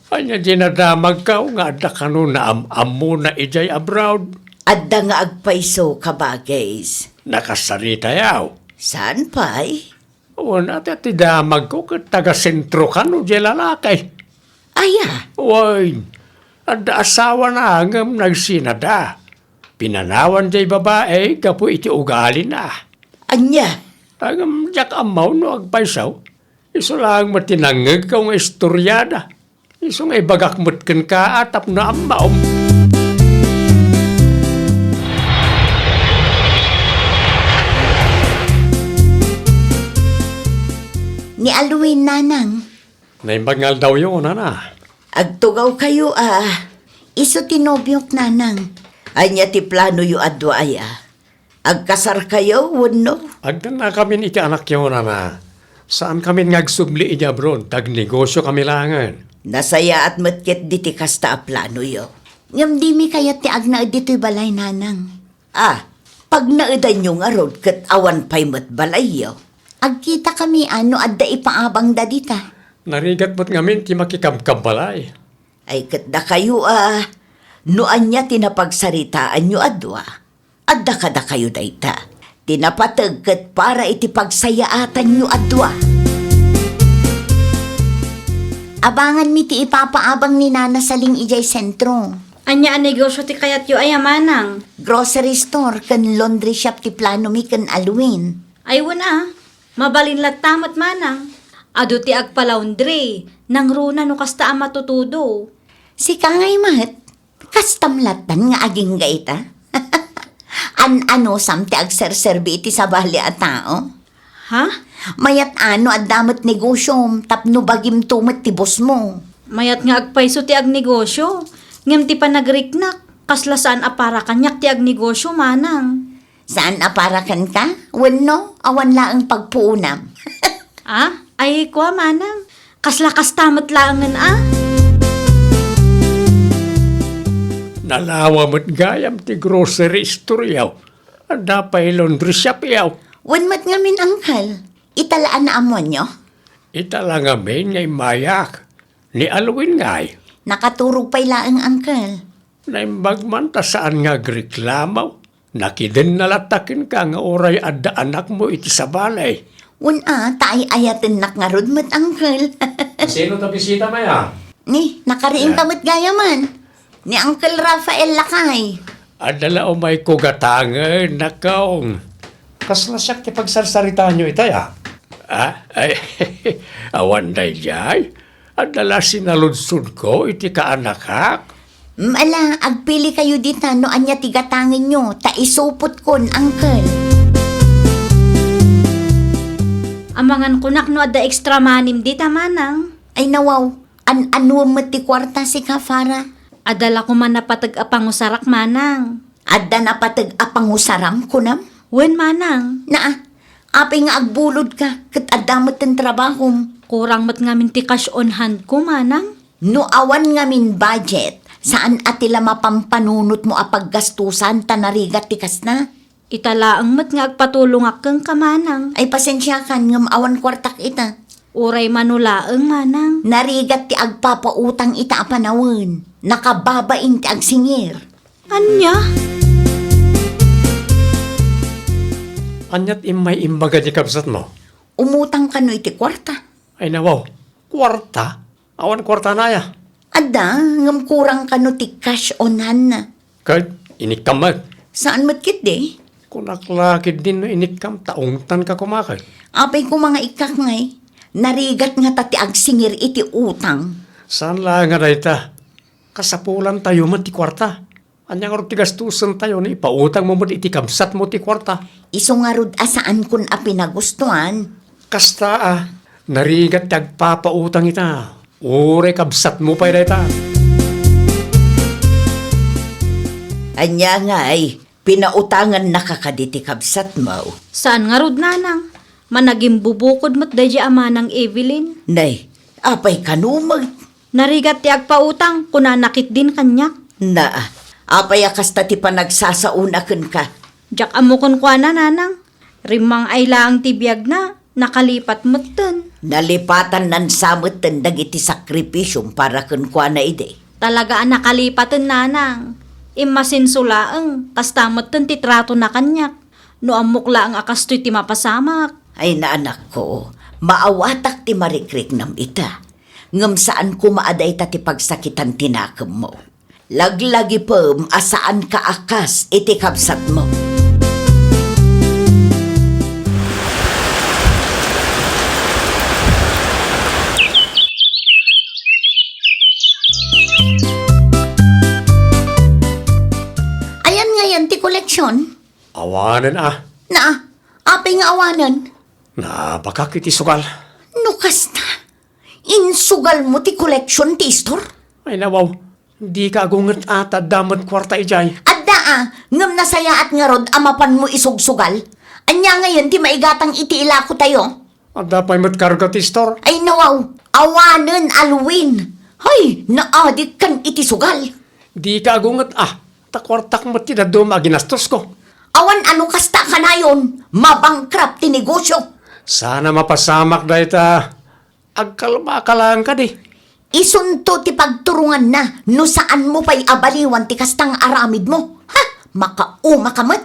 Ania dinadamagko nga adda kano naam-ammona idiay abroad? Adda nga agpayso, kabagis. Nakasaritayo? Saan pay? Wen, ata ti damagko ket taga-sentro kano diay lalaki. Aya? Wen, adda asawana ngem nagsinada. Pinanawan diay babai gapu iti ugalina. Ania? Ngem diak ammo no agpayso. Isu laeng met ti nangngegko nga istoriana. Isu nga ibagak met kenka a tapno ammaom. Ni Alwin, Nanang. Naimbag nga aldawyo, Nana. Agtugawkayo a. Isu ti nobiok, Nanang. Ania ti planoyo a dua aya? Agkasarkayo wenno? Agdannakamin iti anakyo, Nana. Saankamin nga agsubli idiay abroad, ta agnegosyokami laengen. Nasayaat met ketdi ti kasta a planoyo. Ngem dimi kayat ti agnaed ditoy balay, Nanang. Ah, pagnaedanyo ngarud ket awan pay met balayyo. Agkitakami a no adda ipaabangda dita. Narigat met ngamin ti makikabkabbalay. Ay, ket dakayo a, no ania ti napagsaritaanyo a dua, adda kadakayo dayta. Ti napateg ket para iti pagsayaatanyo a dua. Abanganmi ti ipapaabang ni Nana Saling idiay sentro. Ania a negosyo ti kayatyo aya, Manang? Grocery store ken laundry shop ti planomi ken Alwin. Ay, wen a, mabalin latta met, Manang. Adu ti agpa-laundry, nangruna no kasta a matutudo. Sika ngay met, kastam lattan nga agingga ita? An-anusam ti agserserbi iti sabali a tao? Ha? Mayat a no adda met negosyom tapno bagimto met ti bossmo. Mayat nga agpayso ti agnegosyo, ngem ti panagriknak, kasla saan a para kaniak ti agnegosyo, Manang. Saan a para kenka? Wenno, awan laeng pagpuonam? Ah, ay, kua, Manang. Kasla kasta met laengen a. Nalawa met gayam ti grocery store-yo. Adda pay laundry shop-yo. Wen met ngamin, Uncle. Ita la a naammoanyo? Ita la ngamin nga immayak. Ni Alwin ngay? Nakaturog pay laeng, Uncle. Naimbag man ta saan nga agreklamo. Nakidenna latta kenka nga uray adda anakmo iti sabali. Wen a, ta ay-ayatennak ngarud met, Uncle. Sino ta bisita, maya? Ni, nakariingka met gayaman. Ni Uncle Rafael lakay. Adda la umayko gatangen, nakong. Kasla siak ti pagsarsaritaanyo itay, a? Ah, ay, awan daydiay. Adda la sinaludsodko iti kaanakak. Mm, ala, agpili kayo dita no ania ti gatangenyo, ta isupotkon, Uncle. Amangan kunak no adda extra money-m dita, Manang. Ay, nawaw, an-anuem met ti kuarta, sika, Farah? Adda la koma napateg a pangusarak, Manang. Adda napateg a pangusaram, kunam? Wen, Manang. Naa, apay nga agbulodka, ket adda met ti trabahom? Kurang met ngamin ti cash on hand ko, Manang. No awan ngamin budget, saan a ti la mapampanunotmo a paggastusan ta narigat ti kasta? Ita laeng met nga agpatulongak kenka, Manang. Ay, pasensiakan ngem awan kuartak ita. Uray mano laeng, Manang. Narigat ti agpapautang ita a panawen. Nakababain ti agsingir. Ania? Aniat immay imbaga ti kabsatmo? Umutang kano iti kuarta. Ay, nawaw, kuarta? Awan kuartana aya? Adda, ngem kurang kano ti cash on hand. Ket inikkam met? Saan met ketdi? Kunak la ketdi no inikkam ta ungtanka koma ket. Apay koma nga ikkak ngay? Narigat ngata ti agsingir iti utang. Saan la nga dayta? Kasapulantayo met ti kuarta. Ania ngarud ti gastusentayo no ipautangmo met iti kabsatmo ti kuarta? Isu ngarud a saankon a pinagustuan. Kasta a, narigat ti agpapautang ita. Uray kabsatmo pay dayta. Ania ngay, pinautangannaka kadi ti kabsatmo? Saan ngarud, nanang. Managimbubukod met daydi a manang Evelyn. Nay, apay kano met? Narigat ti agpautang, kunana ketdin kaniak. Naa, apay a kasta ti panagsasaona kenka? Diak ammo kenkuana, nanang. Rimmang-ay laeng ti biagna, nakalipat metten. Nalipatannan sa metten dagiti sakripisiom para kenkuana idi. Talaga a nakalipaten, nanang. Immasinso laeng, kasta metten ti tratona kaniak. No ammok laeng a kastoy ti mapasamak. Ay, naanakko, maawatak ti marikriknam ita. Ngem saan koma a dayta ti pagsakitan ti nakemmo. Laglagipem a saanka a kas iti kabsatmo. Ayan ngayan ti koleksyon? Awanen a. Na, apay nga awanen? Nabakak iti sugal. No kasta, insugalmo ti koleksyon ti istor? Ay, nawaw. Dika agunget a ta adda met kuarta idiay. Adda a, ngem nasayaat ngarud a mapanmo isugsugal. Ania ngayen ti maigatang iti ilakotayo? Adda pay met karga ti istor. Ay, nawaw. Awanen, Alwin. Hay, naadikkan iti sugal. Dika agunget a, ta kuartak met ti dadduma a ginastosko. Awan a no kasta kanayon, mabankrupt ti negosyo. Sana mapasamak dayta. Agkalmaka laeng kadi. Isunto ti pagturonganna no saanmo pay a baliwan ti kasta nga aramidmo. Ha? Makaumaka met?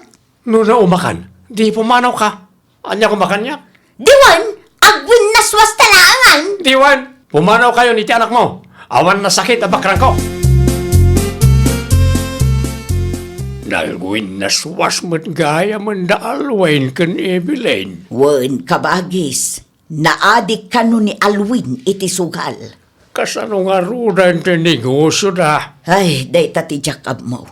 No naumakan, di pumanawka. Ania koma kaniak? Diwan, agwinnaswasta laengan. Diwan, pumanawkayon iti anakmo. Awan nasakit a bakrangko. Nagwinnaswas met gayamen da Alwin ken Evelyn. Wen, kabagis, naadik kano ni Alwin iti sugal. Kasano ngaruden ti negosyoda? Ay, dayta ti diak ammo.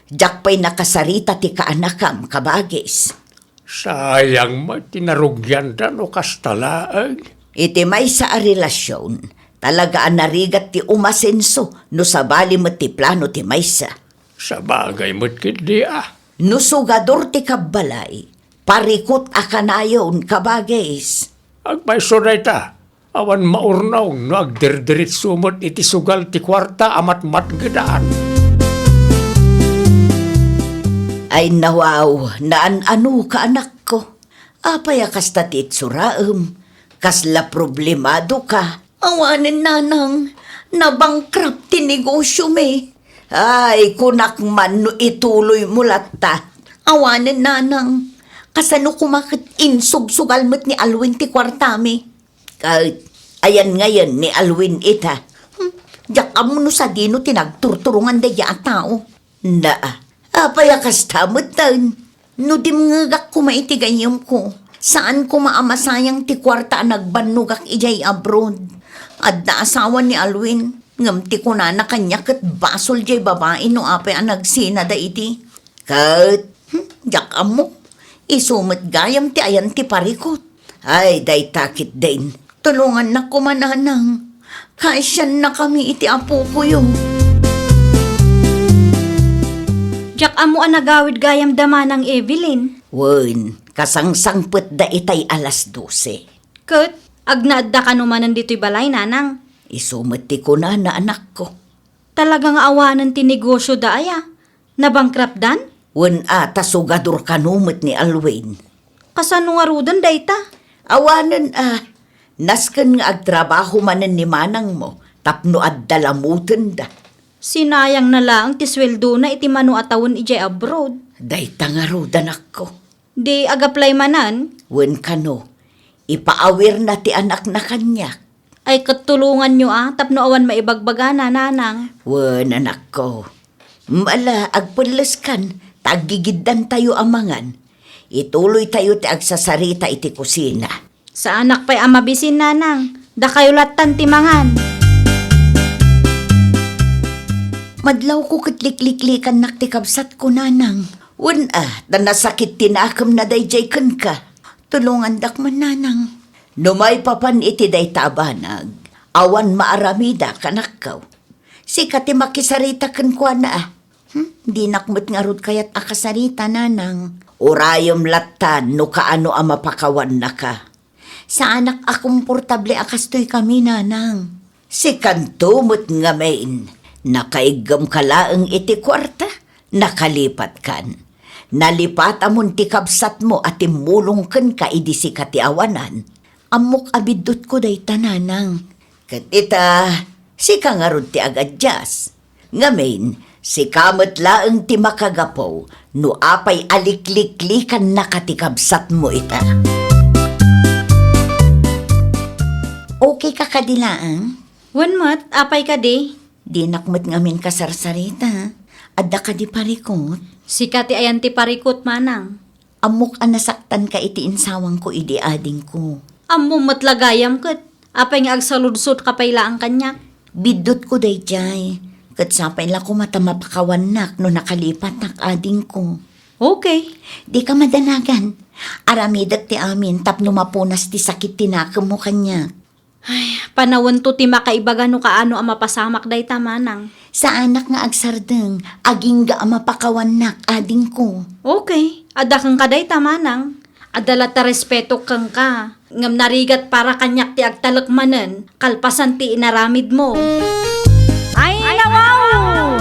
Diak pay nakasarita ti kaanakam, kabagis. Sayang met ti narugianda no kasta laeng. Iti maysa a relasion, talaga a narigat ti umasenso no sabali met ti plano ti maysa. Sabagay met ketdi a. No sugador ti kabbalay, parikut a kanayon, kabagis. Agpayso dayta, awan maurnog no agdirdiritso met iti sugal ti kuarta a matmatgedan. Ay, nawaw, naan-anoka, anakko. Apay a kasta ti itsuraem? Kasla problemadoka? Awanen, nanang. Nabankrupt ti negosyomi. Ay, kunak man no ituloymo latta. Awanen, nanang. Kasano koma ket insugsugal met ni Alwin ti kuartami? Ket, ayan ngayen ni Alwin ita? Hmm, diak ammo no sadino ti nagturturongan daydiay a tao. Na, apay a kasta metten? No dimngegak koma iti gayyemko, saan koma a masayang ti kuarta a nagbannogak idiay abroad. Adda asawa ni Alwin, ngem ti kunana kaniak ket basol diay babai no apay a nagsinada iti. Ket, hmm, diak ammo. Isu met gayam ti ayan ti parikut. Ay, dayta ketdin. Tulongannak koma, nanang. Kaasiannakami iti apokoyo. Diak ammo a nagawid gayam da Manang Evelyn. Wen, kasangsangpetda itay alas dose. Ket, agnaedda kano manen ditoy balay, nanang? Isu met ti kunana, anakko. Talaga nga awanen ti negosyoda aya? Nabankrupt-dan? Wen a, ta sugador kano met ni Alwin. Kasano ngaruden dayta? Awanen a, nasken nga agtrabaho manen ni manangmo tapno adda lamutenda. Sinayangna laeng ti sueldona iti mano a tawen idiay abroad. Dayta ngarud, anakko. Di ag-apply manen? Wen kano, ipaawirna ti anakna kaniak. Ay, ket tulonganyo a, tapno awan maibagbagana, nanang. Wen, anakko. Ala, agpelleskan, ta aggigiddantayo a mangan. Ituloytayo ti agsasarita iti kusina. Saanak pay a mabisin, nanang. Dakayo lattan ti mangan. Madlawko ket likliklikannak ti kabsatko, nanang. Wen a, ta nasakit ti nakemna daydiay kenka. Tulongandak man, nanang. No maipapan iti dayta a banag, awan maaramida, kanakko. Sika ti makisarita kenkuana a. Hmm, dinak met ngarud kayat a kasarita, nanang. Urayem lattan no kaano a mapakawannaka. Saanak a komportable a kastoy kami, nanang. Sikanto met ngamin, nakaiggemka laeng iti kuarta, nakalipatkan. Nalipatamon ti kabsatmo a timmulong kenka idi sika ti awanan. Ammok a biddutko dayta, nanang. Ket ita, sika ngarud ti agadias. Ngamin, sika met laeng ti makagapu no apay a likliklekannaka ti kabsatmo ita. Okay ka kadi laeng? Wen met, apay kadi? Dinak met ngamin kasarsarita. Adda kadi parikut? Sika ti ayan ti parikut, manang. Ammok a nasaktanka iti insawangko idi adingko. Ammom met la gayam ket apay nga agsaludsodka pay laeng kaniak? Biddutko daydiay, ket sapay la koma ta mapakawannak no nakalipatak adingko. Okay. Dika madanagan. Aramidek ti amin tapno mapunas ti sakit ti nakemmo kaniak. Ay, panawento ti makaibaga no kaano a mapasamak dayta, manang. Saanak nga agsardeng, agingga a mapakawannak, adingko. Okay, adda kenka dayta, manang. Adda latta respetok kenka, ngem narigat para kaniak ti agtalek manen, kalpasan ti inaramidmo. Ay, nawaw!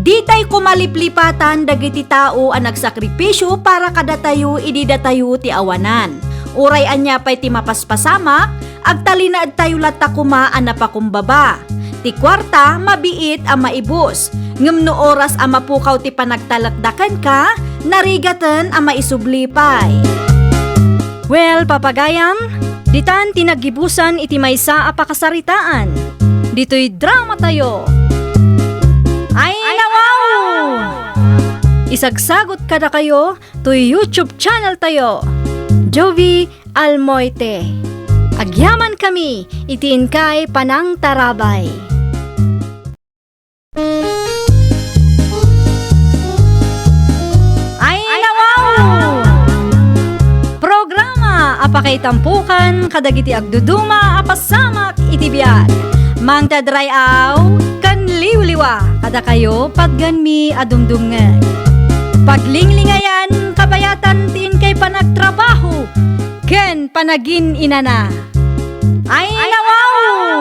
Ditay koma liplipatan dagiti tao a nagsakripisio para kadatayo idi datayo ti awanan. Uray ania pay ti mapaspasamak, agtalinaedtayo latta koma a napakumbaba. Ti kuarta, mabiit a maibus, ngem no oras a mapukaw ti panagtalekda kenka, narigaten a maisubli pay. Well, papagayam, ditan ti naggibusan iti maysa a pakasaritaan. Ditoy dramatayo. Ay, nawaw! Isagsagot kadakayo toy YouTube channel tayo, Jovi Almoite. Agyamankami iti inkay panangtarabay. Ay, nawaw! Programa a pakaitampukan kadagiti agduduma a pasamak iti biag. Mangted ray-aw ken liwliwa kadakayo patgenmi a dumdumngeg. Paglinglingayan kabayatan ti inkay panagtrabaho ken panagin-inana. Ay, nawaw!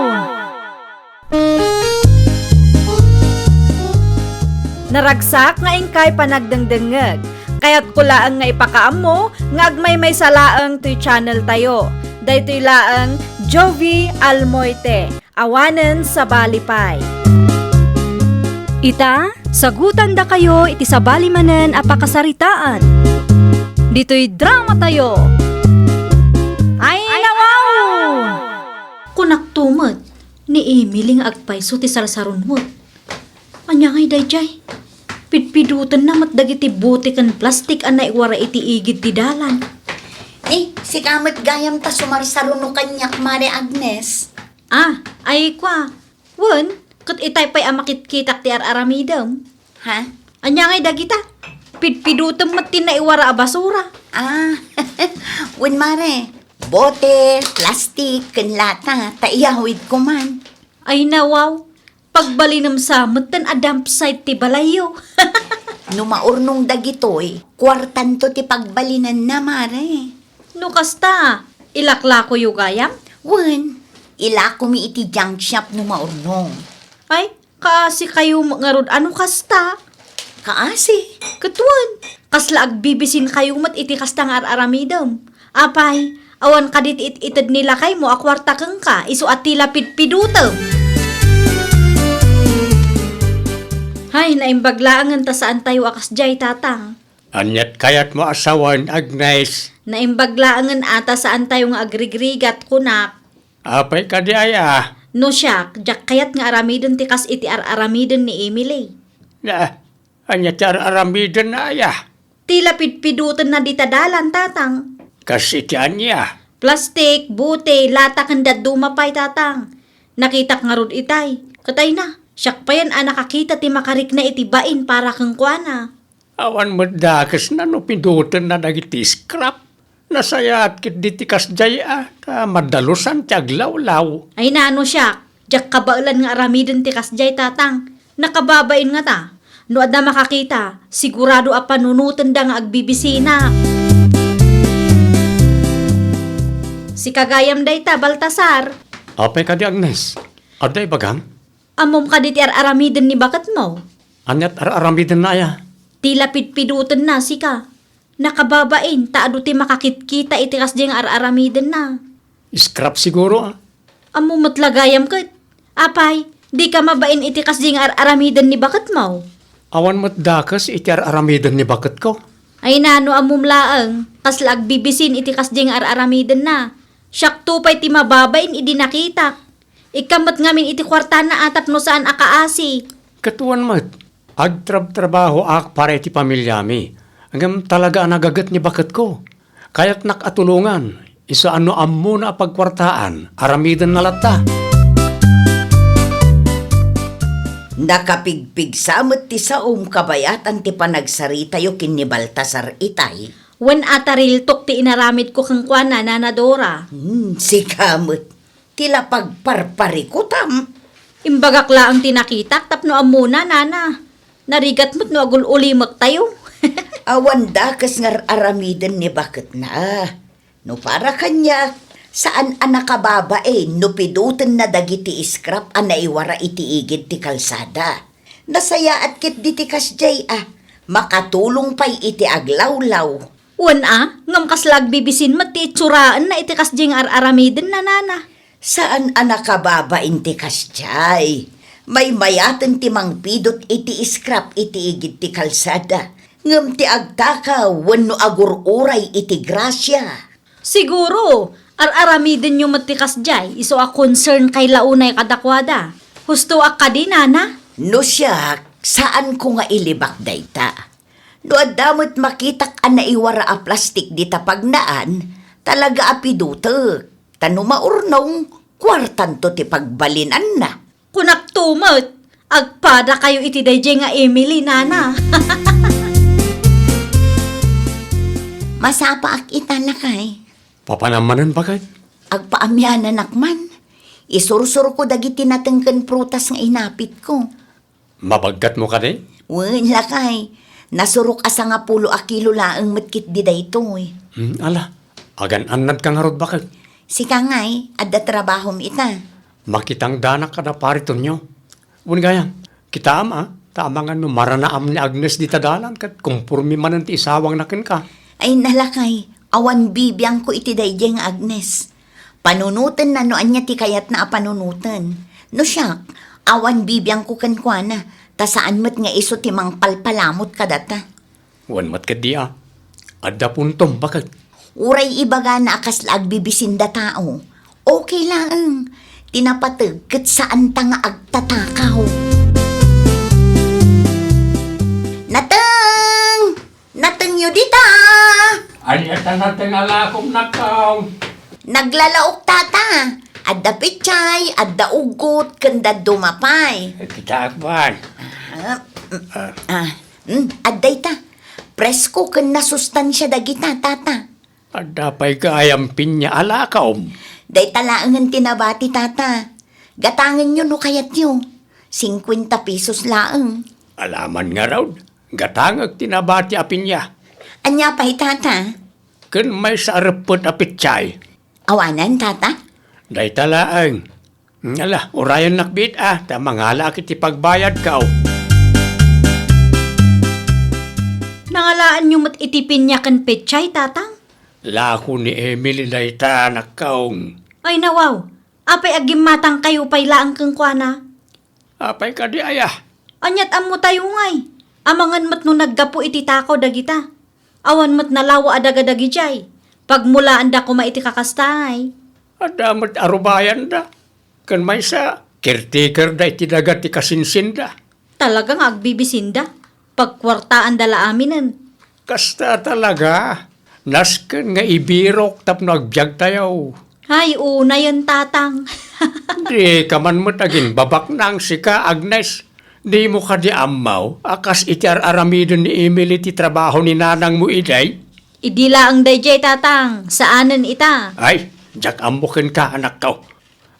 Naragsak nga inkay panagdengdengngeg. Kayatko laeng nga ipakaammo nga agmaymaysa laeng toy channel tayo. Daytoy laeng Jovi Almoite. Awanen sabali pay. Ita, sagutandakayo iti sabali manen a pakasaritaan. Ditoy dramatayo. Ay, nawaw! Kunakto met, ni Emily nga agpayso ti sarsarunot. Ania ngay daydiay? Pidpidutenna met dagiti bote ken plastik a naiwara iti igid ti dalan. Eh, sika met gayam ta sumarsaruno kaniak, Mare Agnes. Ah, ay kua. Wen, ket itay pay a makitkitak ti ar-aramidem. Ha? Ania ngay dagita? Pidpidutem met ti naiwara a basura. Ah, wen, Mare. Bote, plastik, ken lata, ta iyawidko man. Ay, nawaw. Pagbalinem sa metten a dump site ti balayyo. No maurnong dagitoy, kuartanto ti pagbalinenna, Mare. No kasta, ilaklakoyo gayam? Wen, ilakomi iti junk shop no maurnong. Ay, kaasi kayo ngarud a no kasta? Kaasi. Ket wen, kasla agbibisinkayo met iti kasta nga ar-aramidem. Apay, awan kadi ti it-ited ni lakaymo a kuarta kenka, isu a ti la pidpidutem. Hay, naimbag laengen ta saantayo a kasdiay, Tatang. Aniat kayatmo a sawen, Agnes? Naimbag laengen a ta saantayo nga agrigrigat, kunak. Apay kadi aya? No siak, diak kayat nga aramiden ti kas iti ar-aramiden ni Emily. Na, ania ti ar-aramidenna aya? Ti la pidpidotenna dita dalan, Tatang. Kas iti ania? Plastik, bote, lata ken dadduma pay, Tatang. Nakitak ngarud itay. Ket ay na, siak payen a nakakita ti makarikna iti bain para kenkuana. Awan met dakesna no pidotenna dagiti scrap. Nasayaat ketdi ti kasdiay a, ta madalusan ti aglawlaw. Ay nano siak, diak kabaelan nga aramiden ti kasdiay, Tatang. Nakababain ngata. No adda makakita, sigurado a panunotenda nga agbibisina. Sika gayam dayta, Baltasar. Apay kadi, Agnes? Adda ibagam? Ammom kadi ti ar-aramiden ni baketmo? Aniat ar-aramidenna aya? Ti la pidpidotenna, sika. Nakababain, ta adu ti makakitkita iti kasdiay nga ar-aramidenna. Scrap siguro, a? Ammom met la gayam ket. Apay, dika mabain iti kasdiay nga ar-aramiden ni baketmo? Awan met dakes iti ar-aramiden ni baketko. Ay nano, ammom laeng, kasla agbibisin iti kasdiay nga ar-aramidenna. Siakto pay ti mababain idi nakitak. Ikkan met ngamin iti kuartana a tapno saan a kaasi. Ket wen met, agtrabtrabahoak para iti pamiliami, ngem talaga a nagaget ni baketko. Kayatnak a tulongan, isu a no ammona a pagkuartaan, aramidenna latta. Nakapigpigsa met ti saom kabayatan ti panagsaritayo ken ni Baltasar itay. Wen a tariltok ti inaramidko kenkuana, Nana Dora. Hmm, sika met. Ti la pagparparikutam. Imbagak laeng ti nakitak tapno ammona, nana. Narigat met no agul-ulimektayo. Awan dakes nga ar-aramiden ni baketna. No para kaniak, saan a nakababain no pidotenna dagiti scrap a naiwara iti igid ti kalsada. Nasayaat ketdi ti kasdiay a, makatulong pay iti aglawlaw. Wen a, ngem kasla agbibisin met ti itsuraenna iti kasdiay nga ar-aramidenna, nana. Saan a nakababain ti kasdiay. Maymayaten ti mangpidot iti scrap iti igid ti kalsada, ngem ti agtakaw wenno agur-uray iti grasia. Siguro, ar-aramidenyo met ti kasdiay, isu a concern kay la unay kadakuada. Husto a kadi, nana? No siak, saanko nga ilibak dayta. No adda met makitak a naiwara a plastik dita pagnaan, talaga a pidotek. Ta no maurnong, kuartanto ti pagbalinanna. Kunakto met, agpadakayo iti daydiay nga Emily, nana. Masapaak ita, lakay. Papanam manen, baket? Agpaamiananak man. Isursurko dagiti nateng ken prutas nga inapitko. Mabaggatmo kadi? Wen, lakay. Nasurok a sangapulo a kilo laeng met ketdi daytoy. Hmm, ala, agan-annadka ngarud, baket? Sika ngay, adda trabahom ita. Makitangdanak kada paritonyo. Wen gayam, kitaam a, ta amangan no maranaam ni Agnes dita dalan ket kompormi manen ti isawangna kenka. Ay, nalakay, awan bibiangko iti daydiay nga Agnes. Panunotenna no ania ti kayatna a panunoten. No siak, awan bibiangko kenkuana, ta saan met nga isu ti mangpalpalamut kadata. Wen met ketdi a, adda puntom, baket? Uray ibagana a kasla agbibisin datao, okay laeng. Ti napateg ket saanta nga agtatakaw. Nateng! Natengyo dita! Ania ta nateng a lakom, nakkaw? Naglalaok, tata. Adda pechay, adda uggot, ken dadduma pay. Kitaak man. Ah, mm, ah, mm, adda ita. Presko ken nasustansia dagita, tata. Adda pay gayam pinya a lakaom. Dayta laengen ti nabati, tata. Gatangenyo no kayatyo. Singkuenta pesos laeng. Alaman ngarud, gatangek ti nabati a pinya. Ania pay, tata? Ken maysa a reppet a pechay. Awanan, tata? Dayta laeng. Ala, urayennak biit a, ta mangalaak iti pagbayadko. Nangalaanyo met iti pinya ken pechay, tatang? Lako ni Emily dayta, nakkaw. Ay, nawaw. Apay, agimmatangkayo pay laeng kenkuana? Apay kadi aya? Aniat ammotayo ngay? Amangan met no naggapu iti takaw dagita. Awan met nalawa a daga dagidiay. Pagmulaanda koma iti kakastay. Adda met arubayanda. Ken maysa, caretaker da iti daga ti kasinsinda. Talaga nga agbibisinda. Pagkuartaanda la aminen. Kasta talaga. Nasken nga ibirok tapno agbiagtayo. Ay, unayen, Tatang. Dika man met agimbabaknang sika, Agnes. Dimo kadi ammo a kas iti ar-aramiden ni Emily ti trabaho ni nanangmo idiay? Idi laeng daydiay, Tatang. Saanen ita. Ay, diak ammo kenka, anakko.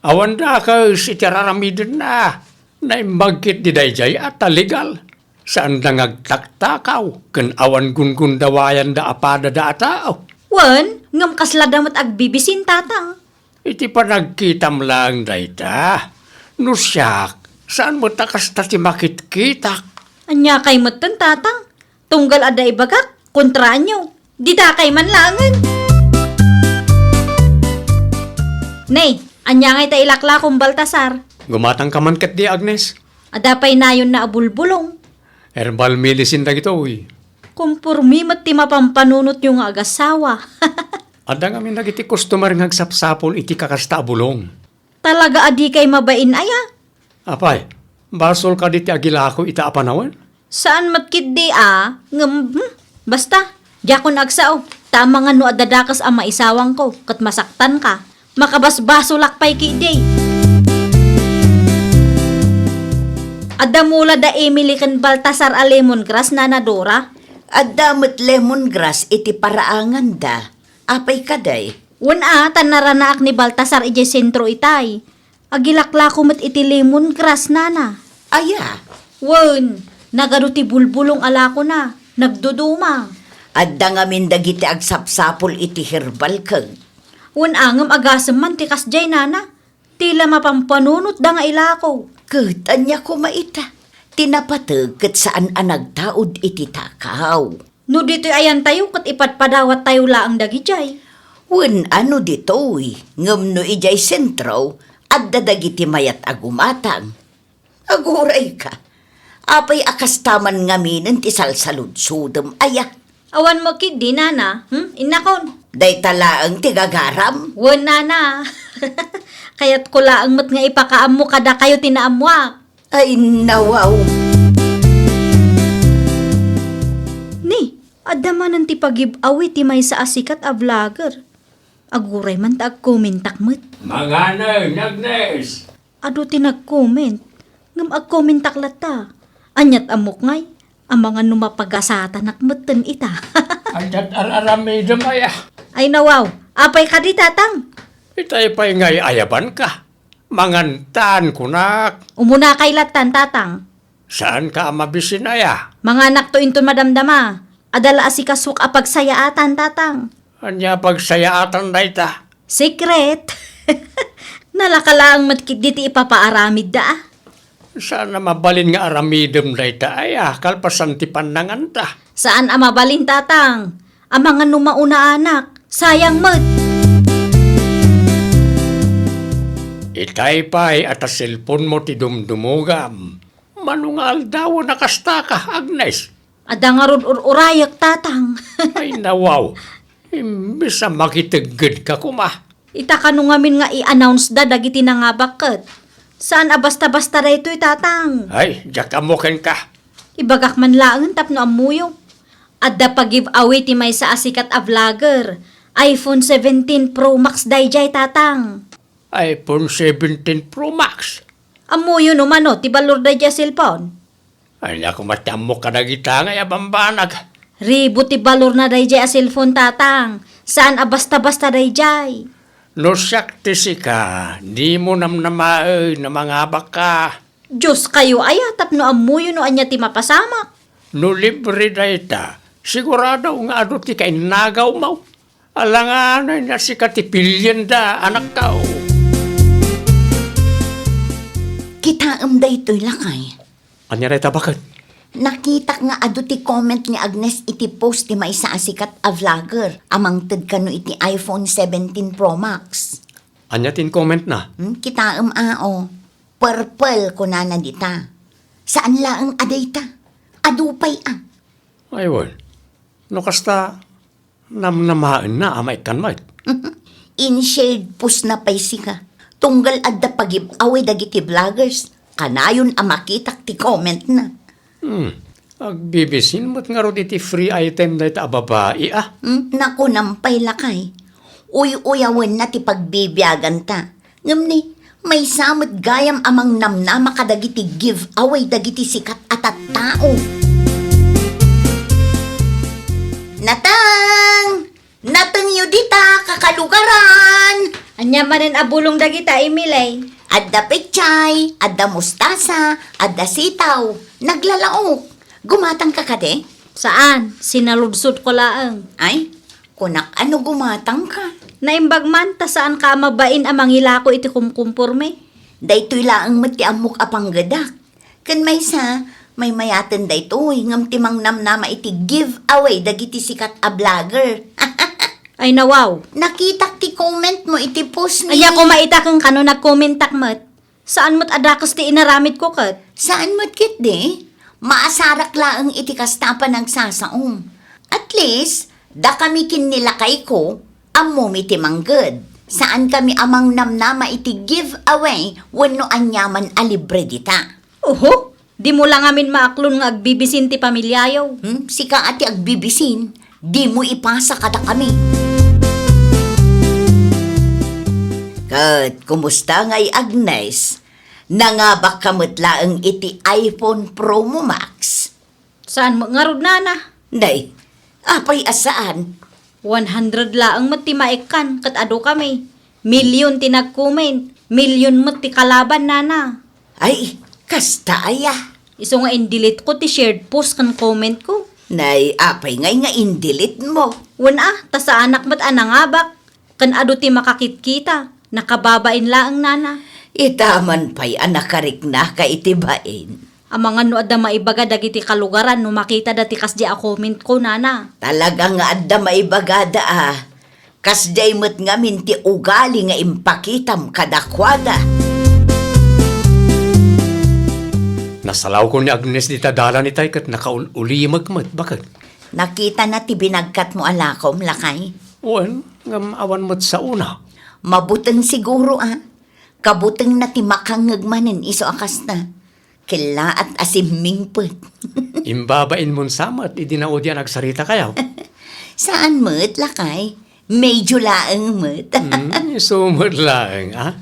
Awan dakes iti ar-aramidenna. Naimbag ketdi daydiay a ta legal. Saanda nga agtaktakaw ken awan gunggundawayan da a padada a tao. Wen, ngem kasla da met agbibisin, Tatang. Iti panagkitam laeng dayta. No siak, saan met a kasta ti makitkitak? Ania kay metten, Tatang? Tunggal adda ibagak, kontraanyo. Ditakay man laengen. Ne, ania ngay ta ilaklakon, Baltasar? Gumatangka man ketdi, Agnes. Adda pay nayonna a bulbulong. Herbal medicine dagitoy. Kompormi met ti mapampanunotyo nga agasawa. Adda ngamin dagiti customer nga agsapsapul iti kakasta a bulong. Talaga a dikay mabain aya? Apay, basol kadi ti agilako ita a panawen? Saan met ketdi a, ngem, hmm, basta, diakon agsao, ta amangan no adda dakes a maisawangko, ket masaktanka. Makabasbasolak pay ketdi. Adda mula da Emily ken Baltasar a lemongrass, Nana Dora? Adda met lemongrass iti paraanganda. Apay kadi? Wen a, ta naranaak ni Baltasar idiay sentro itay. Agilaklako met iti lemongrass, Nana. Aya? Wen, nagadu ti bulbulong a lakona, nagduduma. Adda ngamin dagiti agsapsapul iti herbal ken. Wen a, ngem agasem man ti kasdiay, Nana. Ti la mapampanunotda nga ilako. Ket ania koma ita? Ti napateg ket saan a nagtaud iti takaw. No ditoy ayantayo ket ipadpadawattayo laeng dagidiay. Wen a no ditoy, ngem no idiay sentro, adda dagiti mayat a gumatang. Agurayka, apay a kasta man ngaminen ti salsaludsodem aya? Awan mo ketdi, Nana, hmm? Innakon. Dayta laeng ti gagaram? Wen, Nana. Kayatko laeng met nga ipakaammo kadakayo ti naammoak. Ay, nawaw. Ni, adda manen ti pag-giveaway ti maysa a sikat a vlogger. Aguray man ta agkomentak met. Manganen, Agnes! Adu ti nagcomment. Ngem agkomentak latta. Aniat ammok ngay? Amangan no mapagasatanak metten ita. Adda ar-aramidem aya? Ay, nawaw. Apay kadi, Tatang? Itay pay ngay ayabanka. Mangantan, kunak. Umunakay lattan, Tatang. Saanka a mabisin aya? Manganakto inton madamdama. Adda la asikasok a pagsayaatan, Tatang. Ania pagsayaatan dayta? Secret. Nalaka laeng met ketdi ti ipapaaramidda, a. Saan a mabalin nga aramidem dayta aya, kalpasan ti pannanganta? Saan a mabalin, Tatang. Amangan no maunaanak. Sayang met. Itay pay a ta cellphone mo ti dumdumogam. Mano nga aldawen a kastaka, Agnes? Adda ngarud ur-urayek, Tatang. Ay, nawaw. Imbes a makiteggedka koma. Ita kano ngamin nga i-announce da dagiti nangabak ket. Saan a basta-basta daytoy, Tatang. Ay, diak ammo kenka. Ibagak man laeng tapno ammoyo. Adda pa-giveaway ti maysa a sikat a vlogger. iPhone seventeen Pro Max daydiay, Tatang. iPhone seventeen Pro Max? Ammoyo no mano ti balor daydiay a cellphone? Ay, naku, matiammok kadagita nga ya bambanag. Ribu ti balor na daydiay a cellphone, Tatang. Saan a basta-basta daydiay. No siak ti sika, dimo namnamaen a mangabakka. Diyos kayo aya tapno ammoyo no ania ti mapasamak. No libre dayta, sigurado nga adu ti kainnagawmo. Alanganay nga sika ti pilienda, anakko. Kitaem daytoy, lakay. Ania dayta, baket? Nakitak nga adu ti comment ni Agnes iti post ti maysa a sikat a vlogger a mangted kano iti iPhone seventeen Pro Max. Ania ti comment na? Hmm, kitaem, a, o. Purple, kunana dita. Saan laeng a dayta. Adu pay, a. Ay, wen. No kasta, namnamaenna a maikkan met. In-shared post na pay sika. Tunggal adda pag-giveaway dagiti vloggers. Kanayon a makitak ti comment na. Hmm. Agbibisin met ngarud iti free item dayta a babai, a? Hmm, nakunam pay, lakay. Uy-uyawenna ti pagbibiaganta. Ngem ni, maysa met gayam a mangnamnama kadagiti giveaway dagiti sikat a tattao. Natang! Natengyo dita, kakalugaran! Ania manen a bulong dagita, Emily? Adda pechay, adda mustasa, adda sitaw. Naglalaok. Gumatangka kadi? Saan, sinaludsodko laeng. Ay, kunak, ano gumatangka? Naimbag man ta saanka a mabain a mangilako iti kumkumporme. Daytoy laeng met ti ammok a panggedak. Ken maysa, maymayaten daytoy ngem ti mangnamnama iti giveaway dagiti sikat a vlogger. Ay, nawaw. Nakitak ti comment mo iti post ni... Ania koma ita ken kano nagkomentak met? Saan met a dakes ti inaramidko ket? Saan met ketdi? Maasarak laeng iti kasta a panagsasaom. At least, dakami ken ni lakayko, ammomi ti mangged. Saankami a mangnamnama iti giveaway wenno aniaman a libre dita. Oho, dimo la ngamin maaklon nga agbibisin ti pamiliayo. Hmm? Sika a ti agbibisin, dimo ipasa kadakami. Ket kumusta ngay, Agnes? Nangabakka met laeng iti iPhone Pro Max? Saan met ngarud, nana? Nay, apay a saan? One hundred laeng met ti maikkan ket adu kami. Million ti nag-comment, million met ti kalaban, nana. Ay, kasta aya? Isu nga in-delete ko ti shared post ken comment ko. Nay, apay ngay nga in-delete mo? Wen a, ta saanak met a nangabak. Ken adu ti makakitkita, nakababain laeng, nana. Ita man pay a nakariknaka iti bain. Amangan no adda maibaga dagiti kalugaran no makitada ti kasdiay a comment ko, nana. Talaga nga adda maibagada a. Kasdiay met ngamin ti ugali nga impakitam kadakuada. Nasalawko ni Agnes dita dalan itay ket nakaul-ulimek met, baket. Nakitana ti binagkatmo a lakom, lakay? Wen, ngem awan met saona. Mabuteng siguro, a. Kabutengna ti makangngeg manen isu a kasta. Kellaat a simmingpet. Imbabainmon sa met idi naudian agsaritakayo? Saan met, lakay. Medyo laeng met. Hmm, isu met laeng, a?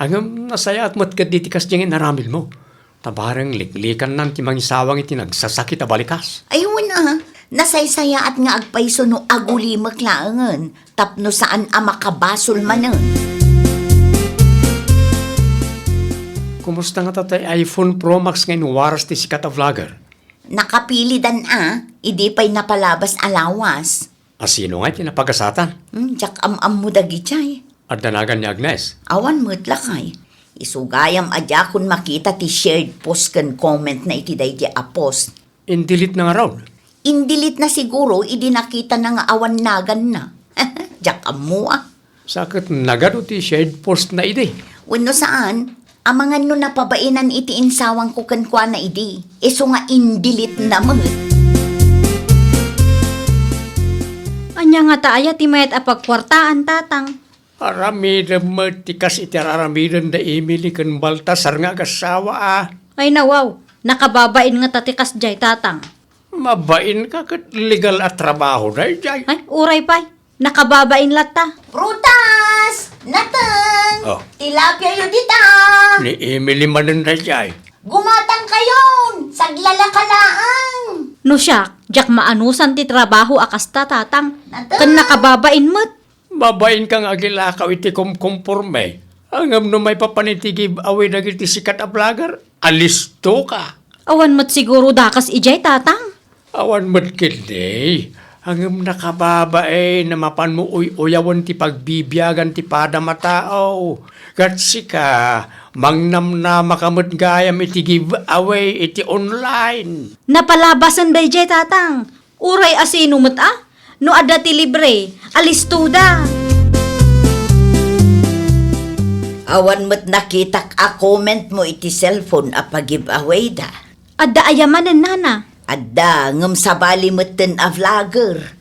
Ngem nasayaat met ketdi ti kasdiay nga inaramidmo. Ta bareng liklikannan ti mangisawang iti nagsasakit a balikas. Ay, wen a, nasaysayaat nga agpayso no agulimek laengen tapno saan a makabasol manen. Kumusta ngata ti iPhone Pro Max nga inwaras ti sikat a vlogger? Nakapilidan a, idi pay napalabas a lawas. A sino ngay ti napagasatan? Hmm, diak am-ammo dagijay. Adda nagan ni Agnes? Awan met, lakay. Isu gayam a diakon makita ti shared post ken comment na iti daydi a post. In-delete na ngarud? In-delete na siguro idi nakita na nga awan nagan na. Diak ammo, a. Sa ket nagadu ti shared post na idi? Wenno saan, amangan no napabainan iti insawangko kenkuana idi. Isu nga in-delete na met. Ania ngata aya ti mayat a pagkuartaan, tatang? Aramidem met ti kas iti ar-aramiden da Emily ken Baltasar nga agassawa, a. Ay, nawaw, nakababain ngata ti kasdiay, tatang. Mabain ka ket legal a trabaho daydiay. Ay, uray pay. Nakababain latta. Prutas! Nateng! Oh. Tilapiayo dita! Ni Emily manen daydiay. Gumatangkayon! Saglalaka laeng! No siak, diak maanusan ti trabaho a kasta, tatang. Nateng! Ken nakababain met. Mabain ka nga agilakaw iti kumkumporme. Ngem no maipapan iti giveaway dagiti sikat a vlogger, alisto ka. Awan met siguro dakes idiay, tatang. Awan met ketdi. Ngem nakababain a mapanmo uy-uyawen ti pagbibiagan ti padam a tao. Ket sika, mangnamnamaka met gayam iti giveaway iti online. Napalabasen daydiay, tatang. Uray a sino met a, no adda ti libre, alistoda. Awan met nakitak a comment mo iti cellphone a pag-giveaway da. Adda aya manen, nana? Adda, ngem sabali metten a vlogger.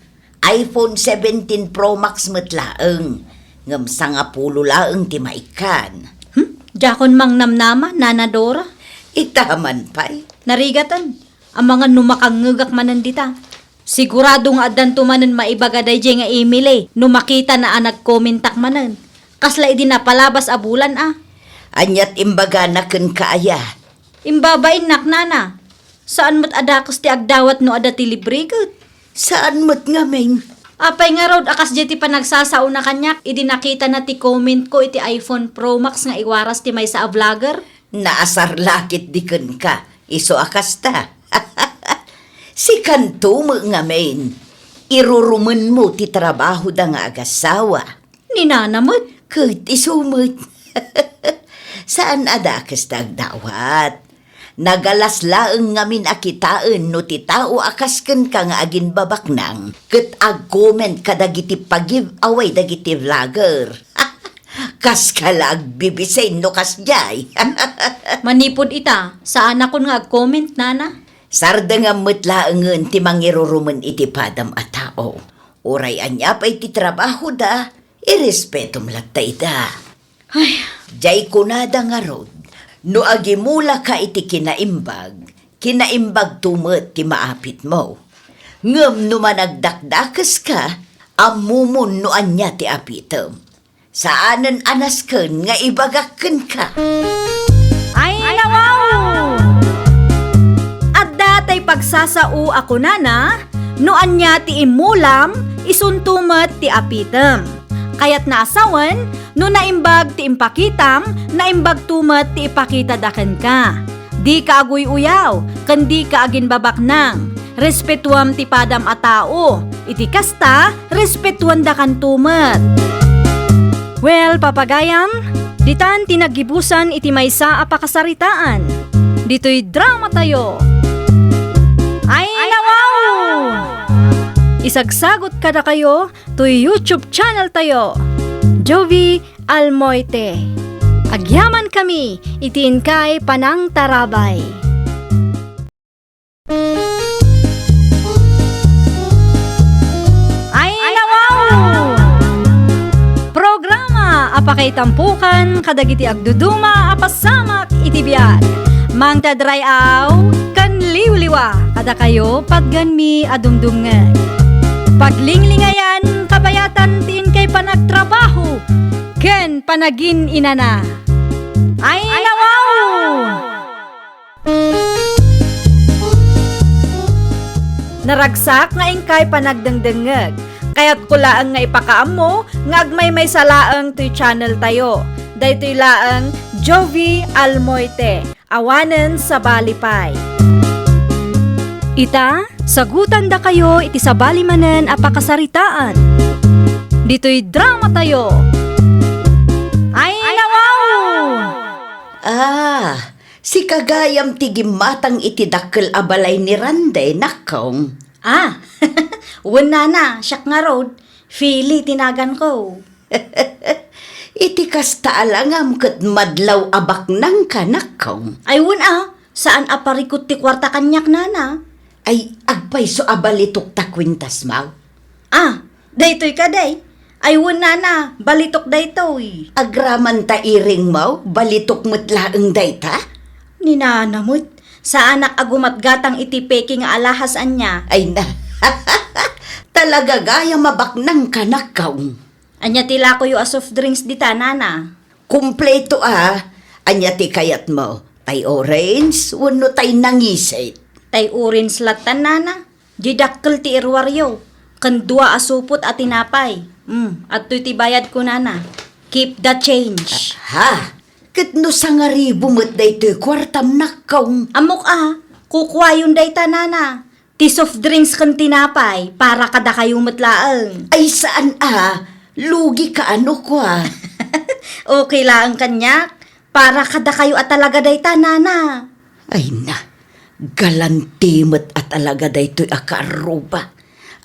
iPhone seventeen Pro Max met laeng. Ngem sangapulo laeng ti maikkan. Hmm? Diakon mangnamnama, Nana Dora. Ita man pay. Narigaten. Amangan no makangngegak manen dita. Sigurado nga addanto manen maibaga daydiay nga Emily no makitana a nagkomentak manen. Kasla idi napalabas a bulan a. Aniat imbagana kenka aya? Imbabainnak, Nana. Saan met a dakes ti agdawat no adda ti libre ket. Saan met ngamin? Apay ngarud a kasdiay ti panagsasaona kaniak idi nakitana ti comment ko iti iPhone Pro Max nga iwaras ti maysa a vlogger? Naasar la ketdi kenka, isu a kasta. Sikanto met ngamin, irurumenmo ti trabahoda nga agasawa. Ni Nana met. Ket isu met. Saan a dakes ti agdawat. Nagalas laeng ngamin a kitaen no ti tao a kas kenka nga aginbabaknang ket agcomment kadagiti pa-giveaway dagiti vlogger. Kaska la agbibisin no kasdiay. Manipud ita, saanakon nga agcomment, Nana. Sardengam met laengen ti mangirurumen iti padam a tao. Uray ania pay ti trabahoda, irespetom latta ida. Ay. Diay kunada ngarud, no agimulaka iti kinaimbag, kinaimbagto met ti maapitmo. Ngem no managdakdakeska, ammomon no ania ti apitem. Saanen a nasken nga ibagak kenka. Ay, nawaw! Adda tay pagsasao a kunana, no ania ti immulam, isunto met ti apitem. Kayatna a sawen, no naimbag ti impakitam, naimbagto met ti ipakitada kenka. Dika aguy-uyaw, ken dika aginbabaknang. Respetuam ti padam a tao. Iti kasta, respetuandakanto met. Well, papagayam, ditan ti naggibusan iti maysa a pakasaritaan. Ditoy dramatayo. Ay, nawaw! Isagsagot kadakayo toy YouTube channel tayo, Jovie Almoite. Agyamankami iti inkay panangtarabay. Ay, nawaw! Programa a pakaitampukan kadagiti agduduma a pasamak iti biag. Mangted ray-aw ken liwliwa kadakayo patgenmi a dumdumngeg. Paglinglingayan, kabayatan ti inkay panagtrabaho ken panagin-inana. Ay, nawaw! Naragsak nga inkay panagdengdengngeg. Kayatko laeng nga ipakaammo nga agmaymaysa laeng toy channel tayo. Daytoy laeng Jovie Almoite, awanen sabali pay. Ita, sagutandakayo iti sabali manen a pakasaritaan. Ditoy dramatayo. Ay, nawaw! Ah, sika gayam ti gimmatang iti dakkel a balay ni Rande, nakkong. Ah, wen nana, siak ngarud, Fili ti naganko. Iti kasta a langam ket madlaw a baknangka, nakkong. Ay, wen a, saan a parikut ti kuarta kaniak, nana. Ay, agpayso a balitok ta kuentas, maw? Ah, daytoy kadi. Ay, wen nana, balitok daytoy. Agraman ta iring, maw? Balitok met laeng dayta? Ni nana met, saanak a gumatgatang iti peke nga alahas ania. Ay na. Talaga gayam a baknangka, nakkong. Ania ti lakoyo a soft drinks dita, nana? Kumpleto a. Ania ti kayatmo? Tay orange wenno tay nangisit? Tay orange latta, nana. Di dakkel ti iruaryo. Ken dua a supot a tinapay. Hmm, adtoy ti bayadko, nana. Keep the change. Ha? Ket no sangaribu met daytoy kuartam, nakkong? Ammok a, kukuayon dayta, nana. Ti soft drinks ken tinapay, para kadakayo met laeng. Ay, saan a, lugi ka ano kua. Okay laeng kaniak, para kadakayo a talaga dayta, nana. Ay na, galante met a talaga daytoy a kaarruba.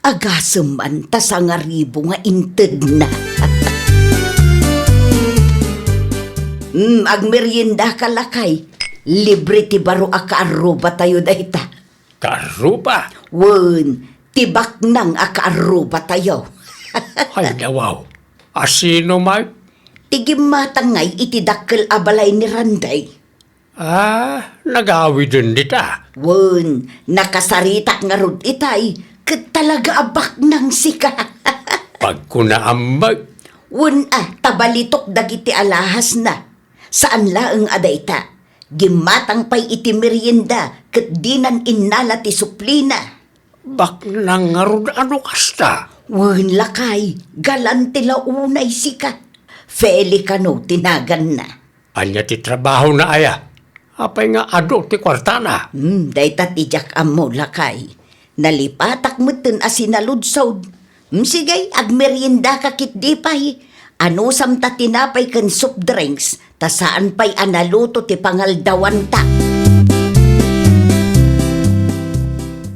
Agasem man ta sangaribu nga intedna. Hmm, agmeriendaka lakay. Libre ti baro a kaarruba tayo dayta. Kaarruba? Wen, ti baknang a kaarruba tayo. Ay, nawaw. Asino met? Ti gimmatang ngay iti dakkel a balay ni Randay. Ah, nagawiden dita. Wen, nakasaritak ngarud itay, ket talaga a baknang sika. Pagkunaam met. Wen a, ta balitok dagiti alahasna. Saan laeng a dayta. Gimmatang pay iti merienda ket dinan innala ti suplina. Baknang ngarud a no kasta? Wen, lakay, galante la unay sika. Feli kano ti naganna. Ania ti trabahona aya? Apay nga adu ti kuartana? Hmm, dayta ti diak ammo, lakay. Nalipatak metten a sinaludsod. Hmm, sige, agmeriendaka ketdi pay. Anusam ta tinapay ken soft drinks, ta saan pay a naluto ti pangaldawanta.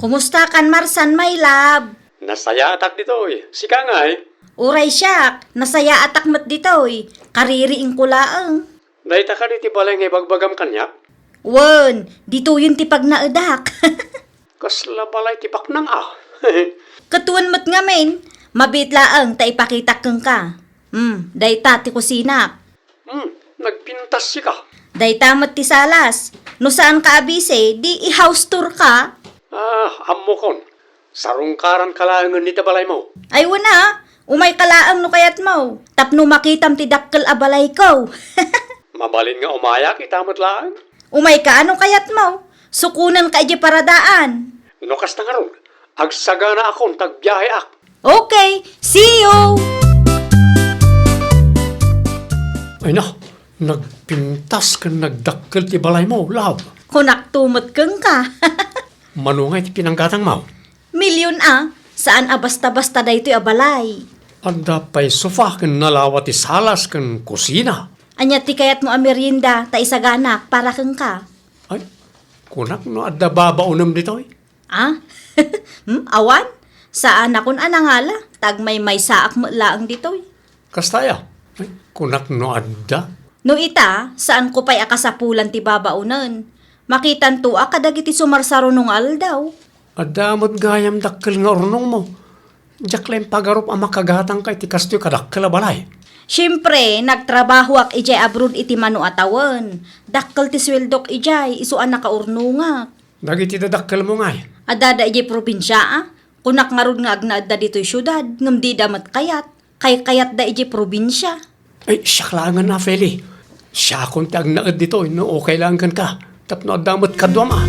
Kumusta kan Marsan, my love? Nasayaatak ditoy. Sika ngay? Uray siak, nasayaatak met ditoy. Kaririingko laeng. Dayta kadi ti balay nga ibagbagam kaniak? Wen, ditoyen ti pagnaedak. Kasla balay ti baknang a? Ket wen met ngamin, mabiit laeng ta ipakitak kenka. Hmm, dayta ti kusinak. Hmm, nagpintas sika. Dayta met ti salas. No saanka a busy, di i-house tour ka. Ah, ammokon. Sarungkaranka laengen ita balaymo. Ay, wen a, umayka laeng no kayatmo, tapno makitam ti dakkel a balayko. Mabalin nga umayak ita met laeng. Umayka a no kayatmo, sukonenka idiay paradaan. No kasta ngarud, agsaganaakon ta agbiaheak. Okay, see you! Ay na, nagpintas ken nagdakkel ti balaymo, love. Kunakto met kenka. Mano ngay ti pinanggatangmo? Milyon a, saan a basta-basta daytoy a balay. Adda pay sofa ken nalawa ti salas ken kusina. Ania ti kayatmo a merienda ta isaganak para kenka? Ay, kunak no adda babaonem ditoy? Ah? Hmm, awan? Saanakon a nangala, ta agmaymaysaak met laeng ditoy. Kasta aya? Ay, kunak no adda. No ita, saanko pay a kasapulan ti babaonen. Makitantoak kadagiti sumarsarunong nga aldaw. Adda met gayam dakkel nga urnongmo. Diak la impagarup a makagatangka iti kastoy kadakkel a balay. Siempre, nagtrabahoak idiay abroad iti mano a tawen. Dakkel ti sueldok idiay, isu a nakaurnongak. Dagiti dadakkelmo ngay? Addada idiay probinsia, a? Kunak ngarud nga agnaedda ditoy siudad, ngem dida met kayat. Kaykayatda idiay probinsia. Ay, siak laengen a, Feli. Siakon ti agnaed ditoy, no okay laeng kenka. Tapno adda met kaduam a.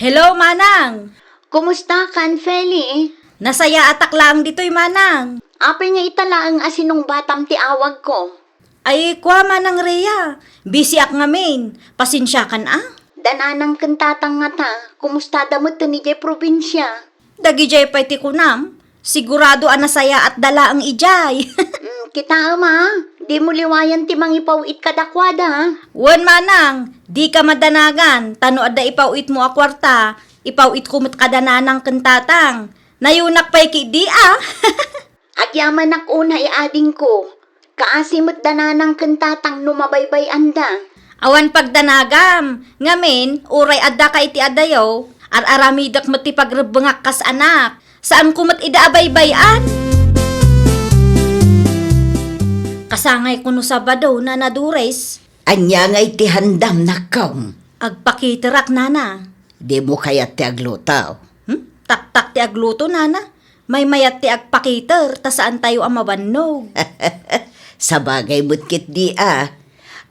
Hello, Manang! Kumusta kan, Feli? Nasayaatak laeng ditoy, Manang. Apay nga ita laeng a sinungbatam ti awagko? Ay, kua, Manang Rhea, busyak ngamin. Pasensiakan a. Da nanang ken tatang ngata, kumustada metten idiay probinsia? Dagidiay pay ti kunam, sigurado a nasayaatda laeng idiay. Mm, kitaem a, dimo liwayan ti mangipaw-it kadakuada. Wen, Manang, dika madanagan, ta no adda ipaw-itmo a kuarta, ipaw-itko met kada nanang ken tatang. Nayunak pay ketdi a. Agyamanak unay, adingko. Kaasi met da nanang ken tatang no mabaybay-anda. Awan pagdanagam. Ngamin, uray addaka iti adayo, ar-aramidek met ti pagrebbengak kas anak. Saanko met ida a baybay-an. Kasangayko no Sabado, Nana Dores. Ania ngay ti handam, nakkom? Agpakiterak, Nana. Dimo kayat ti agluto? Hmm? Taktak ti agluto, Nana. Maymayat ti agpakiter, ta saantayo a mabannog. Sabagay met ketdi a.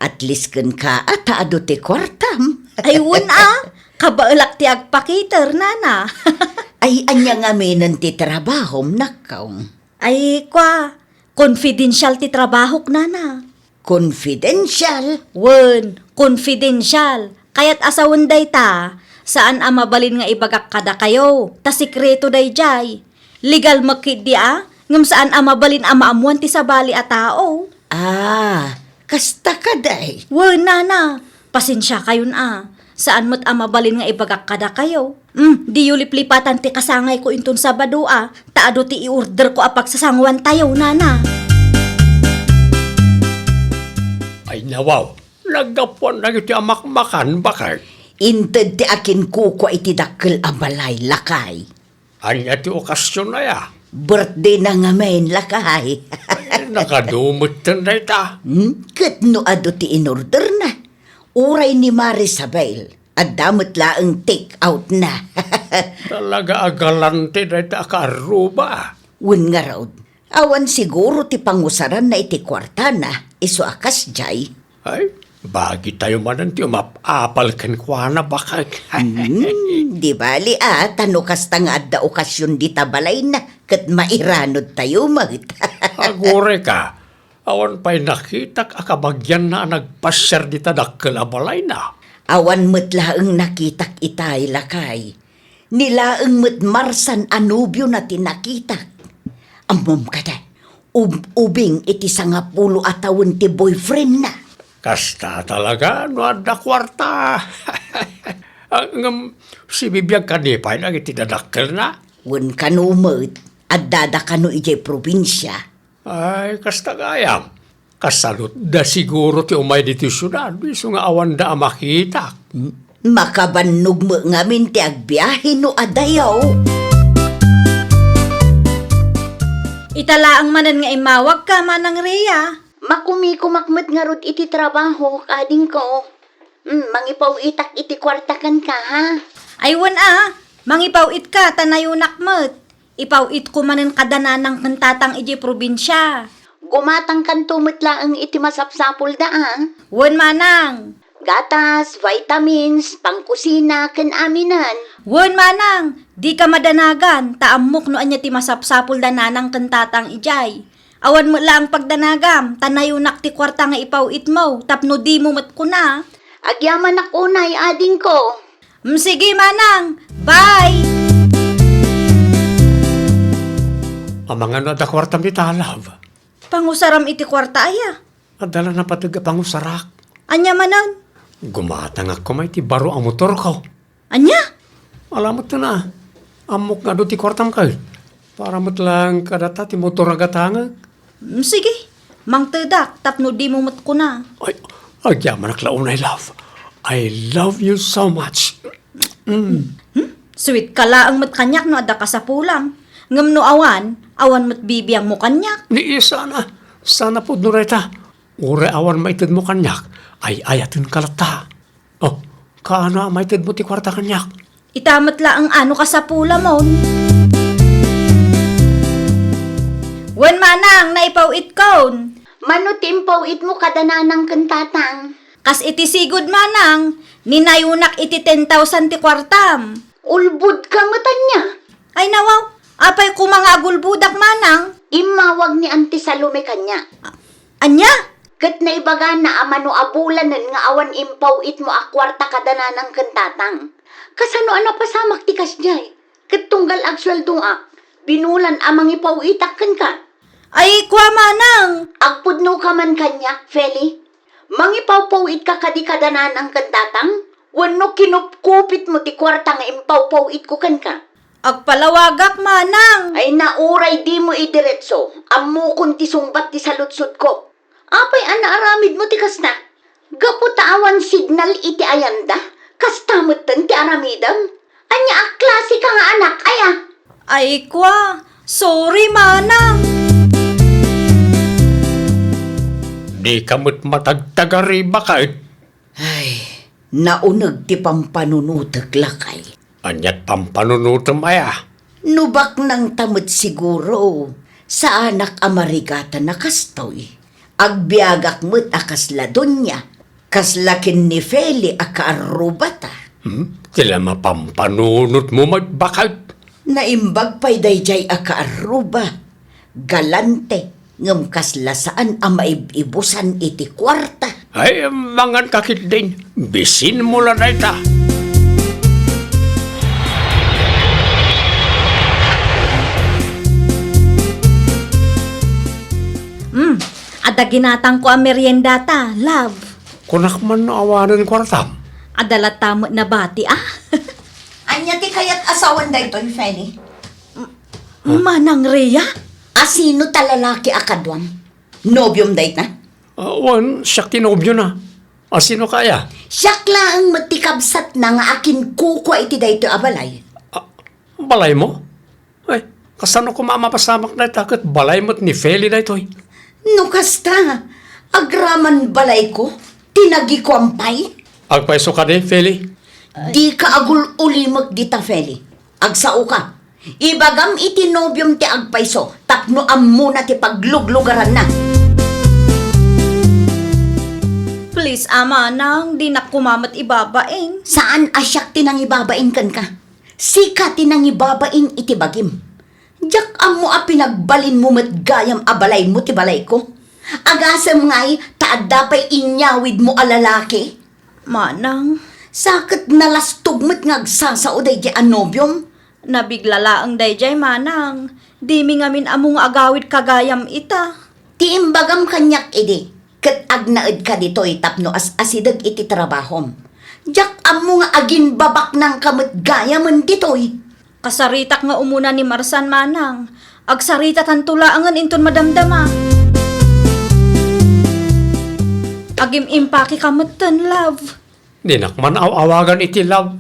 At least kenka a ta adu ti kuartam. Ay, wen a. Kabaelak ti agpakiter, Nana. Ay, ania ngaminen ti trabahom, nakkom? Ay, kua, confidential ti trabahok, Nana. Confidential? Wen, confidential. Kayat a sawen dayta, saan a mabalin nga ibagak kadakayo, ta sekreto daydiay. Legal met ketdi a, ngem saan a mabalin a maammoan ti sabali a tao. Ah, kasta kadi? Wen, Nana, pasensiakayon a. Saan met a mabalin nga ibagak kadakayo. Hmm, diyo liplipatan ti kasangayko inton Sabado a, ta adu ti i-orderko a pagsasanguantayo, Nana. Ay, nawaw, naggapuan dagiti a makmakan, baket. Inted ti akinkukua iti dakkel a balay, lakay. Ania ti okasion aya? Birthday na ngamin, lakay. Ay, nakadumetten dayta. Hmm? Ket no adu ti inorderna, uray ni Marisabel, adda met laeng take out na. Talaga a galante dayta a kaarruba. Wen ngarud, awan siguro ti pangusaranna iti kuartana, isu a kasdiay. Ay, bagitayo manen ti umap-apal kenkuana, baket. Hmm, di bali a, ta no kasta nga adda okasion dita balayna, ket mairanudtayo met. Agurayka, awan pay nakitak a kabagianna a nagpasiar dita dakkel a balayna. Awan met laeng nakitak itay, lakay. Ni laeng met Marsan a nobiona ti nakitak. Ammom kada, ub-, ubing iti sangapulo a tawen ti boyfriendna. Kasta talaga no adda kuarta. Ah, ngem, sibibiag kadi pay dagiti dadakkelna? Wen kano met, addada kano idiay probinsia? Ay, kasta gayam. Kasalutda siguro ti umay ditoy siudad, isu nga awanda a makitak. M-, makabannog met ngamin ti agbiahe no adayo. Ita laeng manen nga immawagka, Manang Rhea. Makumikumak met ngarud iti trabaho, adingko. Mm, mangipaw-itak iti kuarta kenka, ha? Ay, wen a, mangipaw-itka, ta nayonak met. Ipaw-itko manen kada nanang ken tatang idiay probinsia. Gumatangkanto met laeng iti masapsapulda, a. Wen, manang. Gatas, vitamins, pangkusina, ken aminen. Wen, manang. Dika madanagan, ta ammok no ania ti masapsapulda nanang ken tatang idiay. Awan met laeng pagdanagam, ta nayonak ti kuarta nga ipaw-itmo, tapno dimo met kuna. Agyamanak unay, adingko. Mm, sige, manang. Bye! Amangan no adda kuartam dita, love? Pangusaram iti kuarta aya? Adda la napateg a pangusarak. Ania manen? Gumatangak koma iti baro a motorko. Ania? Ala met ta na. Ammok nga adu ti kuartam ket. Para met laeng kadata ti motor a gatangek. Mm, sige. Mangtedak tapno dimo met kuna. Ay, agyamanak la unay, love. I love you so much. Mm. Hmm? Sweet ka laeng met kaniak no adda kasapulam. Ngem no awan, awan met bibiangmo kaniak. Ni, sana, sana pudno dayta. Uray awan maitedmo kaniak, ay-ayatenka latta. Oh, kaano a maitedmo ti kuarta kaniak? Ita met laeng ano kasapulamon. Wen, manang, naipaw-itkon. Mano ti impaw-itmo kada nanang ken tatang? Kas iti sigud, manang, ni nayonak iti ten thousand ti kuartam. Ulbodka met ania? Ay, nawaw, apay koma nga agulbodak, manang? Immawag ni Auntie Salome kaniak. Ania? Ket naibagana a mano a bulanen nga awan impaw-itmo a kuarta kada nanang ken tatang. Kasano a napasamak ti kasdiay? Ket tunggal agsueldoak, binulan a mangipaw-itak kenka. Ay, kua, manang! Agpudnoka man kaniak, Feli? Mangipawpaw-itka kadi kada nanang ken tatang? Wenno kinupkupitmo ti kuarta nga impawpaw-itko kenka? Agpalawagak, manang! Ay, nauray dimo idiretso, ammokon ti sungbat ti saludsodko. Apay a naaramidmo ti kasta? Gapu ta awan signal iti ayanda, kasta metten ti aramidem? Ania a klase ka nga anak aya? Ay, kua, sorry, manang. Dika met matagtagariba ket. Ay, nauneg ti pampanunotek, lakay. Ania't pampanunotem aya? No baknangta met siguro, saanak a marigatan a kastoy. Agbiagak met a kasla donia, kasla ken ni Feli a kaarrubata. Hmm? Ti la mapampanunotmo met, baket? Naimbag pay daydiay a kaarruba. Galante, ngem kasla saan a maib-ibusan iti kuarta. Ay, mangan ka ketdin. Bisinmo la dayta. Hmm, adda ginatangko a meriendata, love. Kunak man no awanen kuartam. Adda latta met nabati, ah. Ania ti kayat a sawen daytoy, Feli? Manang Rhea? Asino ta lalaki a kaduam? Nobiom dayta? Ah, wen, siak ti nobiona. Asino kaya? Siak laeng met ti kabsatna nga akinkukua iti daytoy a balay. Ah, balaymo? Ay, Kasano koma a mapasamak dayta ket balay met ni Feli daytoy? No kasta, agraman balayko, tinagikuam pay? Agpayso kadi, Feli? Dika agul-ulimek dita, Feli. Agsaoka. Ibagam iti nobiom ti agpayso tapno ammona ti pagluglugaranna. Please, a manang, dinak koma met ibabain. Saan a siak ti nangibabain kenka. Sika ti nangibabain iti bagim. Diak ammo a pinagbalinmo met gayam a balaymo ti balayko. Agasem ngay ta adda pay inyawidmo a lalaki. Manang. Sa ket nalastog met nga agsasao daydiay a nobiom. Nabigla laeng daydiay, manang. Dimi ngamin ammo nga agawidka gayam ita. Ti imbagam kaniak idi, ket agnaedka ditoy tapno as-asideg iti trabahom. Diak ammo nga aginbabaknangka met gayamen ditoy. Kasaritak nga umuna ni Marsan, manang. Agsaritatanto laengen inton madamdama. Agim-impakeka metten, love. Dinak man aw-awagan iti love.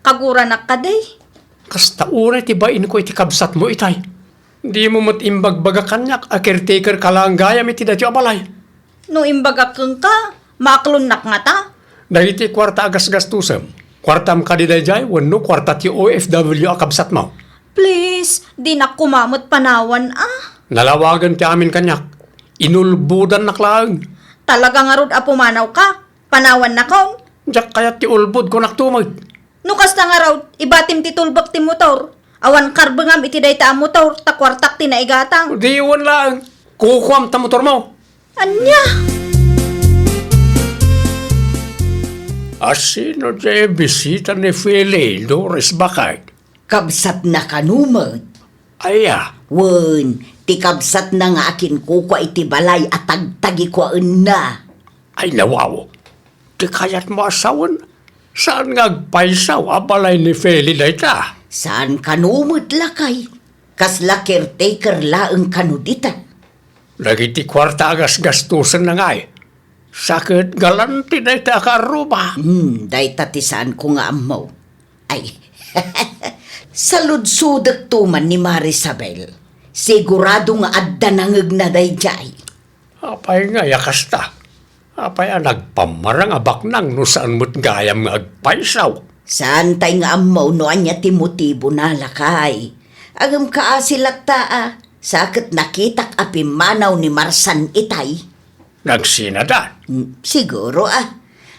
Kaguranak kadi? Kasta unay ti bainko iti kabsatmo itay. Dimo met imbagbaga kaniak a caretaker ka laeng gayam iti daytoy a balay. No imbagak kenka, maaklonnak ngata? Dagiti kuarta a gasgastusem, kuartam kadi daydiay wenno kuarta ti O F W a kabsatmo? Please, dinak koma met panawan a. Nalawagen ti amin kaniak. Inulbodannak laeng. Talaga ngarud a pumanawka? Panawannakon? Diak kayat ti ulbod, kunak tumeg. No kasta ngarud, ibatim ti tulbek ti motor. Awan karbengam iti dayta a motor, ta kuartak ti naigatang. Diwen laeng. Kukuam ta motormo. Ania? Asino diay bisita ni Feli, Doris, baket? Kabsatna kano met? Aya? Wen, ti kabsatna nga akinkukua iti balay a tagtagikuaenna. Ay, nawaw. Ti kayatmo a sawen, saan nga agpaysaw a balay ni Feli dayta? Saan kano met, lakay? Kasla caretaker laeng kano dita? Dagiti kuarta a gasgastosenna ngay. Sa ket galante dayta a kaarruba. Hmm, dayta ti saanko nga ammo. Ay, saludsodekto man ni Marisabel. Sigurado nga adda nangegna daydiay. Apay ngay a kasta? Apay a nagpammarang a baknang no saan met gayam nga agpaysaw? Saantay nga ammo no ania ti motibona, lakay. Agem kaasi latta a, sa ket nakitak a pimmanaw ni Marsan itay. Nagsinadan? Mm, siguro a.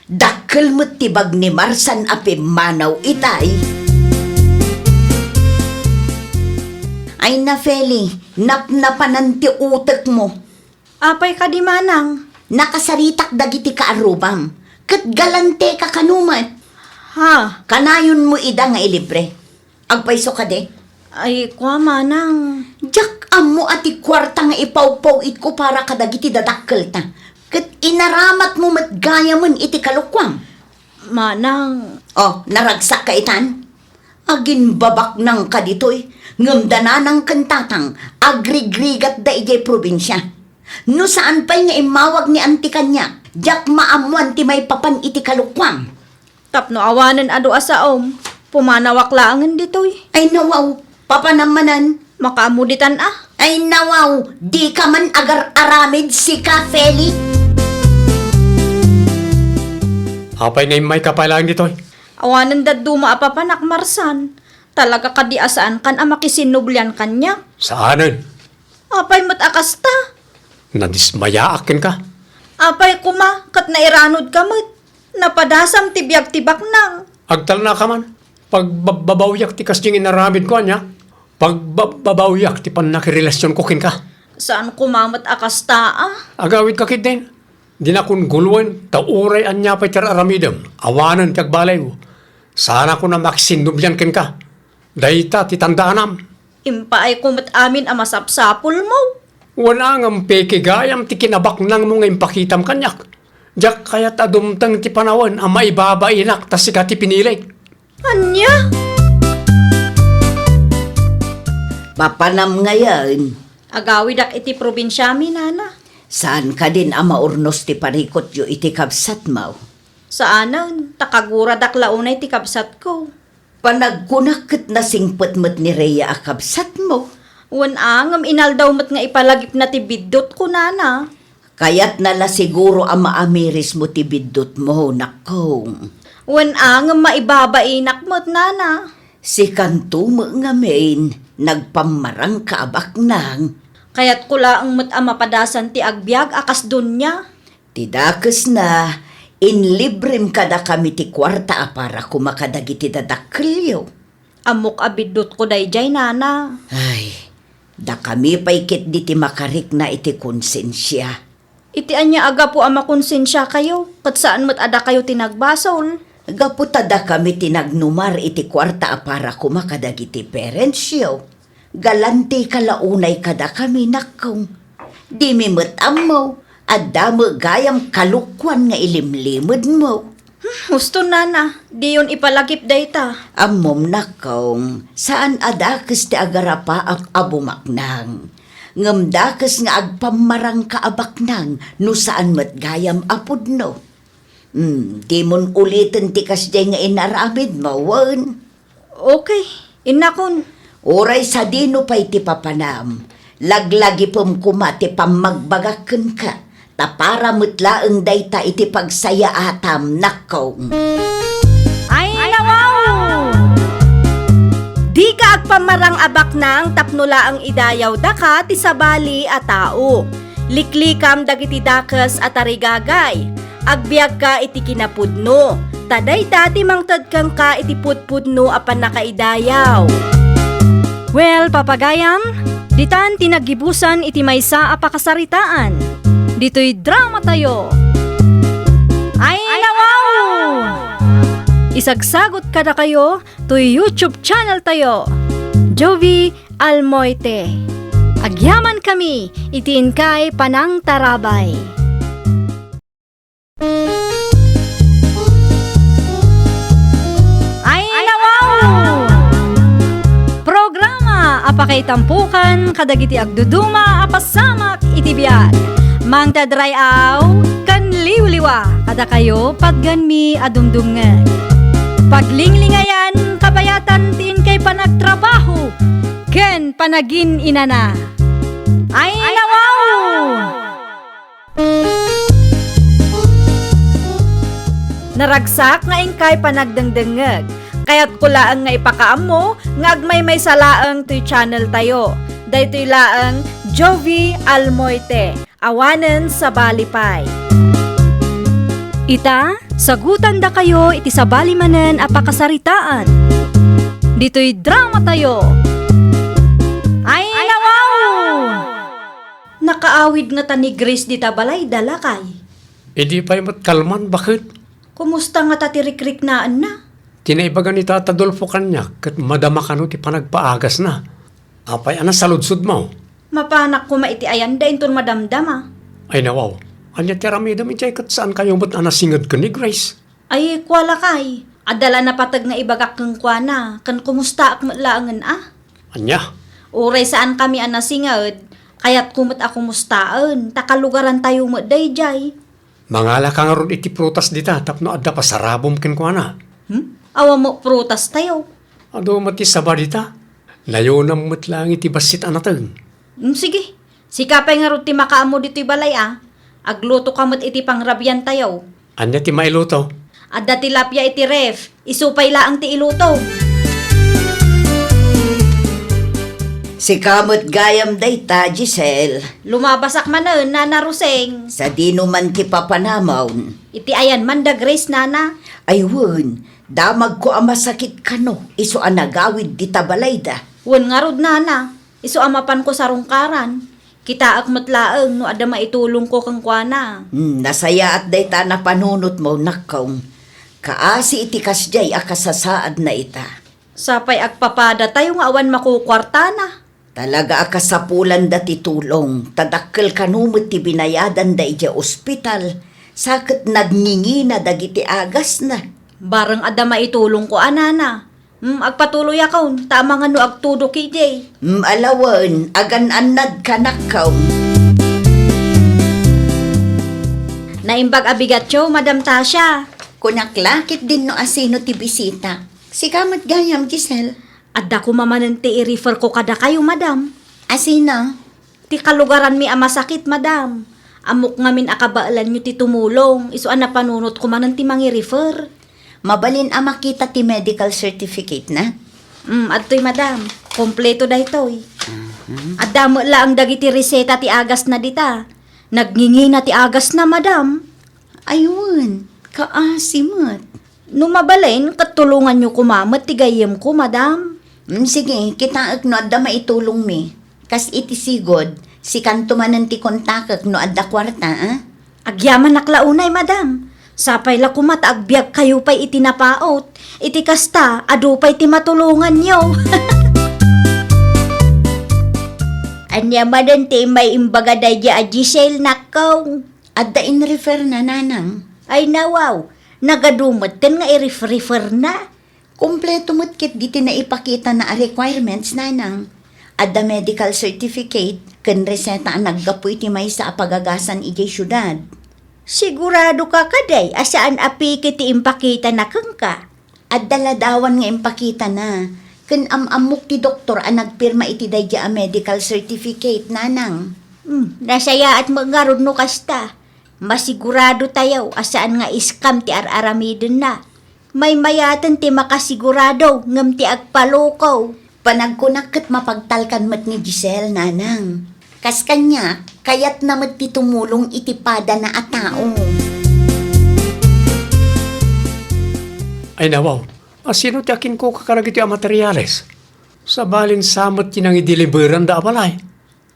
Dakkel met ti bag ni Marsan a pimmanaw itay. Ay na, Feli, napnapanan ti utekmo. Apay kadi, manang? Nakasaritak dagiti kaarrubam, ket galanteka kano met. Ha? Kanayonmo ida nga ilibre. Agpayso kadi? Ay, kua, manang. Diak ammo a ti kuarta nga ipawpaw-itko para kadagiti dadakkelta, ket inaramatmo met gayamen iti kalokuam. Manang. Oh, naragsak ka itan? Aginbabaknang ka ditoy, ngem dananang ken tatang, agrigrigatda idiay probinsia. No saan pay nga immawag ni anti kaniak, diak maammoan ti maipapan iti kalokuam. Tapno awanen adu a saom, pumanawak laengen ditoy. Ay, nawaw, papanam manen. Makaammo ditan a. Ay, nawaw, dika man agar-aramid, sika, Feli. Apay nga immayka pay laeng ditoy? Awanen dadduma a papanak, Marsan. Talaga kadi a saankan a makisinnublian kaniak? Saanen. Apay met a kasta? Nadismayaak kenka. Apay koma, ket nairanodka met. Napadasam ti biag ti baknang. Agtalnaka man. Pagbabbabawiak ti kasdiay nga inaramidko, ania? Pagbabbabawiak ti pannakirelasionko kenka. Saan koma met a kasta a? Agawidka ketdin. Dinakon guloen, ta uray ania pay ti ar-aramidem, awanen ti agbalaymo. Saanakon a makisinnublian kenka. Dayta ti tandaanam. Impaayko met amin a masapsapulmo. Wen a ngem peke gayam ti kinabaknangmo nga impakitam kaniak. Diak kayat a dumteng ti panawen a maibabainak ta sika ti pinilik. Ania? Papanam ngayen. Agawidak iti probinsiami, nana. Saan kadin a maurnos ti parikutyo iti kabsatmo? Saanen, ta kaguradak la unay ti kabsatko. Panagkunak ket nasingpet met ni Rhea a kabsatmo. Wen a, ngem inaldaw met nga ipalagipna ti biddutko, nana. Kayatna la siguro a maamirismo ti biddutmo, nakkong. Wen a, ngem maibabainak met, nana. Sikanto met ngamin, nagpammarangka a baknang. Kayatko laeng met a mapadasan ti agbiag a kas dunia. Ti dakesna, inlibrem kadakami ti kuarta a para koma kadagiti dadakkelyo. Ammok a biddutko daydiay, nana. Ay, dakami pay ketdi ti makarikna iti konsensia. Iti ania a gapu a makonsensiakayo, ket saan met a dakayo ti nagbasol? Gapu ta dakami ti nagnumar iti kuarta a para koma kadagiti parentsyo. Galantika la unay kadakami, nakkong. Dimi met ammo, adda met gayam kalokuan nga ilimlimedmo. Hmm, husto, nana, diyon ipalagip dayta. Ammom, nakkong, saan a dakes ti agarapaak a bumaknang. Ngem dakes nga agpammarangka a baknang no saan met gayam a pudno. Hmm, dimon uliten ti kasdiay nga inaramidmo, wen? Okay, innakon. Uray sadino pay ti papanam, laglagipem koma ti pammagbagak kenka, ta para met laeng dayta iti pagsayaatam, nakkong. Ay, nawaw! Dika agpammarang a baknang tapno laeng idayawdaka ti sabali a tao. Liklikam dagiti dakes a tarigagay. Agbiagka iti kinapudno, ta dayta ti mangted kenka iti pudpudno a pannakaidayaw. Well, papagayam, ditan ti naggibusan iti maysa a pakasaritaan. Ditoy dramatayo. Ay, nawaw! Isagsagot kadakayo toy YouTube channel tayo, Jovie Almoite. Agyaman kami iti inkay panangtarabay. Ay, nawaw! Programa a pakaitampokan kadagiti agduduma a pasamak iti biag. Mangted ray-aw ken liwliwa kadakayo patgenmi a dumdumngeg. Paglinglingayan, kabayatan ti inkay panagtrabaho ken panagin-inana. Ay, nawaw! Naragsak nga inkay panagdengdengngeg. Kayatko laeng nga ipakaammo nga agmaymaysa laeng toy channel tayo. Daytoy laeng Jovie Almoite, awanen sabali pay. Ita, sagutandakayo iti sabali manen a pakasaritaan. Ditoy dramatayo. Ay, nawaw! Nakaawid ngata ni Grace dita balayda, lakay? Idi pay met kalman, baket. Kumusta ngata ti rikriknaenna? Ti naibaga ni Tata Dolfo kaniak ket madama kano ti panagpaagasna. Apay a nasaludsodmo? Mapanak koma iti ayanda inton madamdama. Ay, nawaw. Ania ti aramidem idiay ket saankayo met a nasinged ken ni Grace? Ay, kua, lakay, adda la napateg nga ibagak kenkuana, ken kumustaak met laengen a. Ania? Uray saankami a nasinged, kayatko met a kumustaen, ta kalugarantayo met daydiay. Mangalaka ngarud iti prutas dita tapno adda pasarabom kenkuana. Hmm? Awan met prutas tayo. Adu met ti saba dita. Nayonam met laeng iti bassit a nateng. Hmm, sige. Sika pay ngarud ti makaammo ditoy balay a. Agluto ka met iti pangrabian tayo. Ania ti mailuto? Adda tilapia iti ref. Isu pay laeng ti iluto. Sika met gayam dayta, Giselle. Lumabasak manen, Nana Roseng. Sadino man ti papanamon? Iti ayan man da Grace, Nana. Ay wen, damagko a masakit kano isu a nagawid dita balayda. Wen ngarud, Nana. Isu a mapanko sarungkaran. Kitaek met laeng no adda maitulongko kenkuana. Hmm, nasayaat dayta a napanunotmo, nakkong. Kaasi iti kasdiay a kasasaadna ita. Sapay agpapadatayo nga awan makukuartana. Talaga a kasapulanda ti tulong, ta dakkel kano met ti binayadanda idiay ospital, sa ket nagngingina dagiti agasna. Bareng adda maitulongko a, Nana. Hmm, agpatuloyakon, ta amangan no agtudok idi. Hmm, ala wen, agan-annadka, nakkong. Naimbag a bigatyo, Madam Tasha. Kunak la ketdin no asino ti bisita. Sika met gayam, Giselle. Adda koma manen ti i-refer ko kadakayo, Madam. Asino? Ti kalugaranmi a masakit, madam. Ammok ngamin a kabaelanyo ti tumulong, isu a napanunotko manen ti mangi-refer. Mabalin a makita ti medical certificate na? Mm, adtoy, madam. Kompleto daytoy. Mhm. Adda met laeng dagiti reseta ti agasna dita. Nagngingina ti agasna, madam. Ay wen, kaasi met. No mabalin, ket tulonganyo koma met ti gayyemko, madam. Mm, sige, kitaek no adda maitulongmi. Kas iti sigud, sikanto manen ti kontakek no adda kuarta, a? Agyamanak la unay, madam. Sapay la koma ta agbiagkayo pay iti napaut. Iti kasta, adu pay ti matulonganyo. Ania manen ti immay imbaga daydi a Giselle, nakkong? Adda in-refer na, nanang. Ay, nawaw. Nagadu metten nga i-ref-refer na. Kompleto met ketdi ti naipakitana a requirements, nanang. Adda medical certificate ken reseta a naggapu iti maysa a pagagasan idiay siudad. Sigurado ka kadi a saan a peke ti impakitana kenka? Adda ladawan nga impakitana, ken am-ammok ti doktor a nagpirma iti daydi a medical certificate, nanang. Hmm, nasayaat met ngarud no kasta. Masigurado tayo a saan nga scam ti ar-aramidenna. Maymayaten ti makasigurado ngem ti agpalukaw. Panagkunak ket mapagtalkan met ni Giselle, nanang. Kas kaniak, kayatna met ti tumulong iti padana a tao. Ay, nawaw, asino ti akinkuka kadagiti a materiales? Sabalin sa met ti nangideliveran da a balay.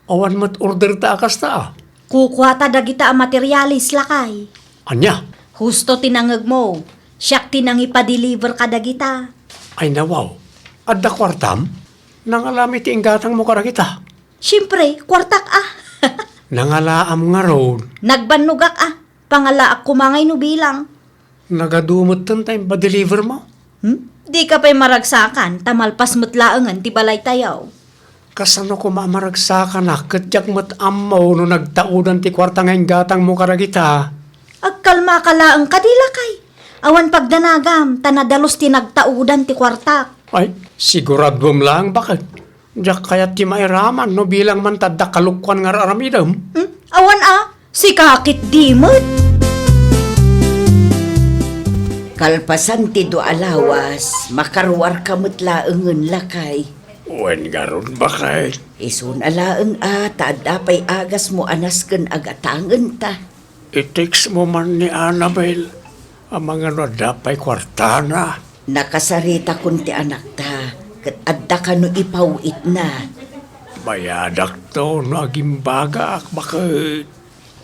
Awan met order ta a kasta, a. Kukuata dagita a materiales, lakay. Ania? Husto ti nangegmo. Siak ti nangipadeliver kadagita. Ay, nawaw. Adda kuartam? Nangalam iti inggatangmo kadagita? Siempre, kuartak, a. Nangalaam ngarud. Nagbannogak, a. Pangalaak koma ngay no bilang. Nagadu metten ta impadelivermo? Hmm? Dika pay maragsakan, ta malpas met laengen ti balaytayo. Kasano koma a maragsakanak ket diak met ammo no nagtaudan ti kuarta nga inggatangmo kadagita? Agkalmaka laeng kadi, lakay. Awan pagdanagam, ta nadalus ti nagtaudan ti kuartak. Ay, siguraduem laeng, baket. Diak kayat ti mairaman no bilang man ta adda kalukkuan nga ar-aramidem. Hmm? Awan a, sika ketdi met. Kalpasan ti dua a lawas, makaruarka met laengen, lakay. Wen ngarud, baket. Isun a laeng a, ta adda pay agasmo a nasken a gatangenta. I-text mo man ni Annabel, amangan no adda pay kuartana. Nakasaritakon ti anakta, ket adda kano ipaw-itna. Bayadakto no agimbagaak, baket.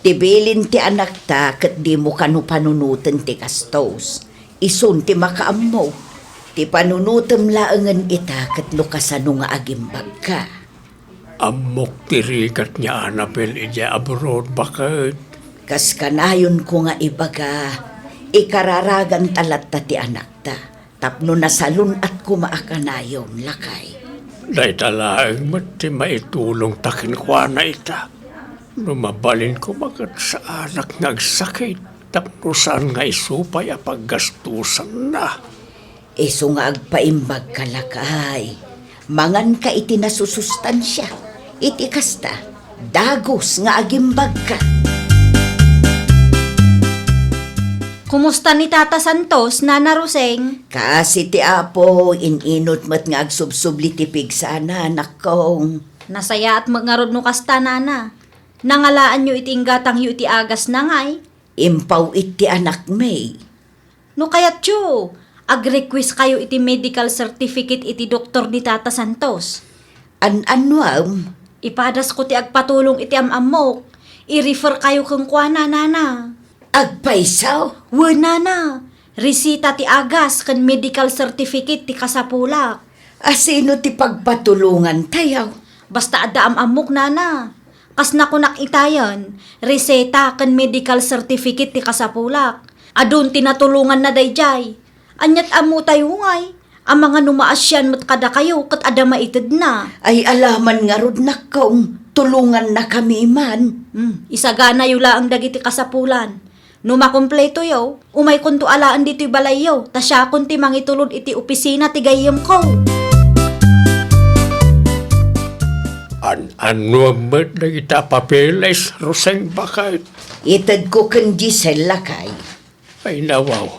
Ti bilin ti anakta ket dimo kano panunoten ti gastos. Isun ti makaammo. Ti panunotem laengen ita ket no kasano nga agimbagka. Ammok ti rigat ni Annabel idiay abroad, baket. Kas kanayonko nga ibaga, ikararaganta latta ti anakta, tapno nasalun-at koma a kanayon, lakay. Dayta laeng met ti maitulongta kenkuana ita. No mabalin koma ket saanak nga agsakit, tapno saan nga isu pay a paggastosanna. Isu nga agpaimbagka, lakay. Manganka iti nasusustansia. Iti kasta, dagus nga agimbagka. Kumusta ni Tata Santos, Nana Roseng? Kaasi ti Apo, in-inut met nga agsubsubli ti pigsana, nakkong. Nasayaat met ngarud no kasta, Nana. Nangalaanyo iti inggatangyo iti agasna ngay? Impaw-it ti anakmi. No kayatyo, ag-request-kayo iti medical certificate iti doktor ni Tata Santos. An-annuam? Ipadasko ti agpatulong iti am-ammok. I-refer-kayo kenkuana, Nana. Agpayso? Wen, Nana. Resita ti agas ken medical certificate ti kasapulak. Asino ti pagpatulongantayo? Basta adda am-ammok, Nana. Kas nakunak itayen, reseta ken medical certificate ti kasapulak. Adun ti natulonganna daydiay. Aniat ammotayo ngay, amangan no maasian met kadakayo ket adda maitedna. Ay, ala man ngarud, nakkong, tulongannakami man. Hmm, isaganayo laeng dagiti kasapulan. No makompletoyo, umaykonto alaen ditoy balayyo, ta siakon ti mangitulod iti opisina ti gayyemko. An-annuem met dagita a papeles, Roseng, baket? Itedko ken Giselle, lakay. Ay, nawaw.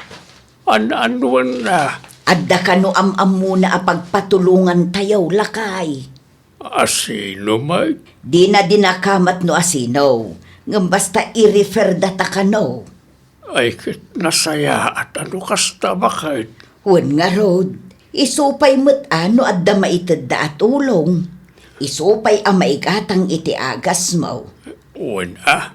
An-annuenna? Adda kano am-ammona a pagpatulongantayo, lakay. Asino met? Dina dinakamat no asino, ngem basta i-refer data kano. Ay, ket nasayaat a no kasta, baket? Wen ngarud, isu pay met a no adda maitedda a tulong. Isu pay a maigatang iti agasmo. Wen a,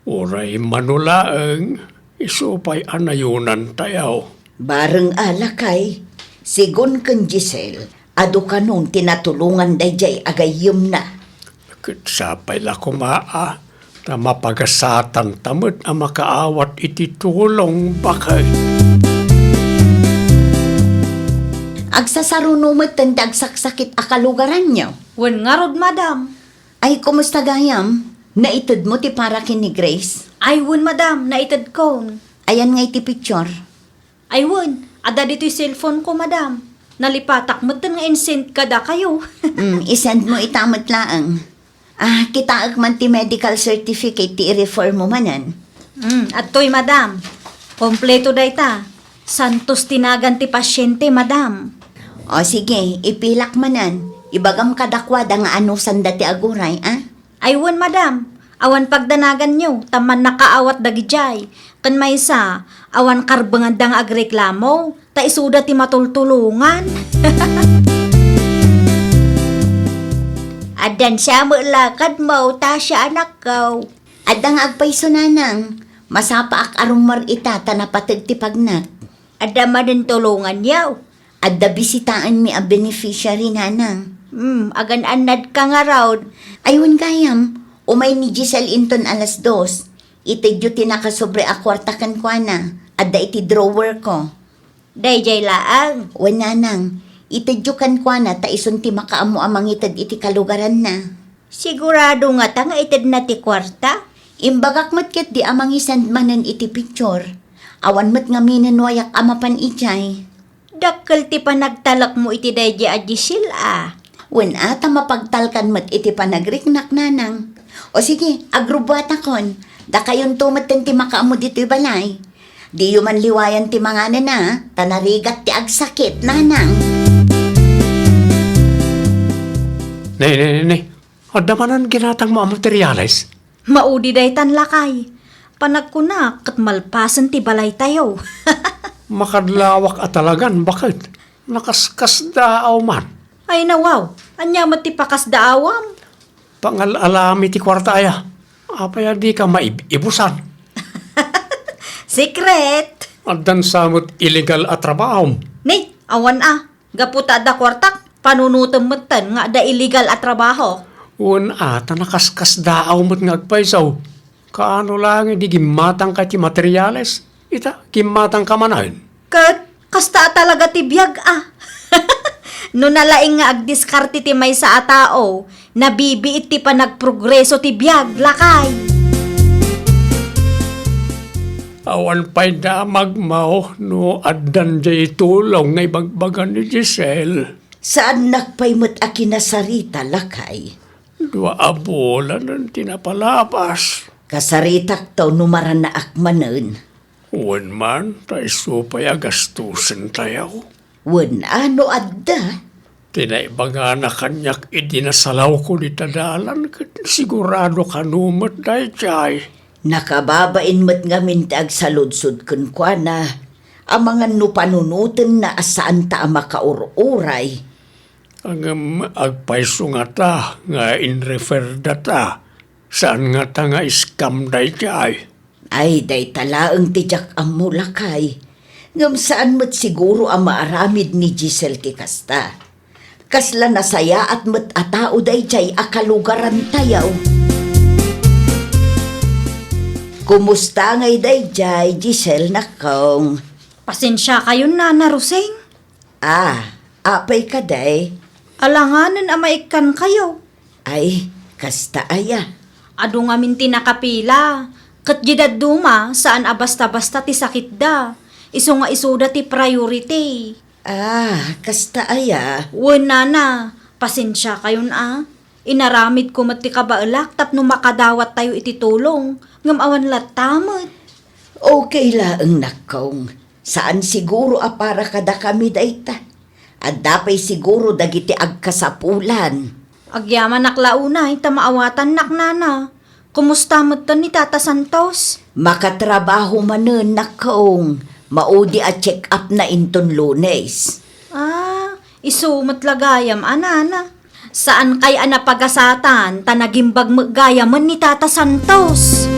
uray mano laeng, isu pay a nayonantayo. Bareng a, lakay, sigun ken Giselle, adu kanon ti natulongan daydiay a gayyemna. Ket sapay la koma a, ta mapagasatanta met a makaawat iti tulong, baket. Agsasaruno metten ti agsaksakit a kalugaranyo. Wen ngarud, madam. Ay, kumusta gayam? Naitedmo ti para ken ni Grace? Ay, wen, madam, naitedkon. Ayan nga iti picture? Ay wen, adda ditoy cellphone ko, madam. Nalipatak metten nga insend kadakayo. Mm, isend mo ita met laeng. Ah, kitaek man ti medical certificate ti i-refer mo manen. Mm, adtoy, madam. Kompleto dayta. Santos ti nagan ti pasiente, madam. O sige, ipilak manen. Ibagam kadakuada nga anusanda ti aguray, a? Ay wen, madam, awan pagdanaganyo, ta mannakaawat dagidiay. Ken maysa, awan karbenganda nga agreklamo, ta isuda ti matultulongan. Addan sa met lakadmo, Tasha, anakko. Adda nga agpayso, nanang. Masapaak a rummuar ita ta napateg ti pagnak. Adda manen tulonganyo? Adda bisitaenmi a beneficiary, nanang. Hmm, agan-annadka ngarud. Ay, wen gayam, umay ni Giselle inton alas dos. Itedyo ti nakasobre a kuarta kenkuana. Adda iti drawer ko. Daydiay laeng? Wen, nanang. Itedyo kenkuana ta isun ti makaammo a mangited iti kalugaranna. Sigurado ngata nga itedna ti kuarta? Imbagak met ketdi a mangisend manen iti picture. Awan met ngamin no ayak a mapan idiay. Dakkel ti panagtalekmo iti daydiay a Giselle, a. Wen a, ta mapagtalkan met iti panagriknak, nanang. O sige, agrubbuatakon. Dakayonto metten ti makaammo ditoy balay. Diyo man liwayan ti manganen, a, ta narigat ti agsakit, nanang. Ne, ne, ne, ne. Adda manen ginatangmo a materyales? Maudi daytan, lakay. Panagkunak ket malpasen ti balaytayo. Makadlawak a talagan, baket. Nakaskasdaaw man. Ay, nawaw. Ania met ti pakasdaawam? Pangal-alami ti kuarta aya. Apay a dika maib-ibusan? Secret! Addan sa met illegal a trabahom? Ni, awan a. Gapu ta adda kuartak, panunotem metten nga adda illegal a trabaho. Wen a, ta nakaskasdaaw met nga agpayso. Kaano laeng idi gimmatangka iti materiales? Ita, gimmatangka manen. Ket kasta a talaga ti biag, a. No nalaing nga agdiskarte ti maysa a tao, nabibiit ti panagprogreso ti biag, lakay. Awan pay damagmo no addan diay tulong nga ibagbaga ni Giselle. Saannak pay met a kinasarita, lakay. Dua a bulanen ti napalabas. Kasaritakto no maranaak manen. Wen man, ta isu pay a gastusentayo. Wen a no adda. Ti naibagana kaniak idi nasalawko dita dalan ket sigurado kano met daydiay. Nakababain met ngamin ti agsaludsod kenkuana, amangan no panunotenna a saanta a makaur-uray. Ngem agpayso ngata nga inrefer data? Saan ngata nga scam daydiay? Ay, dayta laeng ti diak ammo, lakay. Ngem saan met siguro a maaramid ni Giselle ti kasta. Kasla nasayaat met a tao daydiay a kalugarantayo. Kumusta ngay daydiay, Giselle, nakong? Pasensiakayon, Nana Roseng. Ah, apay kadi? Alanganen a maikkankayo. Ay, kasta aya. Adu ngamin ti nakapila, ket di dadduma, saan a basta-basta ti sakitda. Isu nga isuda ti priority. Ah, kasta aya. Wen, Nana, pasensiakayon a. Inaramidko met ti kabaelak tapno makadawattayo iti tulong, ngem awan latta met. Okay laeng, nakkong. Saan siguro a para kadakami dayta. Adda pay siguro dagiti agkasapulan. Agyamanak la unay ta maawatannak, nana. Kumusta metten ni Tata Santos? Makatrabaho manen, nakkong. Maudi a check-up na inton Lunes. Ah, isu met la gayam a, nana. Saan kay a napagasatan ta nagimbag met gayamen ni Tata Santos?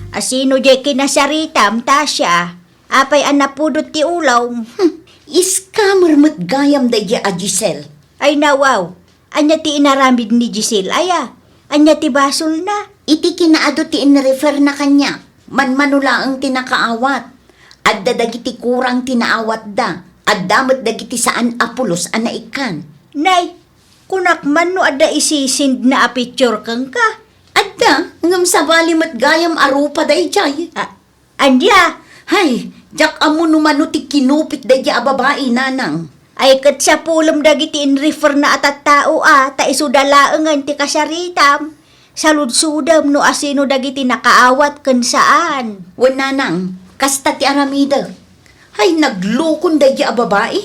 Asino diay kinasaritam, Tasha? Apay a napudot ti ulawm? Hmm, scammer met gayam daydiay a Giselle. Ay nawaw, ania ti inaramid ni Giselle aya? Ania ti basolna? Iti kinaadu ti inreferna kaniak, manmano laeng ti nakaawat. Adda dagiti kurang ti naawatda, adda met dagiti saan a pulos a naikkan. Nay, kunak man no adda isisindna a picture kenka. Adda, ngem sabali met gayam a rupa daydiay. Ah, Ania? Hay, diak ammo no mano ti kinupit daydiay a babai, nanang. Ay, ket sapulem dagiti inreferna a tattao a, ta isuda laengen ti kasaritam. Saludsodem no asino dagiti nakaawat ken saan. Wen, nanang, kasta ti aramidek. Hay, naglukon daydiay a babai.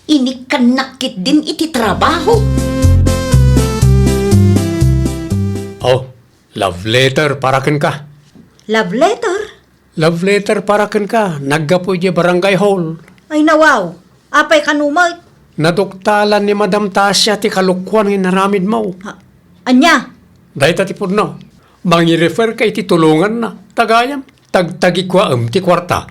Inikkannak ketdin iti trabaho. Oh, love letter para kenka. Love letter? Love letter para kenka, naggapu idiay barangay hall. Ay, nawaw. Apay kano met? Naduktalan ni Madam Tasia ti kalokoan nga inaramidmo. Ha? Ania? Dayta ti pudno. Mangireferka iti tulonganna. Ta gayam, tagtagikuaem ti kuarta.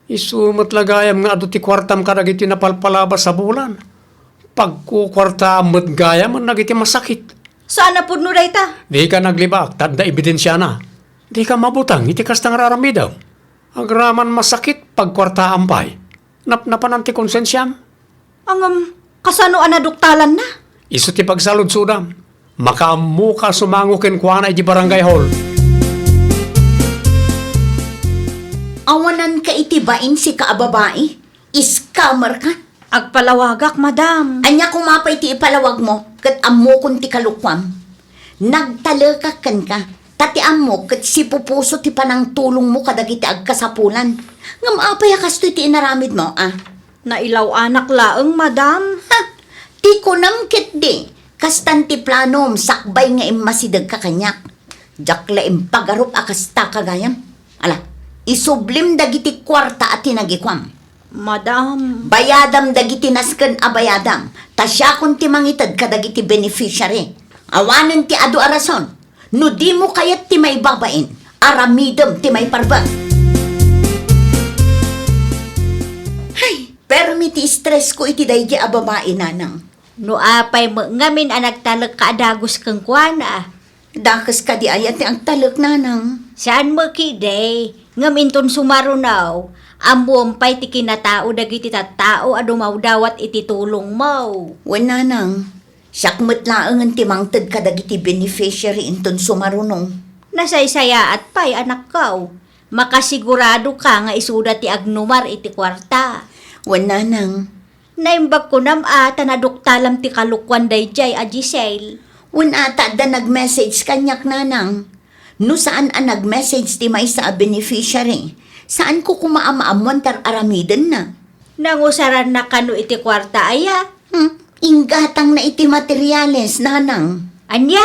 Isu met la gayam nga adu ti kuartam kadagiti napalpalabas a bulan. Pagkukuartaam met gayam dagiti masakit. Saan a pudno dayta? Dika naglibak, ta adda ebidensiana. Dika mabutang iti kasta nga ar-aramidem. Agraman masakit, pagkuartaam pay. Napnapanan ti konsensiam. Ngem, kasano a naduktalanna? Isu ti pagsaludsodam. Makaammoka a sumango kenkuana idiay barangay hall. Awananka iti bain, sika a babai? Scammer ka? Agpalawagak, madam. Ania koma pay ti ipalawagmo, ket ammokon ti kalokoam. Nagtalekak kenka, ta ti ammok ket sipupuso ti panangtulongmo kadagiti agkasapulan. Ngem apay a kastoy ti inaramidmo, a? Nailaw-anak laeng, madam. Ha! Ti kunam ketdi, kastan ti planom sakbay nga immasidegka kaniak. Diak la impagarup a kasta, gayam. Ala, isublim dagiti kuarta a tinagikuam. Madam. Bayadam dagiti nasken a bayadam, ta siakon ti mangited kadagiti beneficiary. Awanen ti adu a rason. No dimo kayat ti maibabain, aramidem ti maiparbeng. Hay, permi ti stress ko iti daydi a babai, nanang. No apay met ngamin a nagtalekka a dagus kenkuana? Dakes kadi aya ti agtalek, nanang? Saan met ketdi, ngem inton sumaruno, ammoem pay ti kinatao dagiti tattao a dumawdawat iti tulongmo. Wen, nanang, siak met laengen ti mangted kadagiti beneficiary inton sumaruno. Nasaysayaat pay, anakko. Makasiguradoka nga isuda ti agnumar iti kuarta. Wen, nanang. Naimbag kunam a ta naduktalam ti kalokoan daydiay a Giselle. Wen a ta adda nag-message kaniak, nanang. No saan a nag-message ti maysa a beneficiary, saanko koma a maammuan ti ar-aramidenna. Nangusaranna kano iti kuarta aya? Hmm, inggatangna iti materiales, nanang. Ania?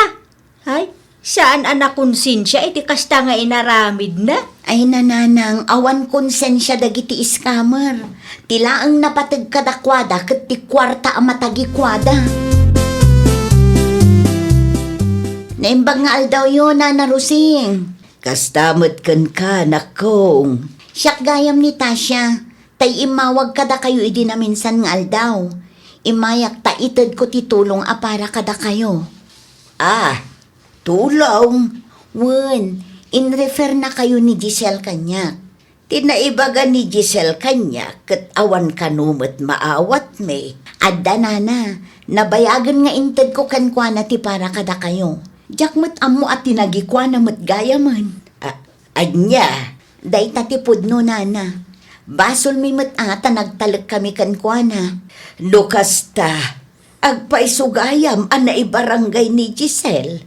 Ay, saan a nakonsensia iti kasta nga inaramidna? Ay, nanang, awan konsensia dagiti scammer. Ti laeng napateg kadakuada ket ti kuarta a matagikuada. Naimbag nga aldawyo, Nana Rosing. Kasta met kenka, nakkong. Siak gayam ni Tasia, tay immawag kadakayo idi naminsan nga aldaw. Immayak ta itedko ti tulong a para kadakayo. Ah, Tulong? Wen, inrefernakayo ni Giselle kaniak. Ti naibaga ni Giselle kaniak ket awan kano met maawatmi. Adda, nana, nabayagen nga intedko kenkuana ti para kadakayo. Diak met ammo a tinagikuana met gayamen. A-, ania? Dayta ti pudno, nana. Basolmi met a ta nagtalekkami kenkuana. No kasta, Agpayso gayam a naibarangay ni Giselle.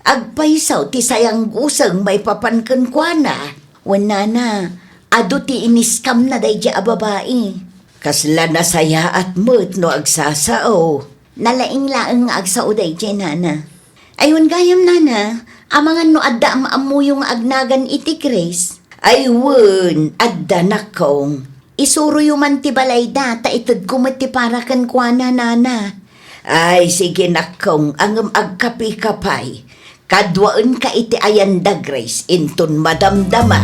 Agpayso ti sayangguseng maipapan kenkuana. Wen, nana, adu ti iniskamna daydiay a babai. Kasla nasayaat met no agsasao. Nalaing laeng nga agsao daydiay, nana. Ay, wen gayam, nana, amangan no adda am-ammoyo nga agnagan iti Grace. Ay, wen, adda, nakong. Isuroyo man ti balayda, ta itedko met ti para kenkuana, nana. Ay, sige, nakong, ngem agkape ka pay. Kaduaenka iti ayan da Grace inton madamdama.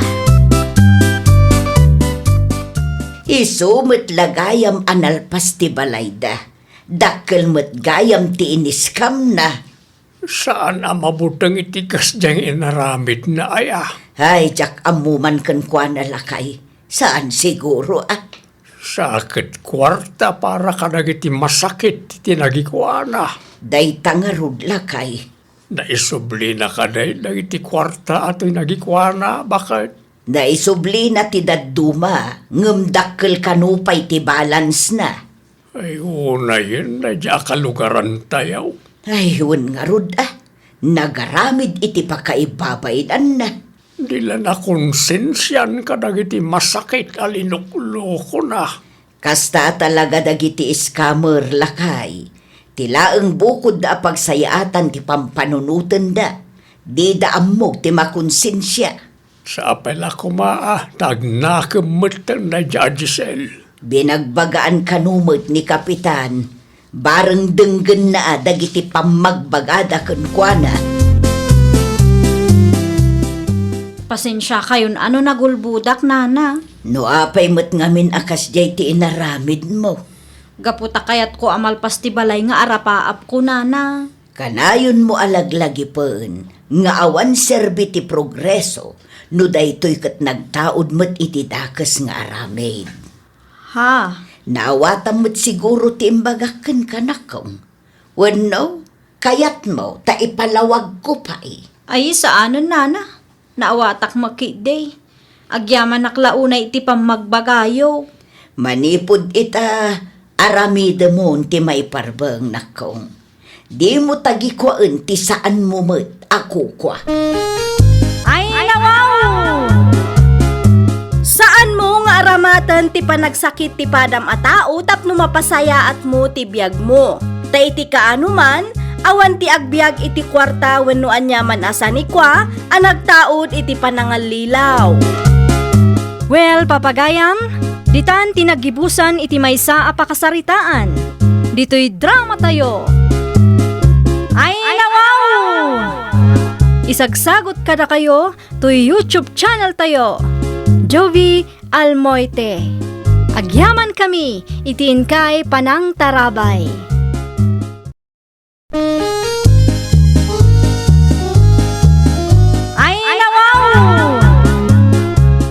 Isu met la gayam a nalpas ti balayda. Dakkel met gayam ti iniskamna. Saan a mabuteng iti kasdiay nga inaramidna, aya? Ay, diak ammo man kenkuana, lakay. Saan siguro, a? Sa ket kuarta para kadagiti masakit iti nagikuana. Dayta ngarud, lakay. Naisublina kadi dagiti kuarta a toy nagikuana, baket? Naisublina ti dadduma, ngem dakkel kano pay ti balance-na. Ay, unayen, daydiay a kalugarantayo. Ay, wen ngarud, a. Nagaramid iti pakaibabainanna. Di la nakonsensian kadagiti masakit a linuklukona. Kasta talaga dagiti scammer, lakay. Ti laeng bukodda a pagsayaatan ti pampanunotenda. Dida ammo ti makonsensia. Sapay la koma a ta agnakem met daydiay a Giselle. Binagbagaan kano met ni Kapitan, bareng denggenna a dagiti pammagbagada kenkuana. Pasensiakayon a no nagulbodak, nana. No apay met ngamin a kasdiay ti inaramidmo? Gapu ta kayatko a malpas ti balay nga arapaapko, nana. Kanayonmo a laglagipen nga awan serbi ti progreso no daytoy ket nagtaud met iti dakes nga aramid. Ha? Naawatam met siguro ti imbagak kenka, nakong. Wenno, kayatmo ta ipalawagko pay? Ay, saanen, nana. Naawatak met ketdi. Agyamanak la unay iti pammagbagayo. Manipud ita, aramidemon ti maiparbeng, nakong. Dimo tagikuaen ti saanmo met a kukua. Ay, nawaw! Saanmo nga aramaten ti panagsakit ti padam a tao tapno mapasayaatmo ti biagmo. Ta iti kaano man, awan ti agbiag iti kuarta wenno aniaman a sanikua a nagtaud iti panangallilaw. Well, papagayam, ditan ti naggibusan iti maysa a pakasaritaan. Ditoy dramatayo. Ay, nawaw! Isagsagot kadakayo toy YouTube channeltayo, Jovie Almoite. Agyamankami iti inkay panangtarabay. Ay, nawaw!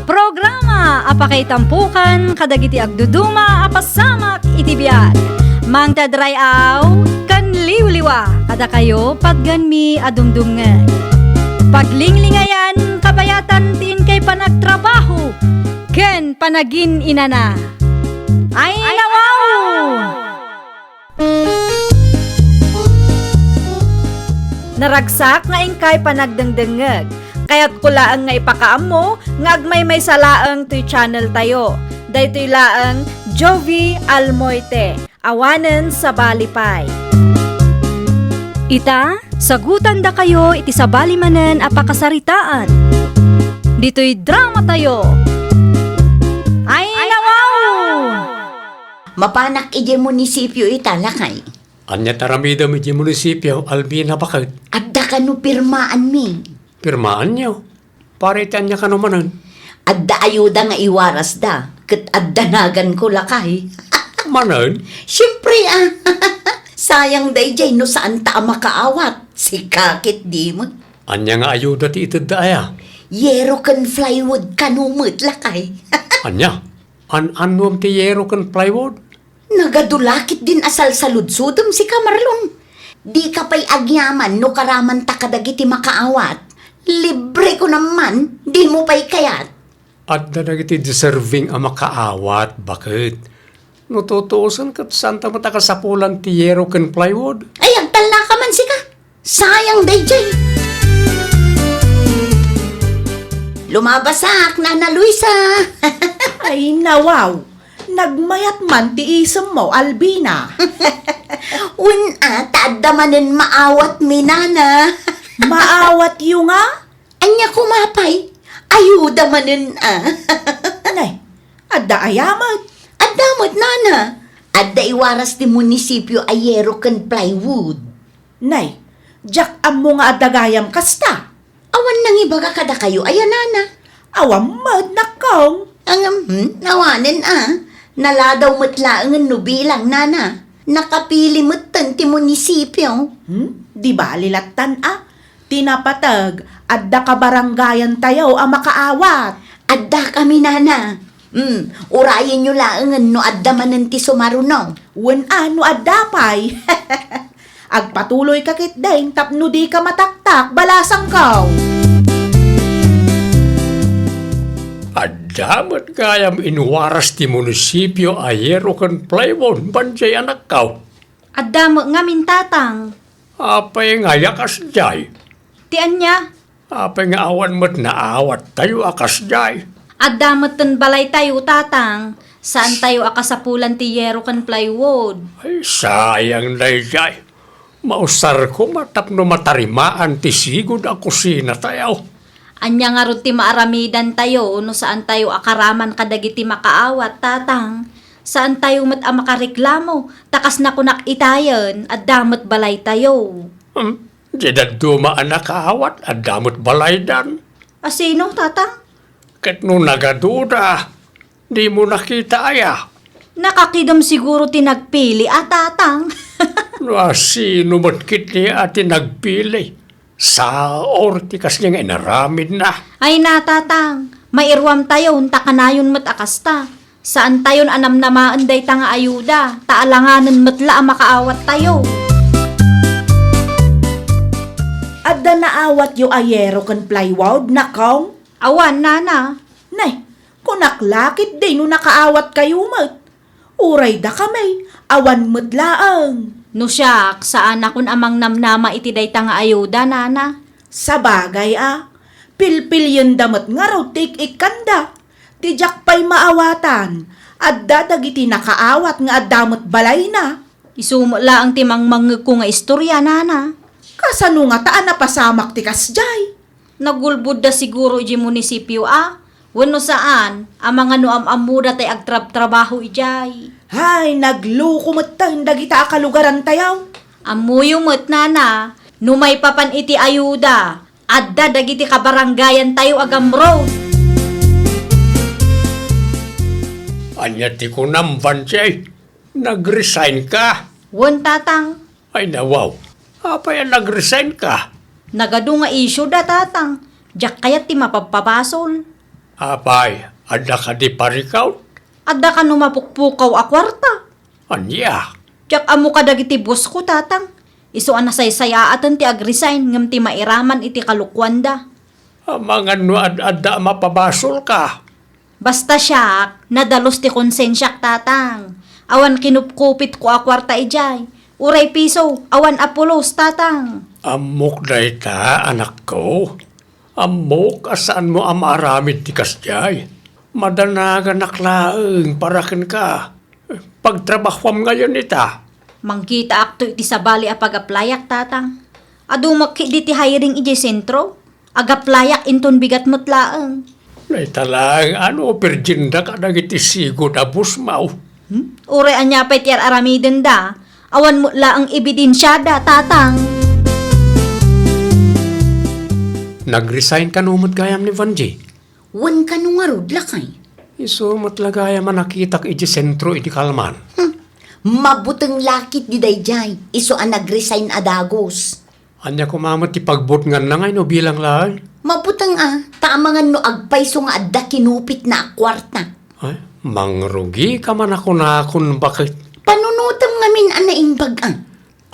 Programa a pakaitampukan kadagiti agduduma a pasamak iti biag. Mangted ray-aw ken liwliwa kadakayo patgenmi a dumdumngeg. Paglinglingayan, kabayatan ti inkay panagtrabaho ken panagin-inana. Ay, nawaw! Naragsak nga inkay panagdengdengngeg. Kayatko laeng nga ipakaammo nga agmaymaysa laeng toy channeltayo. Daytoy laeng Jovie Almoite, awanen sabali pay. Ita, sagutandakayo iti sabali manen a pakasaritaan. Ditoy dramatayo. Ay, nawaw! Mapanak idiay munisipio ita, lakay. Ania ti aramidem idiay munisipio, Alvina, baket? Adda kano pirmaanmi? Pirmaanyo? Para iti ania kano manen? Adda ayuda nga iwarasda, ket adda naganko, lakay. Manen? Siempre, a. Sayang daydiay no saanta a makaawat. Sika ketdi met. Ania nga ayuda ti itedda, aya? Yero ken plywood kano met, lakay. Ania? An-annuem ti yero ken plywood? Nagadu la ketdin a salsaludsodem, sika, Marlon. Dika pay agyaman no karamanta kadagiti makaawat. Libre ko naman, dimo pay kayat. Adda dagiti deserving a makaawat, baket. No tutuosen ket saanta met a kasapulan ti yero ken plywood. Ay, agtalnaka man sika. Sayang daydiay. Lumabasak, Nana Luisa. Ay, nawaw. Nagmayat man ti isemmo, Albina. Wen a, ta adda manen maawatmi, Nana. Maawatyo nga? Ania koma pay? Ayuda manen a. Nay, adda aya met? Adda met, Nana. Adda iwaras ti munisipio a yero ken plywood. Nay, diak ammo nga adda gayam kasta. Awan nangibaga kadakayo aya, Nana? Awan met, nakkong. Ngem, hmm, awanen a. Naladaw met laengen no bilang, Nana. Nakapili metten ti munisipio. Hmm? Di bali lattan a. Ti napateg, adda kabarangayantayo a makaawat. Addakami, Nana. Hmm, urayenyo laengen no adda manen ti sumaruno. Wen a, no adda pay. Agpatuloyka ketdin tapno dika mataktak, balasangko. Adda met gayam inwaras ti munisipio a yero ken plywood, Banjay, anakko? Adda met ngamin, Tatang. Apay nga aya kasdiay? Ti ania? Apay nga awan met naawattayo a kasdiay? Adda metten balaytayo, Tatang. Saantayo a kasapulan ti yero ken plywood. Ay, sayang daydiay. Mausar koma tapno matarimaan ti sigud a kusinatayo. Ania ngarud ti maaramidantayo no saantayo a karaman kadagiti makaawat, Tatang? Saantayo met a makareklamo, ta kas nakunak itayen, adda met balaytayo. Hmm? Di dadduma a nakaawat, adda met balaydan. A sino, Tatang? Ket no nagaduda, dimo nakita aya? Nakakidem siguro ti nagpili a, Tatang. No a sino met ketdi a ti nagpili? Saor ti kasdiay nga inaramidna. Ay na, Tatang, mairuamtayon ta kanayon met a kasta. Saantayon a namnamaen dayta nga ayuda, ta alanganen met la a makaawattayo. Adda naawatyo a yero ken plywood, nakkong? Awan, Nana. Nay, kunak la ketdi no nakaawatkayo met. Uray dakami, awan met laeng. No siak, saanakon a mangnamnama iti dayta nga ayuda, Nana. Sabagay a, pilpilienda met ngarud ti ik-ikkanda. Ti diak pay maawatan, adda dagiti nakaawat nga adda met balayna. Isu met laeng ti mangmangngegko nga istoria, Nana. Kasano ngata a napasamak ti kasdiay? Nagulbodda siguro idiay munisipio a, wenno saan, amangan no am-ammoda tay agtrabtrabaho idiay. Hay, nagloko metten dagita a kalugarantayo. Ammoyo met, Nana, no maipapan iti ayuda, adda dagiti kabarangayantayo a gamro. Ania ti kunam, Banjay? Nag-resign ka? Wen, Tatang. Ay, nawaw. Apay a nag-resign ka? Nagadu nga issue da, Tatang. Diak kayat ti mapabpabasol. Apay, adda kadi parikaw? Adda kano mapukpukaw a kuarta. Ania? Diak ammo kadagiti boss ko, Tatang. Isu a nasaysayaaten ti ag-resign ngem ti mairaman iti kalokuanda. Amangan no ad-adda a mapabasolka. Basta siak, nadalus ti konsensiak, Tatang. Awan kinupkupitko a kuarta idiay. Uray piso, awan a pulos, Tatang. Ammok dayta, anakko. Ammok a saanmo a maaramid ti kasdiay. Madanaganak laeng para kenka. Pagtrabahuam ngayon ita. Mangkitaakto iti sabali a pag-applyak, Tatang. Adu met ketdi ti hiring idiay sentro. Ag-applyak inton bigat met laeng. Dayta laeng a no virgin da kadagiti sigud a boss mo. Hmm? Uray ania pay ti ar-aramidenda, awan met laeng ebidensiada, Tatang. Nag-resign kano met gayam ni Vanji? Wen, kano ngarud, lakay? Isu met la gayam a nakitak idiay sentro idi kalman. Hmm. Mabuteng la ketdi daydiay, isu a nag-resign a dagus. Ania koma met ti pagbutnganna nga no bilang laeng? Mabuteng a, ta amangan no agpayso nga adda kinupitna a kuarta. Ay, mangrugika man a kunakon baket. Panunotem ngamin a naimbag a.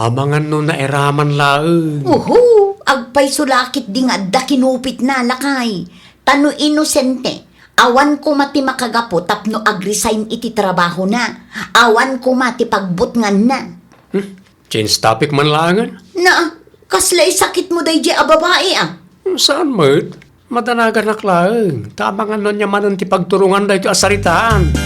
Amangan no nairaman laeng. Uhu, agpayso la ketdi nga adda kinupitna, lakay. Ta no inosente, Awan koma ti makagapu tapno agresign iti trabahona. Awan koma ti pagbutnganna. Hmm? Change topic man laengen? Na, kasla isakit mo daydi a babai, a? Hmm, saan met? Madanaganak laeng. Ta amangan no ania manen ti pagturongan daytoy a saritaan.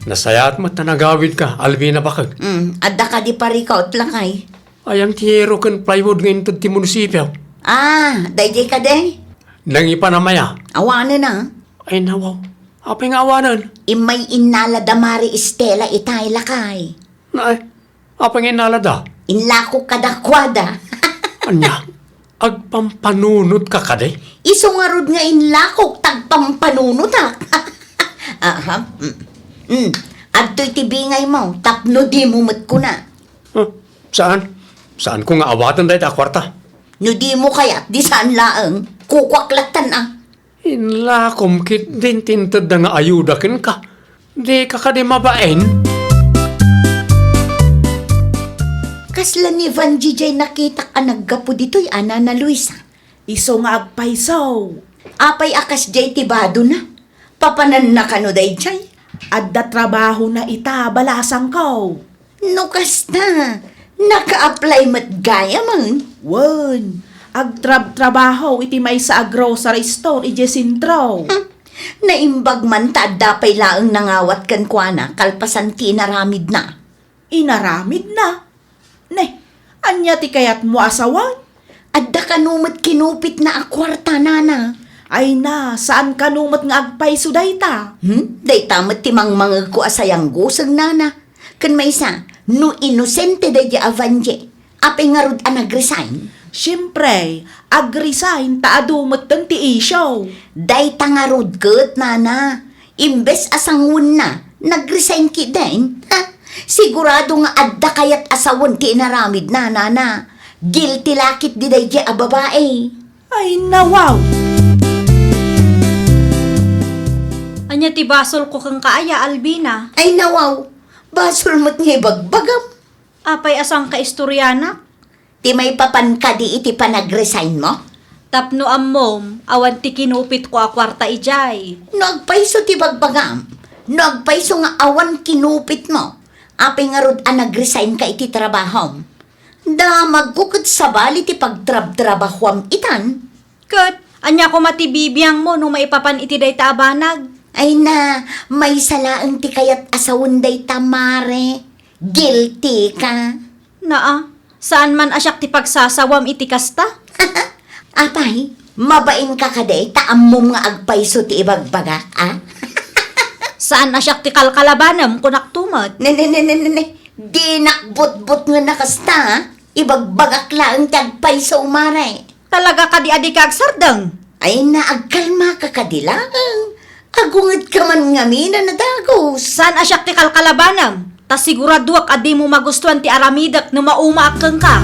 Nasayaat met ta nagawidka, Alvina, baket. Hmm, adda kadi parikaw, lakay? Ayan ti yero ken plywood nga inted ti munisipio. Ah, daydiay kadi? Nangipan a maya. Awanen a. Ay, nawaw. Apay nga awanen? Immay innala da Mari Estela itay, lakay. Naay, apay nga innala da? Inlakok kadakuada. Ania? Agpampanunotka kadi? Isu ngarud nga inlakok, tagpampanunotak. Aha. Mm. Mm. Adtoy ti bingay mo, tapno di mo met kuna. Huh? Saan? Saan ko nga awaten dayta a kuarta? No di mo kayat, di saan laeng. Kukuak lattan a. Inlakom ketdin ti intedda nga ayuda kenka. Dika kadi mabain? Kasla ni Vangie jay nakitak a naggapu ditoy a, Nana Luisa? Isu nga agpayso. Apay a kasjay ti badona? Papananna kano dayjay? Adda trabahona ita, balasangko. No kasta, naka-apply met gayamen? Wen, agtrabtrabaho iti maysa a grocery store idiay sentro. Hmm. Naimbag man ta adda pay laeng nangawat kenkuana kalpasan ti inaramidna. Inaramidna? Ne, ania ti kayatmo a sawen? Adda kano met kinupitna a kuarta, nana. Ay na, saan kano met nga agpayso dayta? Hmm? Dayta met ti mangmangegko a sayangguseg, nana. Ken maysa, no inosente daydi a Vangie, apay ngarud a nag-resign? Siempre, ag-resign ta adu metten ti isyu. Dayta ngarud ket, nana. Imbes a sangwenna, nag-resign ketdin. Ha? Sigurado nga adda kayat a sawen ti inaramidna, nana. Guilty la ketdi daydi a babai. Ay, nawaw! Ania ti basolko kenka aya, Alvina? Ay, nawaw! Basol met nga ibagbagam. Apay a saan ka istorianak? Ti maipapan kadi iti panag-resign mo? Tapno ammom, awan ti kinupitko a kuarta idiay. No agpayso ti bagbagam, no agpayso nga awan kinupitmo, apay ngarud a nag-resign ka iti trabahom? Damagko ket sabali ti pagtrabtrabahuam itan. Ket ania koma ti bibiangmo no maipapan iti dayta a banag? Ay na, maysa laeng ti kayat a sawen dayta, mare. Guilty ka. Naa, saan man a siak ti pagsasawam iti kasta? Apay, mabain ka kadi ta ammom nga agpayso ti ibagbagak, a? Saan a siak ti kalkalabanem, kunak to met. Ne, ne, ne, ne, ne, ne. Dinak butbot nga nakasta, a? Ibagbagak laeng ti agpayso, mare. Talaga kadi a dika agsardeng? Ay na, agkalmaka kadi laeng. Agungedka man ngamin a nadagus. Saan a siak ti kalkalabanem? Ta siguraduak a dimo magustuan ti aramidek no maumaak kenka.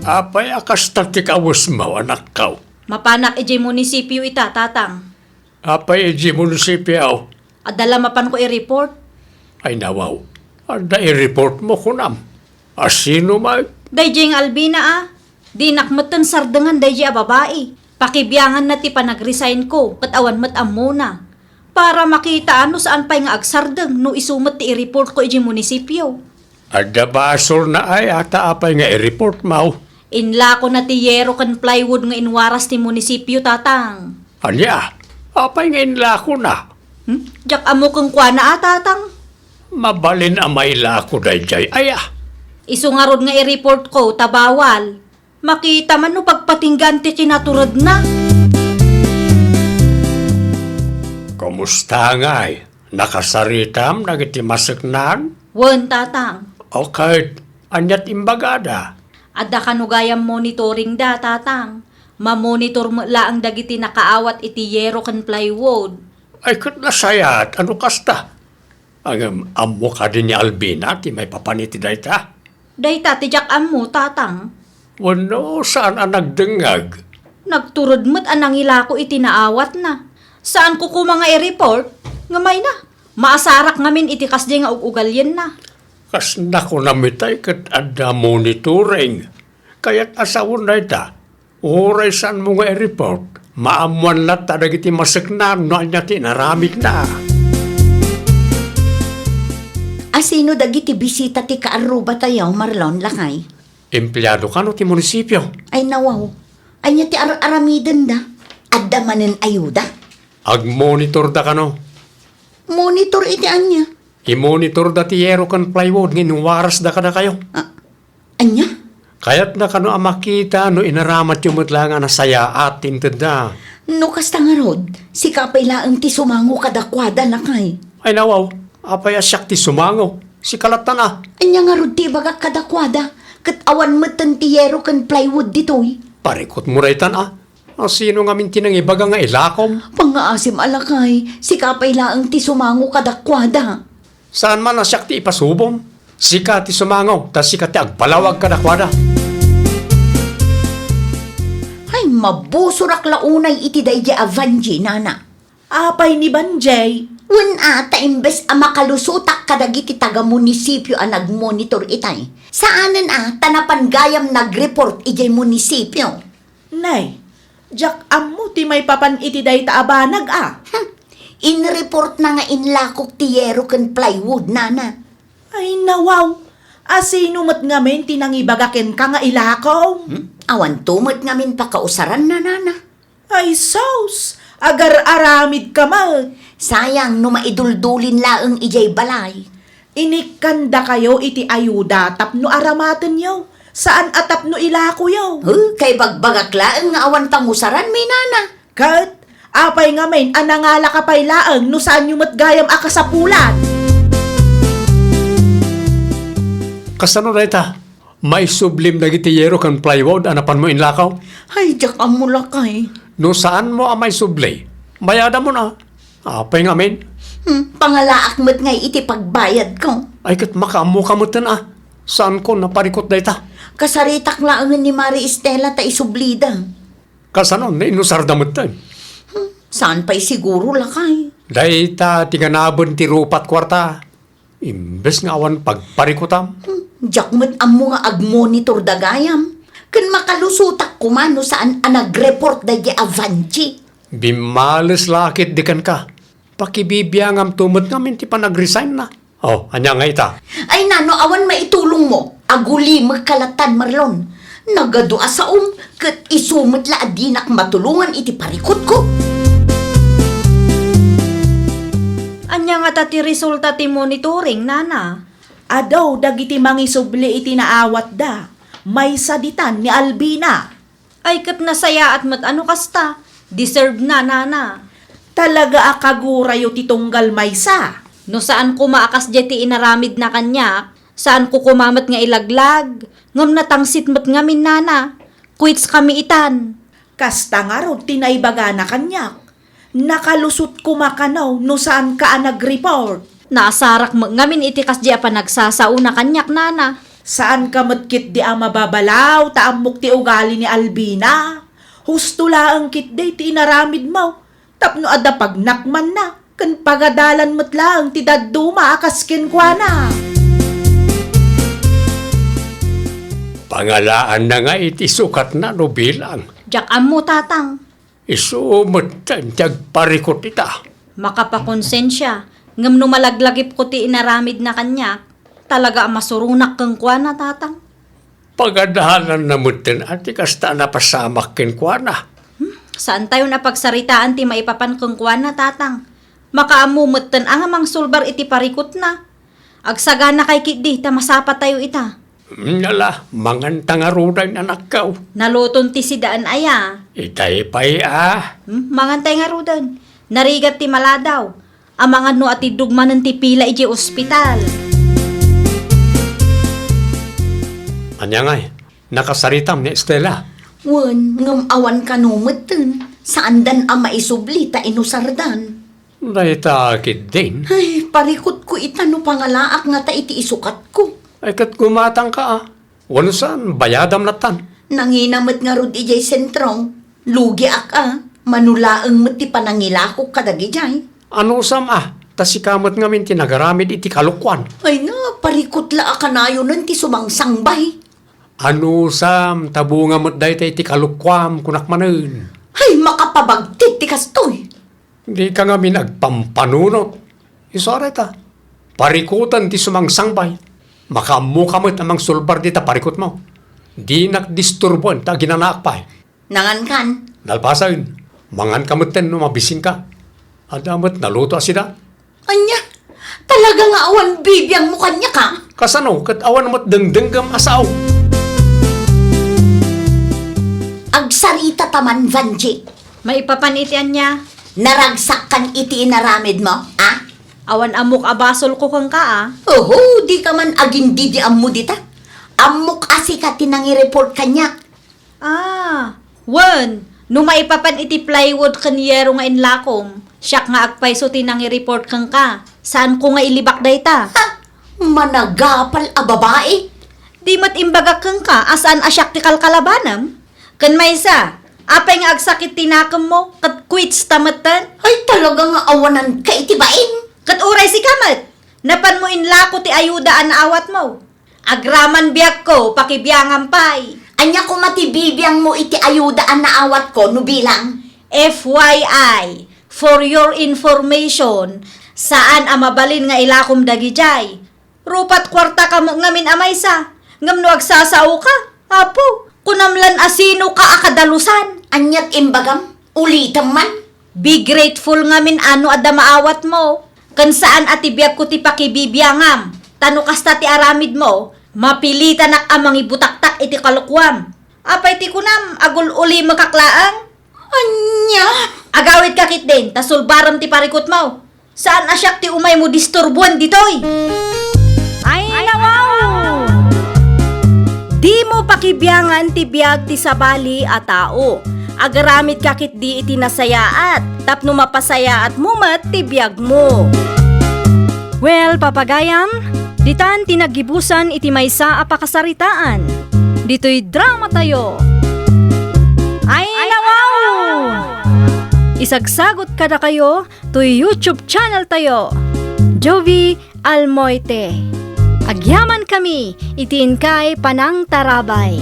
Apay a kasta ti kawesmo, anakko? Mapanak idiay munisipio ita, tatang. Apay idiay munisipio? Adda la mapanko i-report. Ay, nawaw. Adda i-report mo, kunam. A sino met? Daydiay nga Alvina, a. Dinak metten sardengan daydiay a babai. Pakibianganna ti panag-resignko, ket awan met ammona. Para makita no saan pay nga agsardeng no isu met ti i-reportko idiay munisipio. Adda basolna ay a ta apay nga i-report mo? Inlakona ti yero ken plywood nga inwaras ti munisipio, tatang. Ania? Apay nga inlakona? Hmm? Diak ammo kenkuana a, tatang. Mabalin a mailako daydiay aya? Isu ngarud nga i-reportko ta bawal. Makita man no pagpatinggaan ti kinaturedna. Kumusta ngay? Nakasaritam dagiti maseknan? Wen, tatang. Okay, aniat imbagada? Adda kano gayam monitoringda, tatang. Mamonitor met laeng dagiti nakaawat iti yero ken plywood. Ay, ket nasayaat, ano kasta? Ngem, ammo kadi ni Alvina ti maipapan iti dayta? Dayta ti diak ammo, tatang. Wenno, saan a nagdengngeg? Nagtured met a nangilako iti naawatna. Saanko koma nga i-report, ngem ay na, maasarak ngamin iti kasdiay nga ug-ugalienna. Kas nakunam itay ket adda monitoring. Kayat a sawen dayta. Uray saanmo nga i-report, maammoan latta dagiti masekna no ania ti inaramidna. A sino dagiti bisita ti kaarrubatayo, Marlon, lakay? Empleado kano ti munisipio? Ay, nawaw. Ania ti ar-aramidenda? Adda manen ayuda? Agmonitorda kano. Monitor iti ania? Imonitorda ti yero ken plywood nga inwarasda kadakayo. Ah, ania? Kayatda kano a makita no inaramatyo met laeng a nasayaat ti intedda. No kasta ngarud, sika pay laeng ti sumango kadakuada, lakay. Ay, nawaw, apay a siak ti sumango? Sika lattan a. Ania ngarud ti ibagak kadakuada? Ket awan metten ti yero ken plywood ditoy. Parikutmo daytan a. A sino ngamin ti nangibaga nga ilakom? Pangngaasim a, lakay, sika pay laeng ti sumango kadakuada. Saan man a siak ti ipasubom? Sika ti sumango, ta sika ti agbalawag kadakuada. Ay, mabusorak la unay iti daydi a Vanji, nana. Apay ni Vanji? Wen a, ta imbes a makalusotak kadagiti taga-munisipio a nagmonitor itay, saanen a, ta napan gayam nagreport idiay munisipio. Nay, diak ammo ti maipapan iti dayta a banag a. Hmm. Inreportna nga inlakok ti yero ken plywood, nana. Ay, nawaw! A sino met ngamin ti nangibaga kenka nga ilakom? Hmm? Awanto met ngamin pakausaranna, nana. Ay, sus! Agar-aramidka met! Sayang no maiduldulin laeng idiay balay. Inikkandakayo iti ayuda tapno aramatenyo, saan a tapno ilakoyo. Huh, kaibagbagak laeng nga awan pangusaranmi, nana. Ket, apay ngamin a nangalaka pay laeng no saanyo met gayam a kasapulan? Kasano dayta? Maisublim dagiti yero ken plywood a napanmo inlakaw? Ay, diak ammo, lakay. No saanmo a maisubli, bayadamon a. Apay ngamin? Hmm, pangalaak met ngay iti pagbayadko. Ay, ket makaammoka metten a. Saanko naparikut dayta. Kasaritak laengen ni Mari Estela ta isublida. Kasano, nainusarda metten? Hmm, saan pay siguro, lakay? Dayta ti ganaben ti rupat kuarta. Imbes nga awan pagparikutam. Hmm, diak met ammo nga agmonitorda gayam. Ken makalusotak koma no saan a nagreport daydi a Vanji. Bimmales la a ketdi kenka. Pakibibiangamto met ngamin ti panagresign-na. Oh, ania nga ita? Ay, nano, awan maitulongmo? Agulimekka lattan, Marlon. Nagadu a saom, ket isu met la a dinak matulongan iti parikutko. Ania ngata ti resulta ti monitoring, nana? Adu dagiti mangisubli iti naawatda. Maysa ditan ni Albina. Ay, ket nasayaat met a no kasta. Deserve na, nana. Talaga a kagurayo ti tunggal maysa. No saan koma a kasdiay ti inaramidna kaniak, saanko koma met nga ilaglag, ngem natangsit met ngamin, nana. Quits kami itan. Kasta ngarud ti naibagana kaniak. Nakalusot koma kano no saanka a nagreport. Naasarak met ngamin iti kasdiay a panagsasaona kaniak, nana. Saanka met ketdi a mababalaw ta ammok ti ugali ni Albina. Husto laeng ketdi ti inaramidmo tapno adda pagnakmanna ken pagadalan met laeng ti dadduma a kas kenkuana. Pangalaanna nga iti sukatna no bilang. Diak ammo, tatang. Isu metten ti agparikut ita. Makapakonsensia, ngem no malaglagipko ti inaramidna kaniak, talaga a masuronak kenkuana, tatang. Pagadalanna metten a ti kasta a napasamak kenkuana. Hmm? Saantayon a pagsaritaan ti maipapan kenkuana, tatang. Makaammo metten a nga mangsulbar iti parikutna. Agsaganakay ketdi ta masapatayo ita. Nala, manganta ngaruden, anakko. Naluton ti sidaan aya. Itay pay a. Hmm, mangantay ngaruden. Narigat ti maladaw. Amangan no atiddog manen ti pila idiay ospital. Ania ngay, nakasaritam ni Estela? Wen, ngem awan kano metten. Saandan a maisubli ta inusardan. Dayta ketdin. Ay, parikutko ita no pangalaak ngata iti isukatko. Ay, ket gumatangka a. Wenno saan, bayadam lattan. Nangina met ngarud idiay sentro. Lugiak a. Mano laeng met ti panangilakok kadagidiay. Anusam a, ta sika met ngamin ti nagaramid iti kalokuan. Ay na, parikut la a kanayonen ti sumangsangbay. Anusam, ta bunga met dayta iti kalokuam, kunak manen. Ay, makapabagtit ti kastoy. Dika ngamin agpampanunot. Isu a dayta. Parikuten ti sumangsangbay. Makaammoka met a mangsulbar dita parikutmo. Dinak disturboen ta aginanaak pay. Nangankan. Nalpasen, manganka metten no mabisinka. Adda met naluto a sida. Ania? Talaga nga awan bibiangmo kaniak a? Kasano ket awan met dengdenggem a sao? Agsarita ta man, Vanjie. Maipapan iti ania? Naragsakkan iti inaramidmo, a? Awan ammok a basolko kenka, a? Oho, dika man agindidi ammo dita. Ammok a sika ti nangi-report kaniak. Ah, wen, no maipapan iti plywood ken yero nga inlakom, siak nga agpayso ti nangi-report kenka. Saanko nga ilibak dayta. Ha? Managapal a babai? Di met imbagak kenka a saan a siak ti kalkalabanem? Ken maysa, apay nga agsakit ti nakemmo, ket quits ta metten? Ay, talaga nga awananka iti bain. Ket uray sika met, napanmo inlako ti ayuda a naawatmo. Agraman biagko, pakibiangam pay. Ania koma ti bibiangmo iti ayuda a naawatko no bilang? F Y I, for your information, saan a mabalin nga ilakom dagidiay. Rupat kuarta ka met ngamin a maysa, ngem no agsasaoka, Apo, kunam lan a sinoka a kadalusan. Aniat imbagam? Ulitem man. Be grateful ngamin a no adda maawatmo. Ken saan a ti biagko ti pakibibiangam, ta no kasta ti aramidmo, mapilitanak a mangibutaktak iti kalokuam. Apay ti kunam, agul-ulimekak laeng? Ania? Agawidka ketdin, ta sulbarem ti parikutmo. Saan a siak ti umaymo disturboen ditoy? Ay, nawaw! Dimo pakibiangan ti biag ti sabali a tao. Agaramidka ketdi iti nasayaat, tapno mapasayaatmo met ti biagmo. Well, papagayam, ditan ti naggibusan iti maysa a pakasaritaan. Ditoy dramatayo. Ay, nawaw! Isagsagot kadakayo toy YouTube channel tayo, Jovie Almoite. Agyamankami iti inkay panangtarabay.